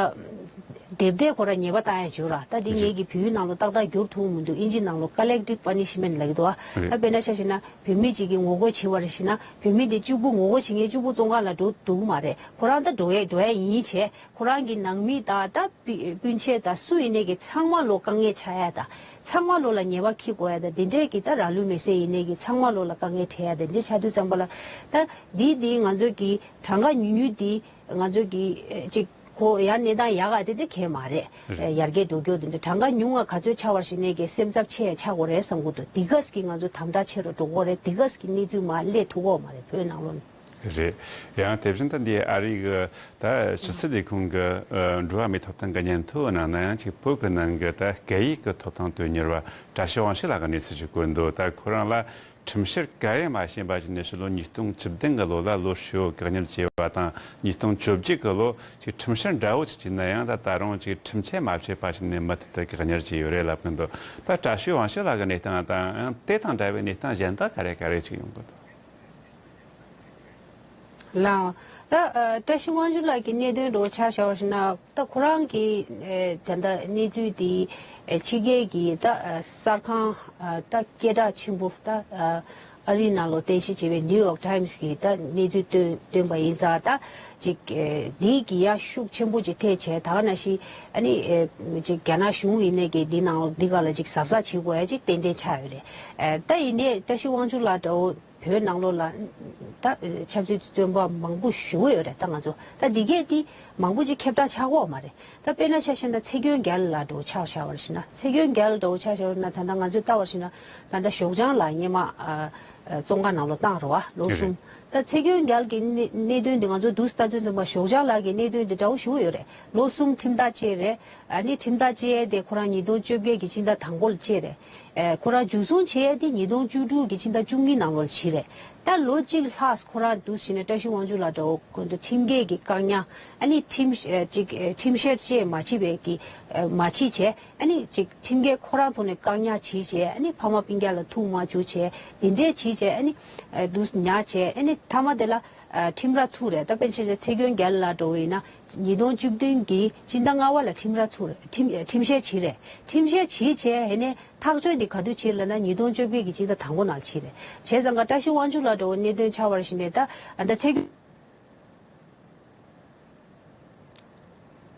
དེབ་དེ་ཁོ་རང་ཉེས་པ་བཏང་ཡ་བྱོས་ར། ད་འདི་ངེད་ཀྱི་བོད་ཡིག་ནང་ལོགས་ཏག་ཏག་བསྒྱུར་ཐུབ་མི་འདུག་ཨིན་ཇི་ནང་ལོགས་collective punishment ལབ་ཀྱི་འདུག་ཨ། རེད། ད་དཔེར་ན་ཆ་བཞག་ན་བོད་མི་གཅིག་གིས་ངོ་རྒོལ་བྱེད་པ་རེད་ཟེར་ན། བོད་མི་དེ་གཅིག་པུ་ངོ་རྒོལ་བྱེད་མཁན་གཅིག་པུ་བཙོན་ཁང་ལ་འགྲོ་འགྲོ་གི་མ་རེད། ཁོ་རང་ད་འགྲོ་ཡས་འགྲོ་ཡས་ཡིན་བྱས། ཁོ་རང་གི་ནང་མི་དང་ད་སྤུན་སྤུན་མཆེད་དང་སུ་ཡིན་ནའི་གི་ཚང་མ་ལོ་དཀའ་ངལ་ཆགས་ཡ་དང་། ཚང་མ་ལོ་ལ་ཉེས་པ་འཁྱེར་དགོས་ཡ་དང་། དེ་འདྲས་ཀྱི་ད་ར་ལུག་མེ་བསད་ཡིན་ནའི་གི་ཚང་མ་ལོ་ལ་དཀའ་ངལ་འཕྲད་ཡ་དེ་འདྲས་ཆགས་དུས་ཙམ་པ་ལ། ད་འདི་འདི་ང་ཚོ་གི་གྲངས་ཀ་ཉུང་ཉུང་འདི་ང་ཚོ་གི་ཨེ་ཅིག་ཁོ་ཡང་གནས་སྟངས་ཡག་ག་དེ་འདྲས་གང་ཡང་མ་རེད། རེད། ཡར་རྒྱས་འགྲོ་རྒྱུ་དེ་འདྲས་གྲངས་ཀ་ཉུང་ང་ག་ཚོད་ཆགས་པ་ཞིག་ནས་ཀྱི་སེམས་འཚབ་ཆེ་ཆགས་དགོས་རེད་བསམ་གྱི་འདུག་འདི་གས་ཀྱི་ང་ཚོ་དམ་དྲག་ཆེ་རུ་འགྲོ་གི་རེད། འདི་གས་ཀྱི་གནས་ཚུལ་མར་སླེབས་ཐུབ་ཀྱི་མ་རེད་བོད་ནང་ལོགས་ནས། རེད། ཡང་དེ་བཞིན་དུ་འདི་ཨ་རི་གི་ད་ཕྱི་སྲིད་ལས་ཁུངས་ཀྱི་ཨ་འགྲོ་བ་མིའི་ཐོབ་ཐང་གི་སྙན་ཐོའི་ནང་ན་ཡང་ཅིག་བོད་ཀྱི་ནང་གི་ད་སྐད་ཡིག་གི་ཐོབ་ཐང་དོན་གཉེར་བ་བཀྲ་ཤིས་དབང་ཕྱུག་ལགས་ཀྱི་གནས་ཚུལ་ཞིག་བཀོད་འདུག་ད་ཁོ་རང་ལ་ཁྲིམས་བཤེར་ག་ཡང་མ་ཕྱིན་པ་ཞིག་ནས་ཕྱི་ལོ་ཉིས་སྟོང་བཅུ་བདུན་གྱི་ལོ་ལ་ལོ་ཧྲིལ་བོ་བཀག་ཉར་བྱས་པ་དང་། ཉིས་སྟོང་བཅོ་བརྒྱད་གི་ལོ་ཅིག་ཁྲིམས་བཤེར་འདྲ་བོ་ཅིག་བྱས་ན་ཡང་། ད་ད་རུང་ཅིག་ཁྲིམས་ཆད་མ་ཆད་པ་ཞིག་ནས་མུ་མཐུད་དུ་བཀག་ཉར་བྱས་ཡོད་རེད་ལབ་ཀྱི་འདུག་ད་བཀྲ་ཤིས་དབང་ཕྱུག་ལགས་ཀྱི་གནས་སྟངས་དང་ཡང་དེ་དང་འདྲ་བའི་གནས་སྟངས་གཞན་དག་ག་རེ་ག་རེ་ཅིག་ཡོང་གི་འདུག་ལགས། ད་ཨ་བཀྲ་ཤིས་དབང་ཕྱུག་ལགས་ཀྱི་གནད་དོན་འདྲ་བོ་ཆ་བཞག་པ་ཞིག་ན། ད་ཁོ་རང་གི་ཨེ་ད་ལྟ་གནས་ཚུལ་དེ་ཨེ་ཕྱི་རྒྱལ་གྱི་ད་ཨ་གསར་ཁང་ཨ་ད་སྐད་གྲགས་ཆེན་པོ་ད་ཨ་ཨ་རིའི་ནང་ལོགས་རྟེན་གཞི་བྱས་པའི་ནིའུ་ཡོག་ཊའིམ་སི་གི་ད་གནས་ཚུལ་བཏོན་བཏོན་པ་ཡིན་ཙང་། ད་ཅིག་ཨེ་འདི་གི་ཡང་ཤུགས་ཆེན་པོ་ཅིག་ཐེབས་བྱས། ད་ག་ནང་བཞིན་ཨ་ནི་ཨེ་ཅིག་རྒྱ་ནག་གཞུང་ཡིན་ནའི་གི་འདི་ནང་ལོགས་འདི་ག་ལ་ཅིག་གཟབ་གཟབ་བྱེད་དགོས་ཡ་ཅིག་ཏན་ཏན་ཆགས་ཡོད་རེད། ཨེ་ད་ཡིན་ནའི་བཀྲ་ཤིས་དབང་ཕྱུག་ལགས་འདྲ་བོ་བོད་ནང་ལོགས་ལ་ད་ཆབ་སྲིད་བཙོན་པ་མང་པོ་ཞེ་པོ་ཡོད་རེད། ད་ང་ཚོ་ད་འདི་གས་འདི་མང་པོ་ཅིག་ཁྱབ་བསྒྲགས་ཆགས་ཀྱི་ཡོད་མ་རེད། ད་དཔེར་ན་ཆ་བཞག་ན་ཚེ་མགོན་རྒྱལ་ལགས་འདྲ་བོ་ཆ་བཞག་པར་ཞིག་ན། ཚེ་མགོན་རྒྱལ་འདྲ་བོ་ཆ་བཞག་པར་ན། ད་ལྟ་ང་ཚོས་ལྟ་བར་ཞིག་ན་ད་ལྟ་ཞོགས་ལྗང་ལགས་སྔོན་མ་ཨ་ཨ་བཙོན་ཁང་ནང་ལོགས་བཏང་རེད་བ། ལོ་གསུམ། ད་ཚེ་མགོན་རྒྱལ་གྱི་གནད་གནད་དོན་འདི་ང་ཚོ་འདུག་ལྟ་ཚུལ་འཛིན་པ་ཞོགས་ལྗང་ལགས་ཀྱི་གནད་དོན་འདི་འདྲ་བོ་ཞེ་པོ་ཡོད་རེད། ལོ་གསུམ་ཁྲིམས་ཐག་བཅད་རེད། ཨ་ནི་ཁྲིམས་ཐག་བཅད་དེ་ཁོ་རང་ཉིས་སྟོང་བཅོ་བརྒྱད་ཀྱི་སྤྱི་ཟླ་དང་པོ་ལ་བཅད་རེད། ཨེ་ཁོ་རང་འཇུ་བཟུང་བྱས་ཏེ་ཉིས་སྟོང་བཅུ་དྲུག་གི་ཕྱི་ཟླ་བཅུ་གཉིས་ནང་ལོགས་ལ་ཕྱིན་རེད། ད་ལོ་གཅིག་ལྷག་ཁོ་རང་འདུག་བྱས་ནས་བཀྲ་ཤིས་དབང་ཕྱུག་ལགས་འདྲ་བོ་ཁོ་ཚོ་ཁྲིམས་འགལ་གྱི་བཀག་ཉར། ཨ་ནི་ཁྲིམས་ཨེ་ཅིག་ཨེ་ཁྲིམས་བཤེར་བཅས་མ་བྱས་པའི་གི་ཨེ་མ་བྱས་བྱས། ཨ་ནི་ཅིག་ཁྲིམས་འགལ་ཁོ་རང་ཐོག་ནས་བཀག་ཉར་བྱས་བྱས། ཨ་ནི་ཕ་མ་སྤུན་ཀྱག་ལ་ཐུག་མ་བཅུག་བྱས། དེ་འདྲས་བྱས་བྱས། ཨ་ནི་ཨེ་འདུག་ཉར་བྱས། ཨ་ནི་མཐའ་མ་དེ་ལ་ཨ་ཁྲིམས་ར་ཚུགས་རེད། ད་དཔེར་ན་ཆ་བཞག་ཚེ་མགོན་རྒྱལ་ལགས་འདྲ་བོ་ཡིན་ན་ཉིས་སྟོང་བཅུ་བདུན་གྱི་སྤྱི་ཟླ་ལྔ་པ་ལ་ཁྲིམས་ར་ཚུགས་རེད། ཁྲིམས་ཁྲིམས་བཤེར་བྱས་རེད། ཁྲིམས་བཤེར་བྱས་བྱས། ཨ་ནི་ཐག་གཅོད་འདི་ག་དུས་བྱས་ལབ་ན་ཉིས་སྟོང་བཅོ་བརྒྱད་ཀྱི་སྤྱི་ཟླ་དང་པོ་ནང་བྱས་རེད། བྱས་ཙང་ཀ་བཀྲ་ཤིས་དབང་ཕྱུག་ལགས་འདྲ་བོ་གནད་དོན་ཆགས་པར་ཞིག་ནས་ད་ཨ་ད་ཚེ་མགོན།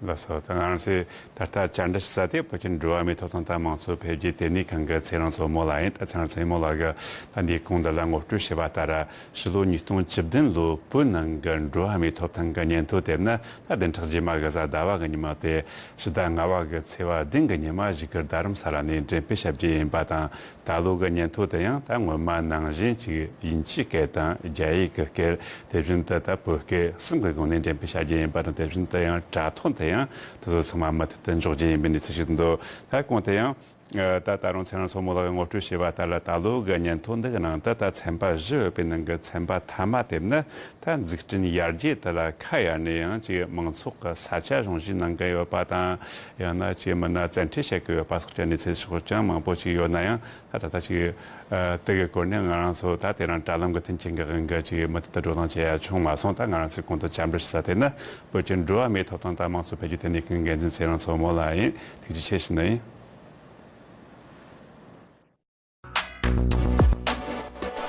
ལགས་སོ། ད་ང་རང་ཚོས་ད་ལྟ་བཅར་འདྲི་ཞུ་ས་དེ་བོད་ཀྱི་འགྲོ་བ་མིའི་ཐོབ་ཐང་དང་མང་གཙོ་འཕེལ་རྒྱས་ལྟེ་གནས་ཁང་གི་ཚེ་རིང་མཚོ་མོ་ལགས་ཡིན། ད་ཚེ་རིང་མཚོ་མོ་ལགས་ཀྱིས་ད་འདིའི་གོང་དུ་ལ་ངོ་སྤྲོད་བྱས་པ་ལྟར། ཕྱི་ལོ་ཉིས་སྟོང་བཅུ་བདུན་ལོའི་བོད་ནང་གི་འགྲོ་བ་མིའི་ཐོབ་ཐང་གི་སྙན་ཐོ་དེ་ནི་ད་བདུན་ཕྲག་རྗེས་མ་གི་གཟའ་ཟླ་བ་གི་ཉི་མ་སྟེ་ཕྱི་ཟླ་ལྔ་པ་གི་ཚེས་པ་བདུན་གི་ཉི་མ་གཞིས་ཀ་རྡ་རམ་ས་ལ་ནས་འགྲེམས་སྤེལ་བྱ་རྒྱུ་ཡིན་པ་དང་། ད་ལོ་གི་སྙན་ཐོ་དེ་ཡང་ད་སྔོན་མ་ནང་བཞིན་ཅིག་དབྱིན་ཇིའི་སྐད་དང་རྒྱ་ཡིག་གི་སྐད། དེ་བཞིན་དུ་ད་བོད་སྐད་གསུམ་གྱི་སྒང་ནས་འགྲེམས་སྤེལ་བྱ་རྒྱུ་ཡིན་པ་དང་། དེ་བཞིན་དུ་ཡང་དྲ་ཐོག་ཏུ་ཡང་དེ་ཚོ་ཚང་མ་མུ་མཐུད་དུ་འཇོག་རྒྱུ་ཡིན་པའི་གནས་ཚུལ་ཞིག་འདུག་ད་གོང་དུ་ཡང་ད་ད་རུང་ཚེ་རིང་མཚོ་མོ་ལགས་ཀྱིས་ངོ་སྤྲོད་བྱས་པ་ལྟར་ལ། ད་ལོ་གི་སྙན་ཐོ་འདི་གི་ནང་དུ་ད་ཚན་པ་བཞི་ཡོད་པའི་ནང་གི་ཚན་པ་མཐའ་མ་དེ་ནི་ད་འཛུགས་སྐྲུན་ཡར་རྒྱས་དེ་ལ་ཁ་གཡར་ནས། ཡང་ཅིག་མང་ཚོགས་ཀྱི་ས་ཆ་གཞུང་བཞེས་གནང་གི་ཡོད་པ་དང་། ཡང་ན་ཅིག་མི་སྣ་བཙན་ཁྲིད་བྱེད་ཀྱི་ཡོད་པ་སོགས་ཀྱི་གནས་ཚུལ་སོགས་ཀྱང་མང་པོ་ཞིག་ཡོད་ན་ཡང་། ད་ད་ལྟ་ཅིག་ཨ་དེ་གི་སྐོར་ནས་ང་རང་ཚོ་ད་དེ་རིང་དྲ་ལམ་གྱི་མཐུན་རྐྱེན་གྱི་དབང་གིས་ཅིག་མུ་མཐུད་དུ་བགྲོ་གླེང་བྱེད་ཡ་བྱུང་མ་སོང་། ད་ང་རང་ཚོས་གོང་དུ་བཅར་འདྲི་ཞུ་ས་དེ་ནི་བོད་ཀྱི་འགྲོ་བ་མིའི་ཐོབ་ཐང་དང་མང་གཙོ་འཕེལ་རྒྱས་ལྟེ་གནས་ཁང་འགན་འཛིན་ཚེ་རིང་མཚོ་མོ་ལགས་ཡིན། ཐུགས་རྗེ་ཆེ་ཞུ་ནི་ཡིན།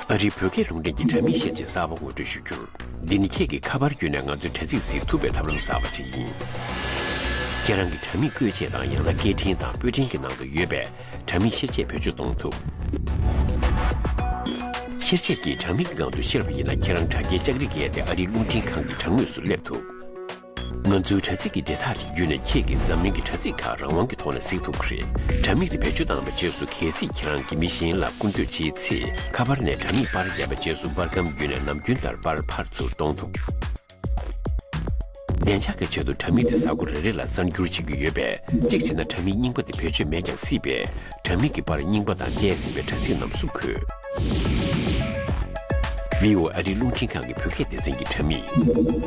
ཨ་རིའི་བོད་སྐད་རླུང་འཕྲིན་གྱི་དྲ་མིག་ཤེར་ཆས་གསར་པ་ངོ་སྤྲོད་ཞུ་རྒྱུར། འདི་ནི་ཁྱེད་ཀྱིས་ཁ་པར་བརྒྱུད་ནས་ང་ཚོའི་དྲ་ཚིགས་གཟིགས་ཐུབ་པའི་ཐབས་ལམ་གསར་པ་ཅིག་ཡིན། ཁྱེད་རང་གི་དྲ་མིག་བཀོལ་ཆས་དང་། ཡང་ན་སྐད་འཕྲིན་དང་པོད་འཕྲིན་གྱི་ནང་དུ་ཡོད་པའི་དྲ་མིག་ཤེར་ཆས་བེད་སྤྱོད་གཏོང་ཐུབ། ཤེར་ཆས་ཀྱིས་དྲ་མིག་གི་སྒང་དུ་ཤར་བ་ཡིན་ན། ཁྱེད་རང་དྲ་རྒྱའི་ལྕགས་རིས་བརྒལ་ཏེ་ཨ་རིའི་རླུང་འཕྲིན་ཁང་གི་དྲ་ངོས་སུ་སླེབས་ཐུབ། ང་ཚོའི་དྲ་ཚིགས་ཀྱི་འབྲེལ་ཐག་དེ་བརྒྱུད་ནས་ཁྱེད་ཀྱིས་འཛམ་གླིང་གི་དྲ་ཚིགས་ཁག་རང་དབང་གི་ཐོག་ནས་གཟིགས་ཐུབ་ཀྱི་རེད། དྲ་མིག་དེ་བེད་སྤྱོད་བཏང་བའི་རྗེས་སུ། གལ་སྲིད་ཁྱེད་རང་གིས་མི་གཞན་ལ་སྐུར་འདེབས་བྱེད་ཚེ། ཁ་པར་ནས་དྲ་མིག་པར་བརྒྱབ་པའི་རྗེས་སུ། པར་སྒམ་བརྒྱུད་ནས་ནམ་རྒྱུན་ལྟར་པར་ཕར་ཚུར་གཏོང་ཐུབ། བདེ་འཇགས་ཀྱི་ཆེད་དུ་དྲ་མིག་དེ་གཟའ་འཁོར་རེ་རེ་ལ་གསར་འགྱུར་བྱེད་ཀྱི་ཡོད་པས། གཅིག་བྱས་ན་དྲ་མིག་རྙིང་པ་དེ་བེད་སྤྱོད་མེད་ཀྱང་སྲིད་པས། དྲ་མིག་གི་པར་རྙིང་པ་དང་བལྟས་ཟིན་པའི་དྲ་ཚིགས་རྣམས་སུ་འཁོད། བྷི་ཨོ་ཨེ་ཨ་རིའི་རླུང་འཕྲིན་ཁང་གི་བོད་སྐད་སྡེ་ཚན་གྱི་དྲ་མིག།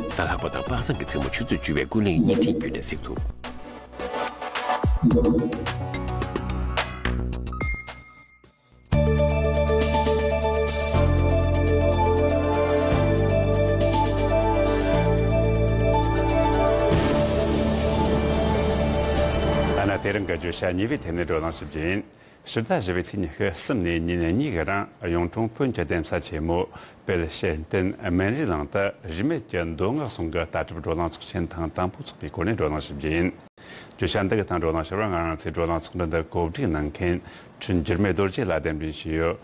གཟའ་ལྷག་པ་དང་པ་སངས་ཀྱི་མཚན་མོ་ཆུ་ཚོད་བཅུ་པའི་ཀུན་གླེང་བརྙན་འཕྲིན་བརྒྱུད་ནས་གཟིགས་ཐུབ། ཨ་ན་དེ་རིང་གི་བརྗོད་བྱ་གཉིས་པའི་ཐད་ནས་བགྲོ་གླེང་ཞིབ་རྒྱུ་ཡིན། ཕྱི་ཟླ་བཞི་པའི་ཚེས་ཉི་ཤུ་གསུམ་ནས་ཉིན་གཉིས་ཀྱི་རིང་གཡུང་དྲུང་བོན་གྱི་གདན་ས་ཆེན་མོ་དཔལ་ཞལ་བསྟན་སྨན་རིའི་གླིང་དུ་རིས་མེད་ཀྱི་མདོ་སྔགས་ཟུང་གི་ལྟ་གྲུབ་བགྲོ་གླེང་ཚོགས་ཆེན་ཐེངས་དང་པོ་འཚོགས་པའི་སྐོར་ནས་བགྲོ་གླེང་ཞིབ་རྒྱུ་ཡིན། བརྗོད་བྱ་འདི་གི་ཐད་བགྲོ་གླེང་ཞུ་བར་ང་རང་ཚོའི་བགྲོ་གླེང་ཚོགས་འདུ་འདི་གོ་སྒྲིག་གནང་མཁན་ཁྲི་འགྱུར་མེད་རྡོ་རྗེ་ལགས་གདན་འདྲེན་ཞུས་ཡོད།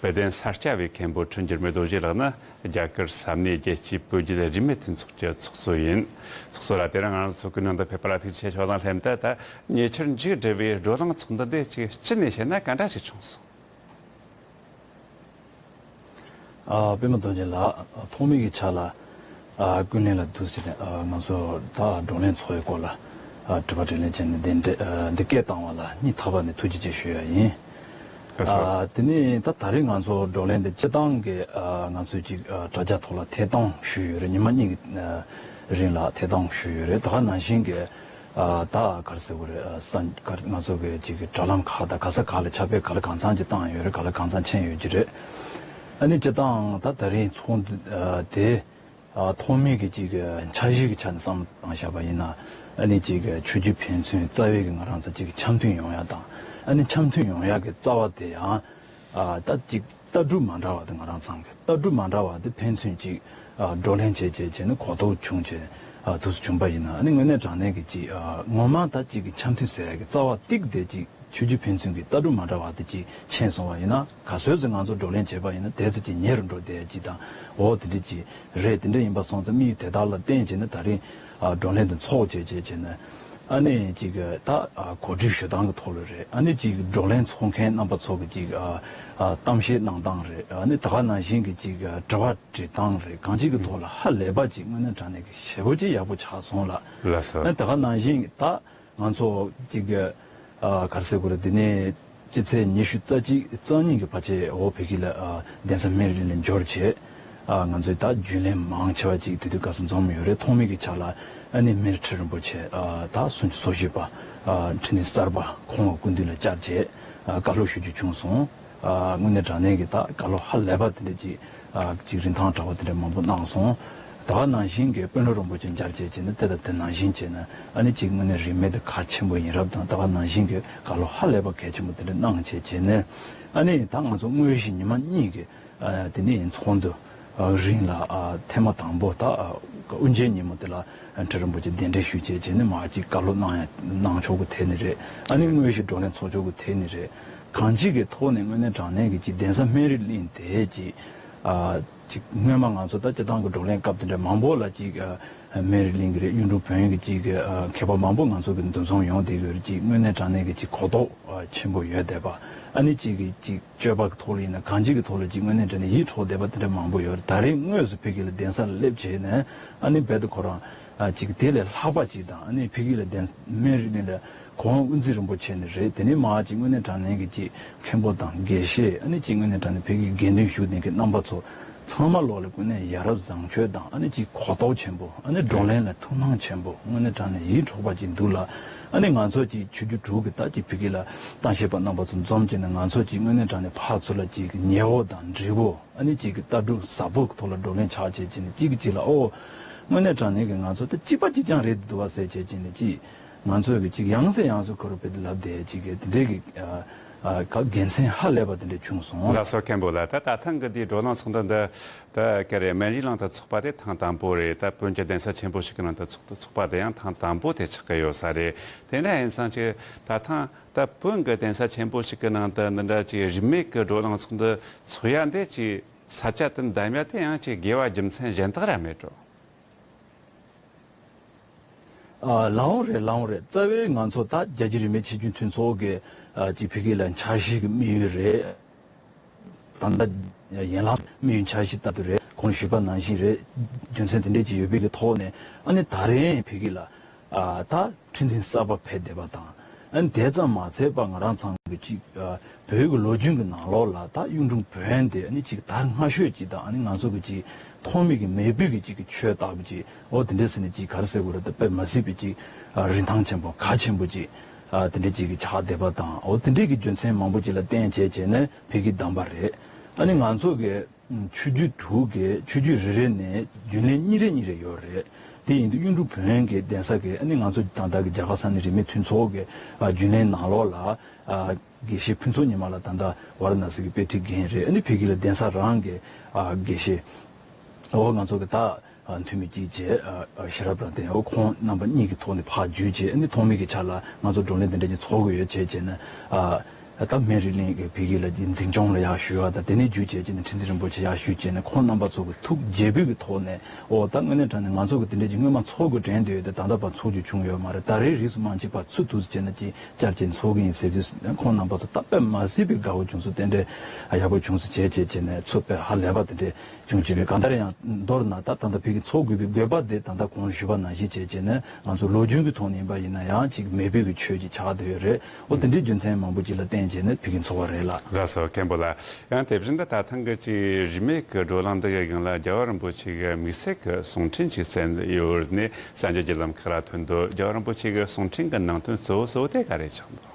དཔལ་ལྡན་ས་སྐྱ་བའི་མཁན་པོ་ཁྲི་འགྱུར་མེད་རྡོ་རྗེ་ལགས་ནི་རྒྱ་གར་ས་གནས་རྒྱལ་སྤྱིའི་བོད་བརྒྱུད་རིས་མེད་མཐུན་ཚོགས་ཀྱི་ཚོགས་གཙོ་ཡིན། ཚོགས་གཙོ་ལགས། དེ་རིང་ང་རང་ཚོ་ཚོགས་ཁང་ནང་དུ་ཕེབས་པ་ལ་ཐུགས་རྗེ་ཆེ་ཞུ་བ་དང་ལྷན་དུ། ད་ཉེ་ཆར་མཇུག་བསྒྲིལ་བའི་བགྲོ་གླེང་ཚོགས་འདུ་འདི་ཅིག་སྤྱི་ནས་བཤད་ན་ག་འདྲ་ཞིག་བྱུང་སོང་། ཨ། པད་མ་རྡོ་རྗེ་ལགས། ཐོག་མའི་གི་ཆ་ལ། ཨ། ཀུན་གླེང་ལ་འདུག་ཟེར་ནས། ཨ། ང་ཚོ་ད་བགྲོ་གླེང་ཚོགས་པའི་སྐོར་ལ། ཨ། དྲི་བ་དྲིས་ལན་བྱས་ནས་གདན་འདྲེན། ཨ། འདི་སྐད་བཏང་བ་ལ་སྙིང་ཐག་པ་ནས་ཐུགས་རྗེ་ཆེ་ཞུ་ཡ་ཡིན། ལགས་སོ། ཨ། དེ་ནས་ད་ད་རེས་ང་ཚོ་བགྲོ་གླེང་འདི་སྤྱི་བཏང་གི། ཨ། ང་ཚོས་ཅིག་ཨ། དྲ་རྒྱ་ཐོག་ལ་ཐད་གཏོང་ཞུས་ཡོད་རེད། ཉི་མ་གཉིས་ཀྱི་ཨ། རིང་ལ་ཐད་གཏོང་ཞུས་ཡོད་རེད། ད་ག་ནང་བཞིན་གྱི། ཨ། ད་ག་རེ་ཟེར་དགོས་རེད། ཨ། ས་ག་ང་ཚོ་གི་ཅིག་གི་དྲ་ལམ་ཁག་དང་ག་ས་ག་ལ་ཁྱབ་སྤེལ་ག་ལ་གང་འཚམ་ཅིག་བཏང་ཡོད་རེད། ག་ལ་གང་འཚམ་ཕྱིན་ཡོད་ཀྱི་རེད། ཨ་ནི་སྤྱི་བཏང་ད་ད་རིང་ཚོགས་འདུ། ཨ། དེ། ཨ། ཐོག་མའི་གི་ཅིག་གི་འཆར་གཞི་གི་ཆ་ནས་བསམ་བློ་བཏང་བཞག་པ་ཡིན་ན། ཨ་ནི་ཅིག་གི་ཆོས་བརྒྱུད་ཕན་ཚུན་རྩ་བའི་གི་ང་རང་ཚོ་ཅིག་གི་འཆམ་མཐུན་ཡོང་ཡ་དང་། ཨ་ནི་འཆམ་མཐུན་ཡོང་ཡ་གི་རྩ་བ་དེ་ཡང་། ཨ། ད་ཅིག་ལྟ་གྲུབ་མ་འདྲ་བ་དེ། ང་རང་ཚང་གི་ལྟ་གྲུབ་མ་འདྲ་བ་དེ་ཕན་ཚུན་ཅིག་ཨ། བགྲོ་གླེང་བྱས་བྱས་བྱས་ནས་གོ་རྟོགས་བྱུང་བྱས། ཨ། དུས་སུ་བྱུང་པ་ཡིན་ན། ཨ་ནི་དངོས་གནས་དྲང་གནས་ཀྱི་ཅིག་ཨ། ངོ་མ་ད་ཅིག་གི་འཆམ་མཐུན་ཟེར་ཡ་གི་རྩ་བ་ཏིག་དེ་ཅིག་ཆོས་བརྒྱུད་ཕན་ཚུན་གྱི་ལྟ་གྲུབ་མ་འདྲ་བ་དེ་ཅིག་ཕྱིན་སོང་བ་ཡིན་ན། ག་ཚོད་ཙམ་ང་ཚོ་བགྲོ་གླེང་བྱས་པ་ཡིན་ན་དེ་ཙམ་ཅིག་ཉེ་རུ་འགྲོ་བསྡད་ཡ་ཅིག་དང་། འོ་དེ་འདྲ་ཅིག་རེད། དེ་འདྲ་ཡིན་པ་སོང་ཙང་དམིགས་ཡུལ་དེ་དག་ལ་བརྟེན་བྱས་ནས་ད་རིང་། ཨ། བགྲོ་གླེང་དེ་འཚོགས་བྱས་བྱས་བྱས་ནས། ཨ་ནི་ཅིག་གི་ད། ཨ། གོ་སྒྲིག་ཞུ་སྟངས་ཀྱི་ཐོག་ལ་རེད། ཨ་ནི་ཅིག་བགྲོ་གླེང་ཚོགས་མཁན་རྣམ་པ་ཚོ་གི་ཅིག་ཨ། ཨ། གཏམ་བཤད་གནང་སྟངས་རེད། ཨ་ནི་ད་ག་ནང་བཞིན་གྱི་ཅིག་ཨ། དྲི་བ་དྲི་སྟངས་རེད། གང་ཅིའི་གི་ཐོག་ལ་ཧ་ལས་པ་ཅིག་དངོས་གནས་དྲང་གནས་ཀྱི་ཞེ་པོ་ཅིག་ཡག་པོ་ཆགས་སོང་ལགས། ལགས་སོ། ཨ་ནི་ད་ག་ནང་བཞིན་ད་ང་ཚོ་ཅིག་ཨ། ག་རེ་ཟེར་དགོས་རེད། འདི་ནས་སྤྱི་ཚེས་ཉི་ཤུ་རྩ་གཅིག་རྩ་གཉིས་ཀྱི་བར་ཆད་འོ་བོད་ཀྱི་ལ། ཨ། གདན་ས་སྨན་རི་གླིང་ལ་འབྱོར་བྱས། ཨ། ང་ཚོས་ད་རྒྱུན་ལས་མང་ཆེ་བ་ཅིག་དེ་དུས་སྐབས་སུ་འཛོམས་ཡོད་རེད། ཐོག་མའི་གི་ཆ་ལ་ཨ་ནི་སྨན་རི་ཁྲི་རིན་པོ་ཆེ། ཨ། ད་སུམ་ཅུ་སོ་བཞི་པ། ཨ། ཁྲི་འཛིན་གསར་པ་ཁོང་གི་སྐུ་མདུན་ལ་བཅར་བྱས། ཨ། བཀའ་སློབ་ཞུ་རྒྱུ་བྱུང་སོང་། ཨ། དངོས་གནས་དྲང་གནས་ཀྱི་ད་བཀའ་སློབ་ཧ་ལས་པ་དེ་འདྲ་ཅིག་ཨ། ཅིག་རིན་ཐང་དྲག་པོ་དེ་འདྲ་མང་པོ་གནང་སོང་། ད་ག་ནང་བཞིན་གྱི་དཔོན་སློབ་རིན་པོ་ཆེ་མཇལ་བྱས་བྱས་ནས་དེ་དང་དེ་ནང་བཞིན་བྱས་ནས། ཨ་ནི་ཅིག་དངོས་གནས་རིས་མེད་དུ་གལ་ཆེན་པོ་ཡིན་རབས་དང་། ད་ག་ནང་བཞིན་གྱི་བཀའ་སློབ་ཧ་ལས་པ་གལ་ཆེན་པོ་དེ་འདྲ་གནང་བྱས་བྱས་ནས། ཨ་ནི་ད་ང་ཚོ་དངོས་གཞི་ཉི་མ་གཉིས་ཀྱི། ཨ། དེ་ནས་ཚོགས་འདུ། ཨ། རིང་ལ། ཨ། ཐེངས་མ་དང་པོ་ད། ཨ། དབུ་འབྱེད་ཉིན་མོ་དེ་ལ། ཨ། ཁྲི་རིན་པོ་ཆེ་གདན་འདྲེན་ཞུས་བྱས་བྱས་ནས་མར་ཅིག་བཀའ་སློབ་གནང་ཡ་གནང་ཆོག་གི་དེ་ནི་རེད། ཨ་ནི་དངོས་གཞི་བགྲོ་གླེང་ཚོགས་ཆོག་གི་དེ་ནི་རེད། གང་ཅིའི་གི་ཐོག་ནས་དངོས་གནས་དྲང་གནས་ཀྱི་ཅིག་གདན་ས་སྨན་རི་གླིང་དེ་ཅིག་ཨ། ཅིག་སྔོན་མ་ང་ཚོ་ད་སྤྱི་བཏང་གི་བགྲོ་གླེང་སྐབས་དེ་འདྲ་མང་པོ་ལ་ཅིག་ཨ། སྨན་རི་གླིང་གི་རེད། གཡུང་དྲུང་བོན་གྱི་ཅིག་ཨ། མཁས་པ་མང་པོ་ང་ཚོ་གི་འདུ་འཛོམས་ཡོང་བསྡད་ཡོད་རེད། ཅིག་དངོས་གནས་དྲང་གནས་ཀྱི་ཅིག་གོ་རྟོགས་ཨ། ཆེན་པོ་ཡོད་བསྡད་པ། ཨ་ནི་ཅིག་གི་ཅིག་སྤྱོད་པ་གི་ཐོག་ལ་ཡིན་ན་གང་ཅིའི་གི་ཐོག་ལ་ཅིག་དངོས་གནས་དྲང་གནས་ཡིད་འཕྲོག་བསྡད་པ་དེ་འདྲ་མང་པོ་ཡོད་རེད། ད་རེས་དངོས་སུ་ཕ་གི་ལ་གདན་ས་ལ་སླེབས་བྱས་ནས། ཨ་ནི་རྦད་དེ་ཁོ་རང་ཨ། ཅིག་དེ་ལས་ལྷག་པ་ཅིག་དང་། ཨ་ནི་ཕ་གི་ལ་གདན་སྨན་རི་གླིང་ལ་གོང་དབུ་འཛིན་རིན་པོ་ཆེ་ནི་རེད། དེ་ནས་མར་ཅིག་དངོས་གནས་དྲང་གནས་ཀྱི་ཅིག་མཁན་པོ་དང་དགེ་བཤེས། ཨ་ནི་ཅིག་དངོས་གནས་དྲང་གནས་ཕ་གིའི་དགེ་འདུན་བཞུགས་གནས་ཀྱི་རྣམ་པ་ཚོ་ཚང་མ་ལོག་ལ་ཀུན་ནས་ཡ་རབས་བཟང་སྤྱོད་དང་། ཨ་ནི་ཅིག་གོ་རྟོགས་ཆེན་པོ། ཨ་ནི་བགྲོ་གླེང་ལ་ཐུགས་སྣང་ཆེན་པོ། དངོས་གནས་དྲང་གནས་ཡིད་འཕྲོག་པ་ཅིག་འདུག་ལ། ཨ་ནི་ང་ཚོ་ཅིག་ཆོས་བརྒྱུད་དྲུག་གི་ད་ཅིག་ཕ་གི་ལ་གཏམ་བཤད་པ་རྣམ་པ་ཚོ་འཛོམས་བྱས་ནས་ང་ཚོ་ཅིག་དངོས་གནས་དྲང་གནས་ཕར་ཚུར་ལ་ཅིག་ཉེ་བོ་དང་འདྲིས་པོ། ཨ་ནི་གཅིག་གི་ལྟ་གྲུབ་ཟབ་པོ་གི་ཐོག་ལ་བགྲོ་གླེང་ཆགས་བྱས་བྱས་ནས་གཅིག་གིས་གཅིག་ལ། ཨོ། དངོས་གནས་དྲང་གནས་ཀྱི་ང་ཚོ་ད་གཅིག་པ་གཅིག་རྐྱང་རེད་འདུག་བ་ཟེར་བྱས་བྱས་ནས་གཅིག་ང་ཚོ་གི་གཅིག་ཡང་སེ་ཡང་སེ་ཁོ་རུ་བེད་ལབ་བསྡད་ཅིག་གི་དེ་འདྲའི་གི་ཨ། ཨ། ག་དགེ་མཚན་ཧ་ལས་པ་དེ་འདྲ་བྱུང་སོང་། ལགས་སོ། མཁན་པོ་ལགས། ད་ད་ཐེངས་ཀྱི་འདིའི་བགྲོ་གླེང་ཚོགས་འདུ་འདི་ད་ག་རེ་སྨན་རིའི་གླིང་དུ་ཚོགས་པ་དེ་ཐེངས་དང་པོ་རེད། ད་བོན་གྱི་གདན་ས་ཆེན་པོ་ཞིག་གི་ནང་དུ་ཚོགས་ཚོགས་པ་དེ་ཡང་ཐེངས་དང་པོ་དེ་ཆགས་ཀྱི་ཡོད་ས་རེད། དེ་འདྲ་ཡིན་ཙང་ཅིག་ད་ཐེངས་ད་བོན་གྱི་གདན་ས་ཆེན་པོ་ཞིག་གི་ནང་དུ་འདི་འདྲ་ཅིག་རིས་མེད་ཀྱི་བགྲོ་གླེང་ཚོགས་འདུ་ཚོགས་ཡ་འདི་ཅིག་ས་ཆ་དེ་འདེམས་ཡ་དེ་ཡང་ཅིག་དགེ་བ་རྒྱུ་མཚན་གཞན་དག་ར་མེད་འགྲོ། ཨ། ལགས་འོང་རེད། ལགས་འོང་རེད། རྩ་བའི་ང་ཚོ་ད་རྒྱལ་སྤྱིའི་རིས་མེད་ཆིག་བརྒྱུད་མཐུན་ཚོགས་ཀྱི་ཨ། ཅིག་ཕ་གི་ལ་འཆར་གཞི་གི་དམིགས་ཡུལ་རེད། ད་ལྟ་ཡན་ལག་དམིགས་ཡུལ་འཆར་གཞི་ལྟར་དུ་རེད། གོང་ཞུས་པ་ནང་བཞིན་རེད། རྒྱུ་མཚན་དེ་འདྲས་ཅིག་ཡོད་པའི་གི་ཐོག་ནས། ཨ་ནི་ད་རེས་ཕ་གི་ལ་ཨ། ད་ཁྲི་འཛིན་གསར་པ་ཕེབས་བསྡད་པ་དང་། ཨ་ནི་དེ་ཙམ་མ་ཚད་པ་ང་རང་ཚང་གི་ཅིག་ཨ། བོད་ཀྱི་ལོ་རྒྱུས་ཀྱི་ནང་ལོགས་ལ་ད་གཡུང་དྲུང་བོན་དེ་ཨ་ནི་ཅིག་དར་སྔ་ཤོས་ཅིག་དང་། ཨ་ནི་ང་ཚོ་གི་ཅིག་ཐོག་མའི་གི་མེས་པོའི་གི་ཅིག་གི་ཆོས་ལྟ་བུ་ཅིག་འོ་དེ་འདྲས་ཟེར་ནས་ཅིག་ག་རེ་ཟེར་དགོས་རེད། ད་དཔེ་མ་སྲིད་པའི་ཅིག་ཨ། རིན་ཐང་ཆེན་པོ་གལ་ཆེན་པོ་ཅིག་ ཨ་དེ་འདྲའི་ཅིག་གི་ཆགས་བསྡད་པ་དང་། འོ་དེ་འདྲའི་གི་རྒྱུ་མཚན་མང་པོ་ཅིག་ལ་བརྟེན་བྱས་བྱས་ནས་འཕེལ་གྱི་བསྡམས་པ་རེད། ཨ་ནི་ང་ཚོ་གི་ཆོས་བརྒྱུད་དྲུག་གི་ཆོས་བརྒྱུད་རེ་རེ་ནས་རྒྱུན་ལས་གཉིས་རེ་གཉིས་རེ་ཡོད་རེད། དེ་ཡིན་དུས་གཡུང་དྲུང་བོན་གྱི་གདན་ས་གི་ཨ་ནི་ང་ཚོ་ད་ལྟ་གི་རྒྱ་གར་ས་གནས་རིས་མེད་མཐུན་ཚོགས་ཀྱི་ཨ་རྒྱུན་ལས་ནང་ལོགས་ལ་ཨ་དགེ་བཤེས་ཕུན་ཚོགས་ཉི་མ་ལགས་ད་ལྟ་ཝཱ་ར་ཎ་སི་གི་དཔེ་ཁྲིད་འགན་རེད། ཨ་ནི་ཕ་གི་ལ་གདན་ས་རང་གི་ཨ་དགེ་བཤེས། འོ་ང་ཚོ་གི་ད་ཨ་འཐུས་མི་གཅིག་བྱས་ཨ་ཨ་ཤེས་རབ་དང་ལྡན། འོ་ཁོང་རྣམ་པ་གཉིས་ཀྱི་ཐོག་ནས་ཕར་བརྒྱུད་བྱས། ཨ་ནི་ཐོག་མའི་གི་ཆ་ལ་ང་ཚོ་བགྲོ་གླེང་དེ་འདྲ་ཅིག་ཚོགས་ཀྱི་ཡོད་བྱས་བྱས་ནས། ཨ་ད་སྨན་རི་གླིང་གི་ཕ་གི་ལ་འཛིན་སྐྱོང་ལ་ཡར་ཞུ་བ་དང་། དེ་ནས་བརྒྱུད་བྱས་བྱས་ནས་ཁྲི་འཛིན་རིན་པོ་ཆེ་ཡར་ཞུས་བྱས་ནས་ཁོང་རྣམ་པ་ཚོ་གི་ཐུགས་དགྱེས་པོའི་གི་ཐོག་ནས། འོ་ད་དངོས་གནས་དྲང་གནས་ང་ཚོ་གི་དེ་འདྲ་ཅིག་སྔོན་མ་ཚོགས་དགོས་དྲན་བསྡད་ཡོད་དེ། ད་ལྟ་བར་ཚོགས་རྒྱུ་བྱུང་ཡོད་མ་རེད། ད་རེས་རིས་སུ་མ་ཆད་པར་ཚུར་ཐུགས་སུ་བྱས་ན་ཅིག་བཅར་བྱས་ནས་ཚོགས་གི་ཡིན་ཟེར་དུས། ཁོང་རྣམ་པ་ཚོ་ད་དཔེ་མ་སྲིད་པའི་དགའ་བོ་བྱུང་སོང་། དེ་འདྲའི་ཡག་པོ་བྱུང་སོང་བྱས་བྱས་བྱས་ནས་ཚོགས་དཔེ་ཧ་ལས་པ་དེ་འདྲའི་བྱུང་བྱས་པས། གང་ལྟར་ཡང་མདོར་ན་ད་ད་ལྟ་ཕ་གི་ཚོགས་དགོས་པའི་དགོས་པ་དེ་ད་ལྟ་གོང་ཞུས་པ་ནང་བཞིན་བྱས་བྱས་ནས་ང་ཚོ་ལོ་རྒྱུས་ཀྱི་ཐོག་ནས་ཡིན་པ་ཡིན་ན་ཡང་ཅིག་མེས་པོའི་གི་ཆོས་ཅིག་ཆགས་བསྡད་ཡོད་རེད། འོ་དེ་འདྲའི་རྒྱུ་མཚན་མང་པོ་ཅིག་ལ་བརྟེན་བྱས་ནས་ཕ་གི་ཚོགས་པ་རེད་ལགས། ལགས་སོ། མཁན་པོ་ལགས། ཡང་དེ་བཞིན་དུ་ད་ཐེངས་ཀྱི་ཅིག་རིས་མེད་ཀྱི་བགྲོ་གླེང་འདི་གི་སྒང་ལ་རྒྱལ་བ་རིན་པོ་ཆེ་གི་དམིགས་བསལ་གྱི་གསུང་འཕྲིན་ཅིག་བསྩལ་ཡོད་ནས་གསར་འགྱུར་བརྒྱུད་ལམ་ཁག་ལ་ཐོན་འདུག་རྒྱལ་བ་རིན་པོ་ཆེ་གི་གསུང་འཕྲིན་གྱི་ནང་དོན་གཙོ་བོ་གཙོ་བོ་དེ་ག་རེ་ཆགས་འདུག་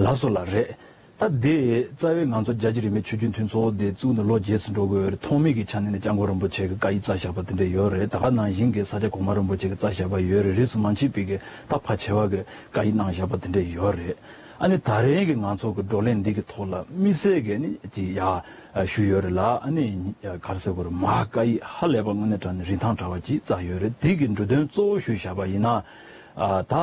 ལགས་སོ་ལགས། རེད། ད་དེ་རྩ་བའི་ང་ཚོ་རྒྱལ་སྤྱིའི་རིས་མེད་ཆོས་བརྒྱུད་མཐུན་ཚོགས་དེ་བཙུགས་ནས་ལོ་བརྒྱད་ཙམ་འགྲོ་གི་ཡོད་རེད། ཐོག་མའི་གི་ཆ་ནས་ནི་སྐྱབས་མགོན་རིན་པོ་ཆེ་གི་བཀའ་ཡིག་རྩ་བཞག་པ་དེ་འདྲ་ཡོད་རེད། ད་ག་ནང་བཞིན་གྱི་ས་སྐྱ་གོང་མ་རིན་པོ་ཆེ་གི་རྩ་བཞག་པ་ཡོད་རེད། རིས་སུ་མ་ཆད་པའི་གི་ད་ཕལ་ཆེ་བ་གི་བཀའ་ཡིག་གནང་བཞག་པ་དེ་འདྲ་ཡོད་རེད། ཨ་ནི་ད་རེས་ཀྱི་ང་ཚོ་གི་བགྲོ་གླེང་འདི་གི་ཐོག་ལ་དམིགས་བསལ་གྱི་ནི་ཅིག་ཡར་ཞུས་ཡོད་རེད་ལགས། ཨ་ནི་ག་རེ་ཟེར་དགོས་རེད། མར་བཀའ་ཡིག་ཧ་ལས་པ་དངོས་གནས་དྲང་གནས་རིན་ཐང་བྲལ་བ་ཅིག་རྩ་ཡོད་རེད། དེ་གི་འབྲུ་དོན་གཙོ་བོ་ཞུས་བཞག་པ་ཡིན་ན། ཨ་ད་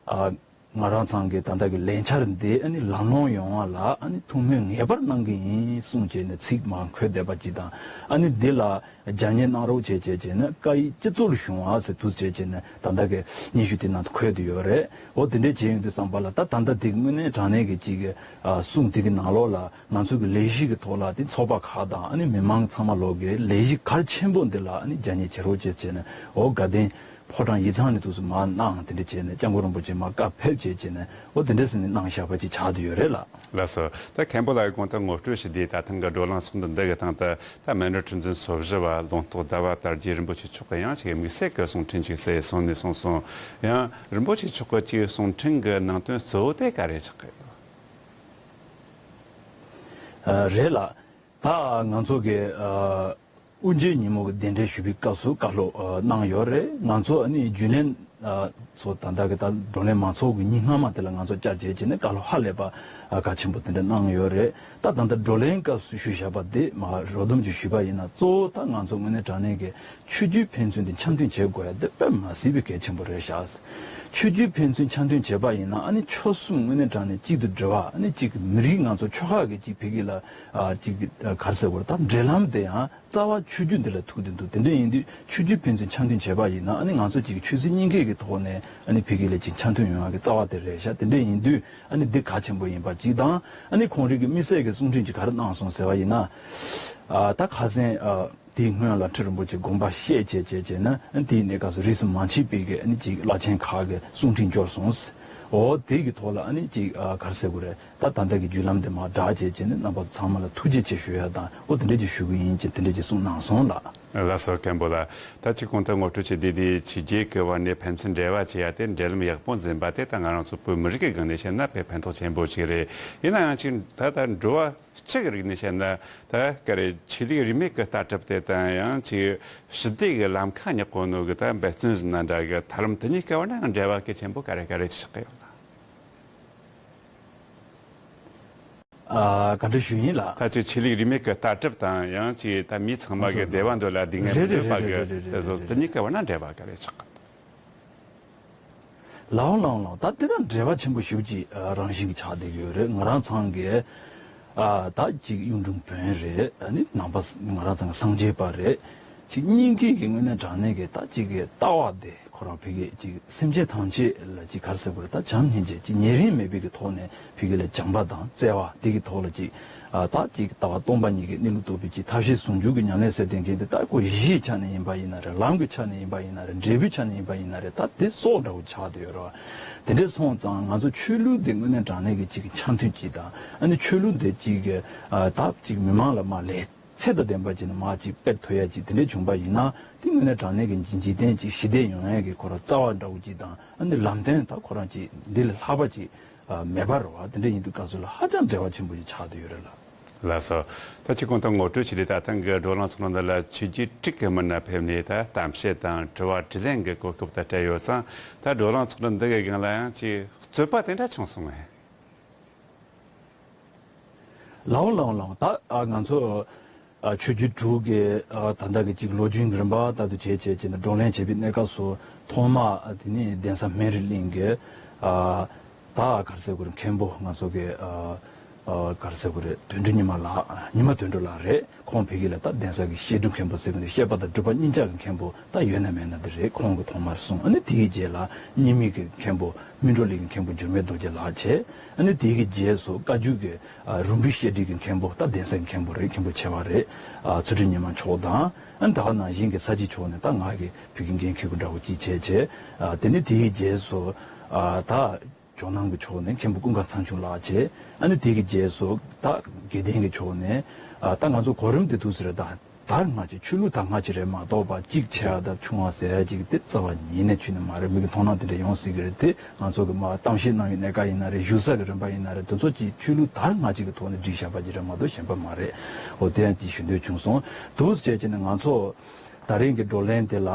ཨ། ང་རང་ཚང་གི་ད་ལྟ་གི་ལས་འཆར་འདི་ཨ་ནི་ལམ་ལྷོང་ཡོང་བ་ལ་ཨ་ནི་ཐུགས་སྨོན་ངེས་པར་གནང་གི་ཡིན་གསུངས་བྱས་ནས་ཚིག་མར་འཁོད་བསྡད་པ་ཅིག་དང་། ཨ་ནི་འདི་ལ་རྒྱབ་གཉེར་གནང་རོགས་བྱས་བྱས་བྱས་ནས་བཀའ་ཡིག་ཅི་ཚོར་བྱུང་བ་ཟེར་དུས་བྱས་བྱས་ནས་ད་ལྟ་གི་སྙན་ཞུ་དེ་ནང་དུ་འཁོད་དེ་ཡོད་རེད། འོ་དེ་འདྲས་བྱས་ཡོང་དུས་ཙམ་པ་ལ་ད་ད་ལྟ་དེ་དངོས་གནས་དྲང་གནས་ཀྱི་ཅིག་གི་ཨ་གསུང་དེ་གི་ནང་ལོགས་ལ་ང་ཚོ་གི་ལས་གཞི་གི་ཐོག་ལ་དེ་ཚོགས་པ་ཁག་དང་ཨ་ནི་མི་མང་ཚང་མ་ལོག་གི་ལས་གཞི་གལ་ཆེན་པོ་འདི་ལ་ཨ་ནི་རྒྱབ་གཉེར་བྱེད་རོགས་བྱས་བྱས་ནས། འོ་དགའ་ལྡན་ཕོ་བྲང་ཡིག་ཚང་ནས་དུས་སུ་མར་གནང་། དེ་འདྲ་བྱས་ནས་སྐྱབས་མགོན་རིན་པོ་ཆེ་མར་བཀའ་ཕེབས་བྱས་བྱས་ནས་འོ་དེ་འདྲ་ཟེར་ནས་གནང་བཞག་པ་ཅིག་ཆགས་བསྡད་ཡོད་རེད་ལགས། ལགས་སོ། ད་མཁན་པོ་ལགས་ཀྱིས་གོང་དུ་ངོ་སྤྲོད་ཞུས་དུས་ད་ཐེངས་ཀྱི་བགྲོ་གླེང་ཚོགས་འདུ་འདི་གི་སྟེང་དུ་ད་སྨན་རི་ཁྲི་འཛིན་སོ་བཞི་བ་ལུང་རྟོགས་ཟླ་བ་དར་རྒྱས་རིན་པོ་ཆེ་མཆོག་གིས་ཡང་ཅིག་དམིགས་བསལ་གྱི་གསུང་འཕྲིན་ཅིག་གསན་སོང་ནས་གསུངས་སོང་། ཡང་རིན་པོ་ཆེ་མཆོག་གི་ཅིག་གསུང་འཕྲིན་གྱི་ནང་དོན་གཙོ་བོ་དེ་ག་རེ་ཆགས་ཀྱི་ཡོད། ཨ་རེད་ལགས། ད་ང་ཚོ་གི་ཨ། དབུ་འབྱེད་ཉིན་མོ་གི་གདན་འདྲེན་ཞུ་བའི་སྐབས་སུ་བཀའ་སློབ་ཨ་གནང་ཡོད་རེད། ང་ཚོ་ཨ་ནི་རྒྱུན་ལས་ཨ་ཚོ་ད་ལྟ་གི་ད་བགྲོ་གླེང་མ་ཚོགས་གི་ཉིན་སྔ་མ་དེ་ལ་ང་ཚོ་བཅར་བྱས་བྱས་ནས་བཀའ་སློབ་ཧ་ལས་པ་ཨ་གལ་ཆེན་པོ་དེ་འདྲ་གནང་ཡོད་རེད། ད་ད་ལྟ་བགྲོ་གླེང་སྐབས་སུ་ཞུས་བཞག་པ་དེ་མར་རོབ་སྡོམ་ཅིག་ཞུས་པ་ཡིན་ན། གཙོ་བོ་ད་ང་ཚོ་དངོས་གནས་དྲང་གནས་ཀྱི་ཆོས་བརྒྱུད་ཕན་ཚུན་དེ་འཆམ་མཐུན་བྱེད་དགོས་ཡ་དེ་དཔེ་མ་སྲིད་པའི་གལ་ཆེན་པོ་རེད་ཤག་ཆོས་བརྒྱུད་ཕན་ཚུན་འཆམ་མཐུན་བྱེད་པ་ཡིན་ན་ཨ་ནི་ཆོལ་གསུམ་དངོས་གནས་དྲང་གནས་གཅིག་ཏུ་སྒྲིལ་བ། ཨ་ནི་གཅིག་མི་རིགས་ང་ཚོ་ཆོལ་ཁ་གི་གཅིག་ཕ་གི་ལ་ཨ་གཅིག་ག་རེ་ཟེར་དགོས་རེད། ད་འབྲེལ་ལམ་དེ་ཡང་རྩ་བ་ཆོས་བརྒྱུད་འདི་ལ་ཐུག་བསྡད་འདུག་དེ་འདྲ་ཡིན་དུས་ཆོས་བརྒྱུད་ཕན་ཚུན་འཆམ་མཐུན་བྱས་པ་ཡིན་ན་ཨ་ནི་ང་ཚོ་གཅིག་ཆོས་སྲིད་གཉིས་ཀའི་གི་ཐོག་ནས་ཨ་ནི་ཕ་གི་ལ་གཅིག་འཆམ་མཐུན་ཡོང་ཡག་གི་རྩ་བ་དེ་རེད་ཤག་དེ་འདྲ་ཡིན་དུས་ཨ་ནི་འདི་གལ་ཆེན་པོ་ཡིན་པ་གཅིག་དང་། ཨ་ནི་ཁོང་རང་གི་དམིགས་བསལ་གྱི་གསུང་འཕྲིན་ཅིག་ག་རེ་གནང་སོང་ཟེར་བ་ཡིན་ན། ཨ་ད་ཁ་སང་ཨ་དེའི་སྔོན་ལ་ཁྲི་རིན་པོ་ཆེ་དགོངས་པ་བཞེས་བྱས་བྱས་བྱས་ནས་ཨ་ནི་དེའི་གནས་སྐབས་སུ་རིས་སུ་མ་ཆད་པའི་གི་ཨ་ནི་གཅིག་བླ་ཆེན་ཁག་གི་གསུང་འཕྲིན་འབྱོར་སོང་། འོ་དེ་གི་ཐོག་ལ་ཨ་ནི་གཅིག་ཨ་ག་རེ་ཟེར་དགོས་རེད། ད་ད་ལྟ་གི་བརྒྱུད་ལམ་དེ་མར་བསྒྲགས་བྱས་བྱས་ནས་རྣམ་པ་ཚོ་ཚང་མ་ལ་ཐུགས་རྗེ་ཆེ་ཞུ་ཡ་དང་། འོ་དེ་འདྲས་ཅིག་ཞུ་གི་ཡིན་ཅེས་དེ་འདྲས་ཅིག་གསུངས་གནང་སོང་ལགས། ལགས་སོ། མཁན་པོ་ལགས། ད་ཅིག་གོང་དུ་ངོ་སྤྲོད་བྱས་དུས་དེ་ཕྱི་རྒྱལ་གྱི་བར་ནས་ཕན་ཚུན་འབྲེལ་བ་བྱེད་ཡ་དེ་འབྲེལ་ལམ་ཡག་པོ་འཛིན་པ་དེ་ད་ང་རང་ཚོ་བོད་མི་རིགས་ཀྱི་སྒང་ནས་བཤད་ན་དཔེ་ཕན་ཐོགས་ཆེན་པོ་ཞིག་རེད། ཡིན་ན་ཡང་ཅིག་ད་ལྟ་འགྲོ་བ་སྤྱི་གི་རིགས་ནས་བཤད་ན་ད་ག་རེ་ཆོས་ལུགས་རིས་མེད་ཀྱི་ལྟ་གྲུབ་དེ་དང་ཡང་ཅིག་ཞི་བདེ་གི་ལམ་ཁ་སྙེག་གོ་ནོ་གི་ད་འབད་བརྩོན་ཟིན་ན་འདྲ་གི། ཐབས་ལམ་དེ་གཉིས་ཀ་བར་ན་ཡང་འབྲེལ་བ་གལ་ཆེན་པོ་ག་རེ་ག་རེ་ཆགས་ཀྱི་ཡོད་ན། ཨ་ག་འདྲ་ཞུ་ཡིན་ལགས། ད་ཅིག་ཆོས་ལུགས་རིས་མེད་ཀྱི་ལྟ་གྲུབ་དང་ཡང་ཅིག་ད་མིའི་ཚང་མ་གི་བདེ་བ་འདོད་ལ་སྡུག་བསྔལ་མི་འདོད་པ་གི་དེ་ཚོ་དེ་གཉིས་ཀ་བར་ན་འབྲེལ་བ་ག་རེ་ཆགས་ཀྱི་འདུག་ལགས་འོང་ལགས་འོང་ལགས། ད་དེ་དང་འབྲེལ་བ་ཆེན་པོ་ཞེ་པོ་ཅིག་ཨ་རང་བཞིན་གྱི་ཆགས་བསྡད་ཀྱི་ཡོད་རེད། ང་རང་ཚང་གི་ཨ་ད་ཅིག་གཡུང་དྲུང་བོན་རེད། ཨ་ནི་ནང་པ་ང་རང་ཚང་གི་སངས་རྒྱས་པ་རེད། ཅིག་སྙིང་གི་གི་དངོས་གནས་དྲང་གནས་ཀྱི་ད་ཅིག་གི་ལྟ་བ་དེ་ཁོ་རང་ཕ་གི་ཅིག་སེམས་ཅན་ཐམས་ཅད་ལ་ཅིག་ག་རེ་ཟེར་དགོས་རེད། ད་བྱམས་སྙིང་རྗེ་ཅིག་ཉེ་རིང་མེད་པའི་གི་ཐོག་ནས་ཕ་གི་ལ་བྱམས་པ་དང་བརྩེ་བ་དེ་གི་ཐོག་ལ་ཅིག་ཨ་ད་ཅིག་ལྟ་བ་སྟོང་པ་ཉིད་ཀྱི་གནས་ལུགས་རྟོགས་པའི་ཅིག་ཐབས་ཤེས་ཟུང་འཇུག་གི་ཉམས་ལེན་ཟེར་བསྟན་མཁན་དེ་ད་ཁོ་གཞིའི་ཆ་ནས་ཡིན་པ་ཡིན་ན་རེད། ལམ་གྱི་ཆ་ནས་ཡིན་པ་ཡིན་ན་རེད། འབྲས་བུའི་ཆ་ནས་ཡིན་པ་ཡིན་ན་རེད། ད་དེ་སྲོག་འདྲ་བོ་ཆགས་བསྡད་ཡོད་རེད་བ། དེ་འདྲས་སོང་ཙང་ང་ཚོ་ཆོས་ལུགས་དེ་དངོས་གནས་དྲང་གནས་ཀྱི་ཅིག་འཆམ་མཐུན་ཅིག་དང་། ཨ་ནི་ཆོས་ལུགས་དེ་ཅིག་གི་ཨ་ད་ཅིག་མི་མང་ལ་མར་ལས་ ཚད་དང་ལྡན་པ་ཅིག་ནས་མར་ཅིག་སྤེལ་ཐུབ་ཡ་ཅིག་དེ་འདྲས་བྱུང་པ་ཡིན་ན། དེ་དངོས་གནས་དྲང་གནས་ཀྱི་འཇིག་རྟེན་ཅིག་ཞི་བདེ་ཡོང་ཡ་གི་ཁོ་རང་རྩ་བ་འདྲ་བོ་ཅིག་དང་། ཨ་ནི་ལམ་སྟོན་ད་ཁོ་རང་ཅིག་འདི་ལས་ལྷག་པ་ཅིག་མེད་པ་རེད་བ། དེ་འདྲས་ཡིན་དུས་སྐབས་སུ་ལ་ཧ་ཅང་འབྲེལ་བ་ཆེན་པོ་ཞིག་ཆགས་བསྡད་ཡོད་རེད་ལ། ལགས་སོ། ད་ཅི་གོང་དུ་ངོ་སྤྲོད་བྱས་ཏེ། ད་ཐེངས་ཀྱི་བགྲོ་གླེང་ཚོགས་འདུ་འདི་ལ་ཆོས་བརྒྱུད་དྲུག་གི་མི་སྣ་ཕེབས་ནས། ད་གཏམ་བཤད་དང་དྲི་བ་དྲིས་ལན་གྱི་གོ་སྐབས་ད་སྤྲད་ཡོད་ཙང་། ད་བགྲོ་གླེང་ཚོགས་འདུ་འདི་གི་སྒང་ལ་ཡང་ཅིག་རྩོད་པ་དེ་འདྲ་བྱུང་སོང་ངས། ལའོ་ལའོ་ལའོ། ད་ཨ་ང་ཚོ་ཨ་ཆོས་བརྒྱུད་དྲུག་གི་ཨ་ད་ལྟ་གི་ཅིག་ལོ་རྒྱུས་ཀྱི་རིམ་པ་ལྟར་དུ་བྱས་བྱས་བྱས་ནས་བགྲོ་གླེང་བྱེད་པའི་གནས་སྐབས་སུ། ཐོག་མ་ཨ་དེ་ནི་གདན་ས་སྨན་རི་གླིང་གི་ཨ་ད་ག་རེ་ཟེར་དགོས་རེད། མཁན་པོ་ང་ཚོ་གི་ཨ་ཨ་ག་རེ་ཟེར་དགོས་རེད། དོན་གྲུབ་ཉི་མ་ལགས། ཉི་མ་དོན་གྲུབ་ལགས་རེད། ཁོང་ཕ་གི་ལ་ད་གདན་ས་གི་བཤད་སྒྲུབ་མཁན་པོ་ཟེར་གི་འདུག་བཤད་པ་དང་སྒྲུབ་པ་གཉིས་ཆ་གི་མཁན་པོ་ད་ཡོད་ན་མེད་ན་དེ་རེད། ཁོང་གི་ཐོག་མར་གསུངས། ཨ་ནི་དེའི་རྗེས་ལ་རྙིང་མའི་གི་མཁན་པོ་སྨིན་གྲོལ་གླིང་གི་མཁན་པོ་འགྱུར་མེད་རྡོ་རྗེ་ལགས་བྱས། ཨ་ནི་དེའི་གི་རྗེས་སུ་བཀའ་བརྒྱུད་ཀྱི་ཨ་རུམ་བུའི་བཤད་ཁྲིད་ཀྱི་མཁན་པོ་ད་གདན་ས་གི་མཁན་པོ་རེད། མཁན་པོ་ཆེ་བ་རེད། ཨ་ཚུལ་ཁྲིམས་ཉི་མ་མཆོག་དང་། ཨ་ནི་ད་ག་ནང་བཞིན་གི་ས་སྐྱིད་མཆོག་ནས་ད་ང་གི་ཕ་གི་འགན་འཁྱེར་དགོས་འདྲ་བོ་ཅིག་བྱས་བྱས། ཨ་དེ་ནི་དེའི་རྗེས་སུ་ཨ་ད་ཇོ་ནང་གི་ཕྱོགས་ནས་མཁན་པོ་ཀུན་དགའ་ཚང་ཆུང་ལགས་བྱས། ཨ་ནི་དེ་གི་རྗེས་སུ་ད་དགེ་ལྡན་གྱི་ཕྱོགས་ནས་ཨ་ད་ང་ཚོ་གོ་རིམ་དེ་འདུག་ཟེར། ད་དར་སྔ་ཕྱི་ཆོས་ལུགས་དར་སྔ་ཕྱི་རེད་མ་གཏོགས་པ། གཅིག་ཆེ་བ་དང་ཆུང་བ་ཟེར་ཡ་གཅིག་དེ་རྩ་བ་ཉིད་ནས་ཆོས་ནི་མ་རེད། མི་གི་མཐོང་སྣང་དེ་འདྲ་ཡོང་སྲིད་ཀྱི་རེད། དེ་ང་ཚོ་གི་མ་གཏམ་བཤད་གནང་བའི་གནས་སྐབས་ཡིན་ན་རེད། བཞུགས་ས་གི་རིམ་པ་ཡིན་ན་རེད། དེ་ཚོ་གཅིག་ཆོས་ལུགས་དར་སྔ་ཕྱི་གི་ཐོག་ནས་སྒྲིག་བཞག་པ་ཅིག་རེད་མ་གཏོགས་གཞན་པ་མ་རེད། འོ་དེ་ཡང་གཅིག་ཞུ་འདོད་བྱུང་སོང་། འདུག་སེ་བྱས་བྱས་ནས་ང་ཚོ་ད་རིང་གི་བགྲོ་གླེང་དེ་ལ།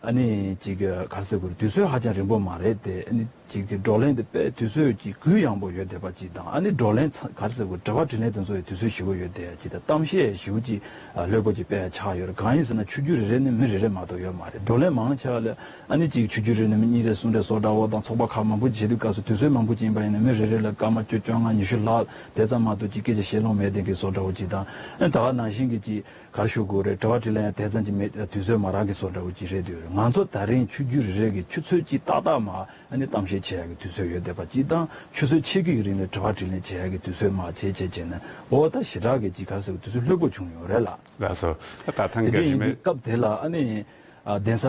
ཨ་ནི་ཅིག་ག་རེ་ཟེར་དགོས་རེད། དུས་ཚོད་ཧ་ཅང་རིང་པོ་མ་རེད་དེ། ཨ་ནི་ཅིག་གི་བགྲོ་གླེང་དེ་དཔེ་དུས་ཚོད་ཅིག་གུ་ཡངས་པོ་ཡོད་བསྡད་པ་ཅིག་དང་། ཨ་ནི་བགྲོ་གླེང་ཚ་ག་རེ་ཟེར་དགོས། དྲི་བ་དྲིས་ལན་དེ་ཚོ་ཡི་དུས་ཚོད་ཞེ་པོ་ཡོད་བསྡད་ཡ་ཅིག་དང་། གཏམ་བཤད་ཞེ་པོ་ཅིག་ཨ་ལྷོད་པོ་ཅིག་སྤེལ་ཡ་ཆགས་ཡོད་རེད། གང་ཡིན་ཟེར་ན་ཆོས་བརྒྱུད་རེ་རེ་ནས་མི་རེ་རེ་མ་གཏོགས་ཡོད་མ་རེད། བགྲོ་གླེང་མང་ཆེ་བ་ལ་ཨ་ནི་ཅིག་ཆོས་བརྒྱུད་རེ་ནས་མི་གཉིས་རེ་གསུམ་རེ་བཟོ་འདྲ་བོ་དང་། ཚོགས་པ་ཁག་མང་པོ་བྱེད་དུས་སྐབས་སུ་དུས་ཚོད་མང་པོ་ཅིག་ཡིན་པ་ཡིན་ན་མི་རེ་རེ་ལ་སྐར་མ་བཅོ་བཅོ་ལྔ་ཉི་ཤུ་ལྷག་དེ་ཙམ་མ་གཏོགས་ཅིག་སྐད་ཆ་བཤད་ལོང་མེད་མཁན་གྱི་བཟོ་འདྲ་བོ་ཅིག་དང་། ཨ་ནི་ད་ག་ནང་བཞིན་གྱི་ཅིག་ག་རེ་ཞུ་དགོས་རེད། དྲི་བ་དྲིས་ལན་ཡང་དེ་ཙམ་གྱི་མེད། དུས་ཚོད་མ་རག་གི་བཟོ་འདྲ་བོ་ཅིག་རེད་འདུག་ང་ཚོ་ད་རིང་ཆོས་བརྒྱུད་རེ་རེ་གི་ཆུ་ཚོད་གཅིག་ཏག་ཏག་མ་ཨ་ནི་གཏམ་བཤད་བྱེད་ཡག་གི་དུས་ཚོད་ཡོད་བསྡད་པ་གཅིག་དང་། ཆུ་ཚོད་ཕྱེད་ཀ་གི་རིང་ལ་དྲི་བ་དྲིས་ལན་བྱེད་ཡག་གི་དུས་ཚོད་མ་བྱེད་བྱེད་བྱས་ན། འོ་ད་ཞེ་དྲག་གི་ཅིག་ག་རེ་ཟེར་དགོས། དུས་ཚོད་ལྷོད་པོ་བྱུང་ཡོད་རེད་ལ། ལགས་སོ། ད་ད་ཐེངས་དེ་འདྲ་ཀྱི་རིམ་ཡིན་དུས་པའི་སྐབས་དེ་ལ་ཨ་ནི་ཨ་གདན་ས་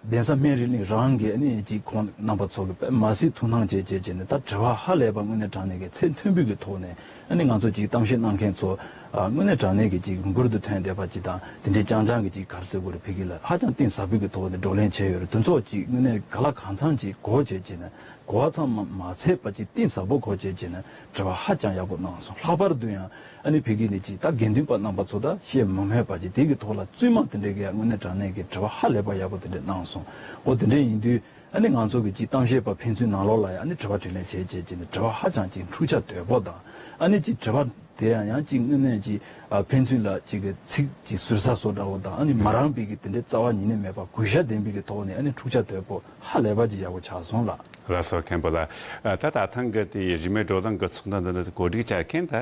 གདན་ས་སྨན་རི་གླིང་རང་གི་ཨ་ནི་ཅིག་ཁོང་རྣམ་པ་ཚོ་གི་དཔེ་མ་སྲིད་ཐུགས་སྣང་བྱས་བྱས་བྱས་ནས། ད་དྲི་བ་ཧ་ལས་པ་དངོས་གནས་དྲང་གནས་ཀྱི་ཚད་མཐོན་པོའི་གི་ཐོག་ནས་ཨ་ནི་ང་ཚོ་ཅིག་གཏམ་བཤད་གནང་མཁན་ཚོ་ཨ་དངོས་གནས་དྲང་གནས་ཀྱི་ཅིག་འབུར་དུ་ཐོན་བསྡད་པ་ཅིག་དང་། དེ་འདྲའི་རྐྱང་རྐྱང་གི་ཅིག་ག་རེ་ཟེར་དགོས་རེད། ཕ་གི་ལ་ཧ་ཅང་གཏིང་ཟབ་པོའི་གི་ཐོག་ནས་བགྲོ་གླེང་བྱས་ཡོད་རེད། དེ་ཚོ་ཅིག་དངོས་གནས་ག་ལ་གང་འཚམ་ཅིག་གོ་བྱས་བྱས་ནས། གོ་བ་ཙམ་མ་མ་ཚད་པ་ཅིག་གཏིང་ཟབ་པོ་གོ་བྱས་བྱས་ནས་དྲི་བ་ཧ་ཅང་ཡག་པོ་གནང་སོང་། ལྷག་པར་དུ་ཡང་ཨ་ནི་ཕ་གི་ནས་ཅིག་ད་དགེ་འདུན་པ་རྣམ་པ་ཚོ་ད་བཤད་མ་སྨོས་པ་ཅིག་དེ་གི་ཐོག་ལ་བཙུན་མ་དེ་འདྲས་ཀྱིས་ཡང་དངོས་གནས་དྲང་གནས་ཀྱི་དྲི་བ་ཧ་ལས་པ་ཡག་པོ་དེ་འདྲས་གནང་སོང་། འོ་དེ་འདྲས་ཡིན་དུས་ཨ་ནི་ང་ཚོ་གི་ཅིག་གཏམ་བཤད་པ་ཕན་ཚུན་ནང་ལོགས་ལ་ཡང་ཨ་ནི་དྲི་བ་དྲིས་ལན་བྱས་བྱས་བྱས་ནས་དྲི་བ་ཧ་ཅང་ཅིག་འཁྲུག་ཆ་དོད་པོ་དང་། ཨ་ནི་ཅིག་དྲི་བ་དེ་ཡང་ཡང་ཅིག་དངོས་གནས་ཅིག་ཨ་ཕན་ཚུན་ལ་ཅིག་གི་ཚིག་ཅིག་ཟུར་ཟ་བཟོ་འདྲ་བོ་དང་། ཨ་ནི་མ་རངས་པའི་གི་དེ་འདྲའི་རྩ་བ་ཉིད་ནས་མེད་པ། གུས་ཞབས་ལྡན་པའི་གི་ཐོག་ནས་ཨ་ནི་འཁྲུག་ཆ་དོད་པོ་ཧ་ལས་པ་ཅིག་ཡག་པོ་ཆགས་སོང་ལགས། ལགས་སོ། མཁན་པོ་ལགས། ད་ད་ཐེངས་ཀྱི་དེ་རིས་མེད་བགྲོ་གླེང་གི་ཚོགས་འདུ་འདི་ནི་གོ་སྒྲིག་བྱ་མཁན་ད་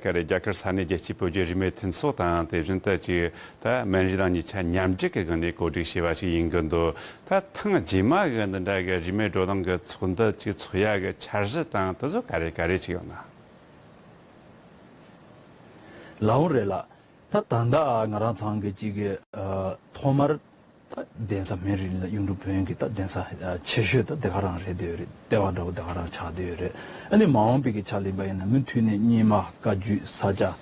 ག་རེ། རྒྱ་གར་ས་གནས་རྒྱལ་སྤྱིའི་བོད་བརྒྱུད་རིས་མེད་མཐུན་ཚོགས་དང་། དེ་བཞིན་དུ་ཅིག་ད་སྨན་རི་དང་གཉིས་ཆ་མཉམ་འབྲེལ་གྱི་སྒང་ནས་གོ་སྒྲིག་བྱས་པ་ཞིག་ཡིན་གྱི་འདུག་ད་ཐེངས་རྗེས་མ་གི་འདི་འདྲ་གི་རིས་མེད་བགྲོ་གླེང་གི་ཚོགས་འདུ་ཅིག་ཚོགས་ཡག་གི་འཆར་གཞི་དང་དེ་ཚོ་ག་རེ་ག་རེ་ཅིག་ཡོད་ན། ལའོ་རེད་ལགས། ད་ད་ལྟ་ང་རང་ཚང་གི་ཅིག་གི་ཨ་ཐོག་མར་ད་གདན་ས་སྨན་རི་གླིང་ལ་གཡུང་དྲུང་བོན་གྱི་ད་གདན་ས་ཨ་ཆེ་ཤོས་ད་དེ་ག་རང་རེད་བསྡད་ཡོད་རེད། ལྟེ་བ་འདྲ་བོ་དེ་ག་རང་ཆགས་བསྡད་ཡོད་རེད། ཨ་ནི་མ་འོངས་པའི་གི་ཆ་ལེན་པ་ཡིན་ན་མུ་མཐུད་ནས་རྙིང་མ། བཀའ་བརྒྱུད། ས་སྐྱ།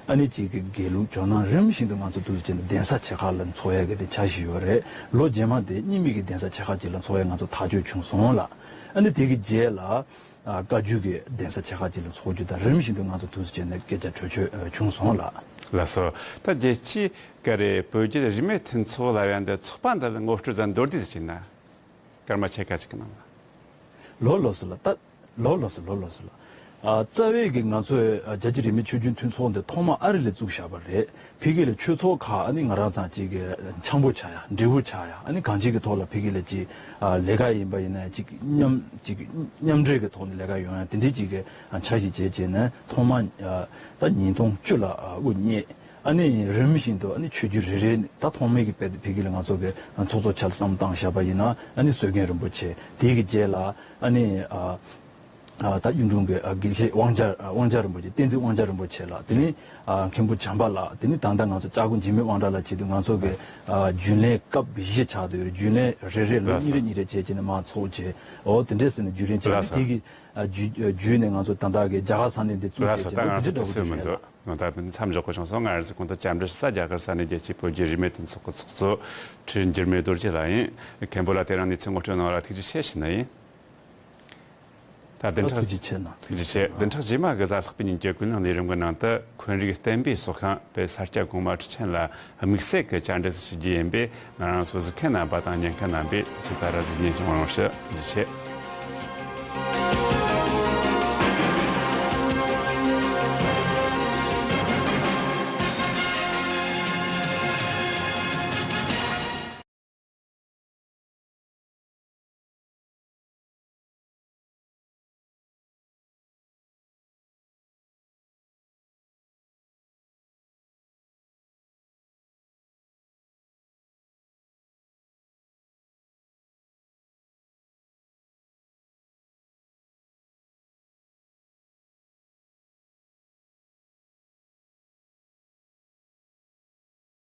ཨ་ནི་ཅིག་གི་དགེ་ལུགས། ཇོ་ནང་རིམ་བཞིན་དུ་ང་ཚོ་འདུག་སེ་བྱས་ནས་གདན་ས་ཆེ་ཁག་ལ་འཚོགས་ཡ་གི་དེ་འཆར་གཞི་ཡོད་རེད། ལོ་རྗེས་མ་དེ་རྙིང་མའི་གི་གདན་ས་ཆེ་ཁག་ཅིག་ལ་འཚོགས་ཡ་ང་ཚོ་ཐག་གཅོད་བྱུང་སོང་ལགས། ཨ་ནི་དེ་གི་རྗེས་ལ། ཨ་བཀའ་བརྒྱུད་ཀྱི་གདན་ས་ཆེ་ཁག་ཅིག་ལ་འཚོགས་རྒྱུ་དང་། རིམ་བཞིན་དུ་ང་ཚོ་འདུག་སེ་བྱས་ནས་སྐད་ཆ་གྲོས་ཆོད་ཨ་བྱུང་སོང་ལགས། ལགས་སོ། ད་རྒྱལ་སྤྱིའི་ག་རེ་བོད་བརྒྱུད་རིས་མེད་མཐུན་ཚོགས་ལབ་ཡ་འདི་ཚོགས་པ་འདི་ལ་ངོ་སྤྲོད་ཙམ་མདོར་བསྡུས་ཙམ་བྱས་ན། སྐར་མ་ཕྱེད་ཀ་ཅིག་གི་ནང་ལ། ལགས་ལགས་སོ་ལགས། ད་ལགས་ལགས་སོ། ལགས་ལགས་སོ་ལགས། ཨ་རྩ་བའི་གི་ང་ཚོའི་ཨ་རྒྱལ་སྤྱིའི་རིས་མེད་ཆོས་བརྒྱུད་མཐུན་ཚོགས་འདི་ཐོག་མ་ཨ་རི་ལ་བཙུགས་བཞག་པ་རེད། ཕ་གི་ལ་ཆོས་ཚོགས་ཁག་ཨ་ནི་ང་རང་ཚང་གཅིག་གི་འཆམ་པོ་ཆགས་ཡ། འབྲེལ་བོ་ཆགས་ཡ། ཨ་ནི་གང་ཅིའི་གི་ཐོག་ལ་ཕ་གི་ལ་ཅིག་ཨ་ལས་ཀ་ཡིན་པ་ཡིན་ན་ཅིག་མཉམ་ཅིག་མཉམ་འབྲེལ་གི་ཐོག་ནས་ལས་ཀ་ཡོང་ཡ་དེ་འདྲའི་ཅིག་གི་ཨ་འཆར་གཞི་བྱས་བྱས་ནས་ཐོག་མ་ཨ་ད་ཉིས་སྟོང་བཅུ་ལ་ཨ་དབུ་བརྙེས། ཨ་ནི་རིམ་བཞིན་དུ་ཨ་ནི་ཆོས་བརྒྱུད་རེ་རེ་ནས། ད་ཐོག་མའི་གི་དཔེ་དེ་ཕ་གི་ལ་ང་ཚོ་གི་ཚོགས་གཙོ་ཆ་ལ་བསམ་བློ་བཏང་བཞག་པ་ཡིན་ན་ཨ་ནི་སྲོལ་རྒྱན་རིན་པོ་ཆེ། དེའི་གི་རྗེས་ལ་ཨ་ནི་ཨ་ཨ་ད་གཡུང་དྲུང་གི་ཨ་དགེ་བཤེས་དབང་རྒྱལ། ཨ་དབང་རྒྱལ་རིན་པོ་ཆེ། བསྟན་འཛིན་དབང་རྒྱལ་རིན་པོ་ཆེ་ལགས། དེ་ནས་ཨ་མཁན་པོ་བྱམས་པ་ལགས། དེ་ནས་ད་ལྟ་ང་ཚོ་སྐྱབས་མགོན་འཇིགས་མེད་དབང་གྲགས་ལགས་བྱས་དུས་ང་ཚོ་གི་ཨ་རྒྱུན་ལས་སྐབས་བཞི་ཆགས་བསྡད་ཡོད་རེད། རྒྱུན་ལས་རེ་རེ་ལོ་གཉིས་རེ་གཉིས་རེ་བྱས་བྱས་ནས་མར་ཚོགས་བྱས། འོ་དེ་འདྲས་ཟེར་ནས་བརྒྱུད་རིམ་བྱས་ནས། དེ་གི་ཨ་བརྒྱུད་བརྒྱུད་ནས་ང་ཚོ་ད་ལྟ་གི་རྒྱ་གར་ས་གནས་འདི་བཙུགས་བྱས་བྱས་ནས་དེ་འདྲས་འདྲ་བོ་ཅིག་རེད་ལགས། ད་མཚམས་འཇོག་གི་བྱུང་སོང་། ང་རང་ཚོ་གོང་དུ་བཅར་འདྲི་ཞུ་ས་རྒྱ་གར་ས་གནས་རྒྱལ་གཅེས་བོད་ཀྱི་རིས་མེད་མཐུན་ཚོགས་ཀྱི་ཚོགས་གཙོ་ཁྲི་འགྱུར་མེད་རྡོ་རྗེ་ལགས་ཡིན། མཁན་པོ་ལགས་དེ་རིང་གནས་ཚུལ་ངོ་སྤྲོད་གནང་བ་ལ་ཐུགས་རྗེ་ཆེ་ཞུ་ནི་ཡིན། ད་བདུན་ཕྲག་ཐུགས་རྗེ་ཆེ་གནང་། ཐུགས་རྗེ་ཆེ། བདུན་ཕྲག་རྗེས་མ་གི་གཟའ་ལྷག་པའི་ཉིན་གྱི་ཀུན་གླེང་ལས་རིམ་གྱི་ནང་དུ་འཁོན་རིགས་བསྟན་པའི་སྲོག་ཤིང་བོད་ས་སྐྱ་གོང་མ་ཁྲི་ཆེན་ལ་དམིགས་བསལ་གྱི་བཅར་འདྲི་ཞུ་རྒྱུ་ཡིན་པས། ང་རང་ཚོ་གཟིགས་མཁན་རྣམ་པ་དང་ཉན་མཁན་རྣམ་པས་དུས་ཚོད་ད་ར་གཟིགས་ཉན་བྱུང་རོགས་ཞུ། ཐུགས་རྗེ་ཆེ།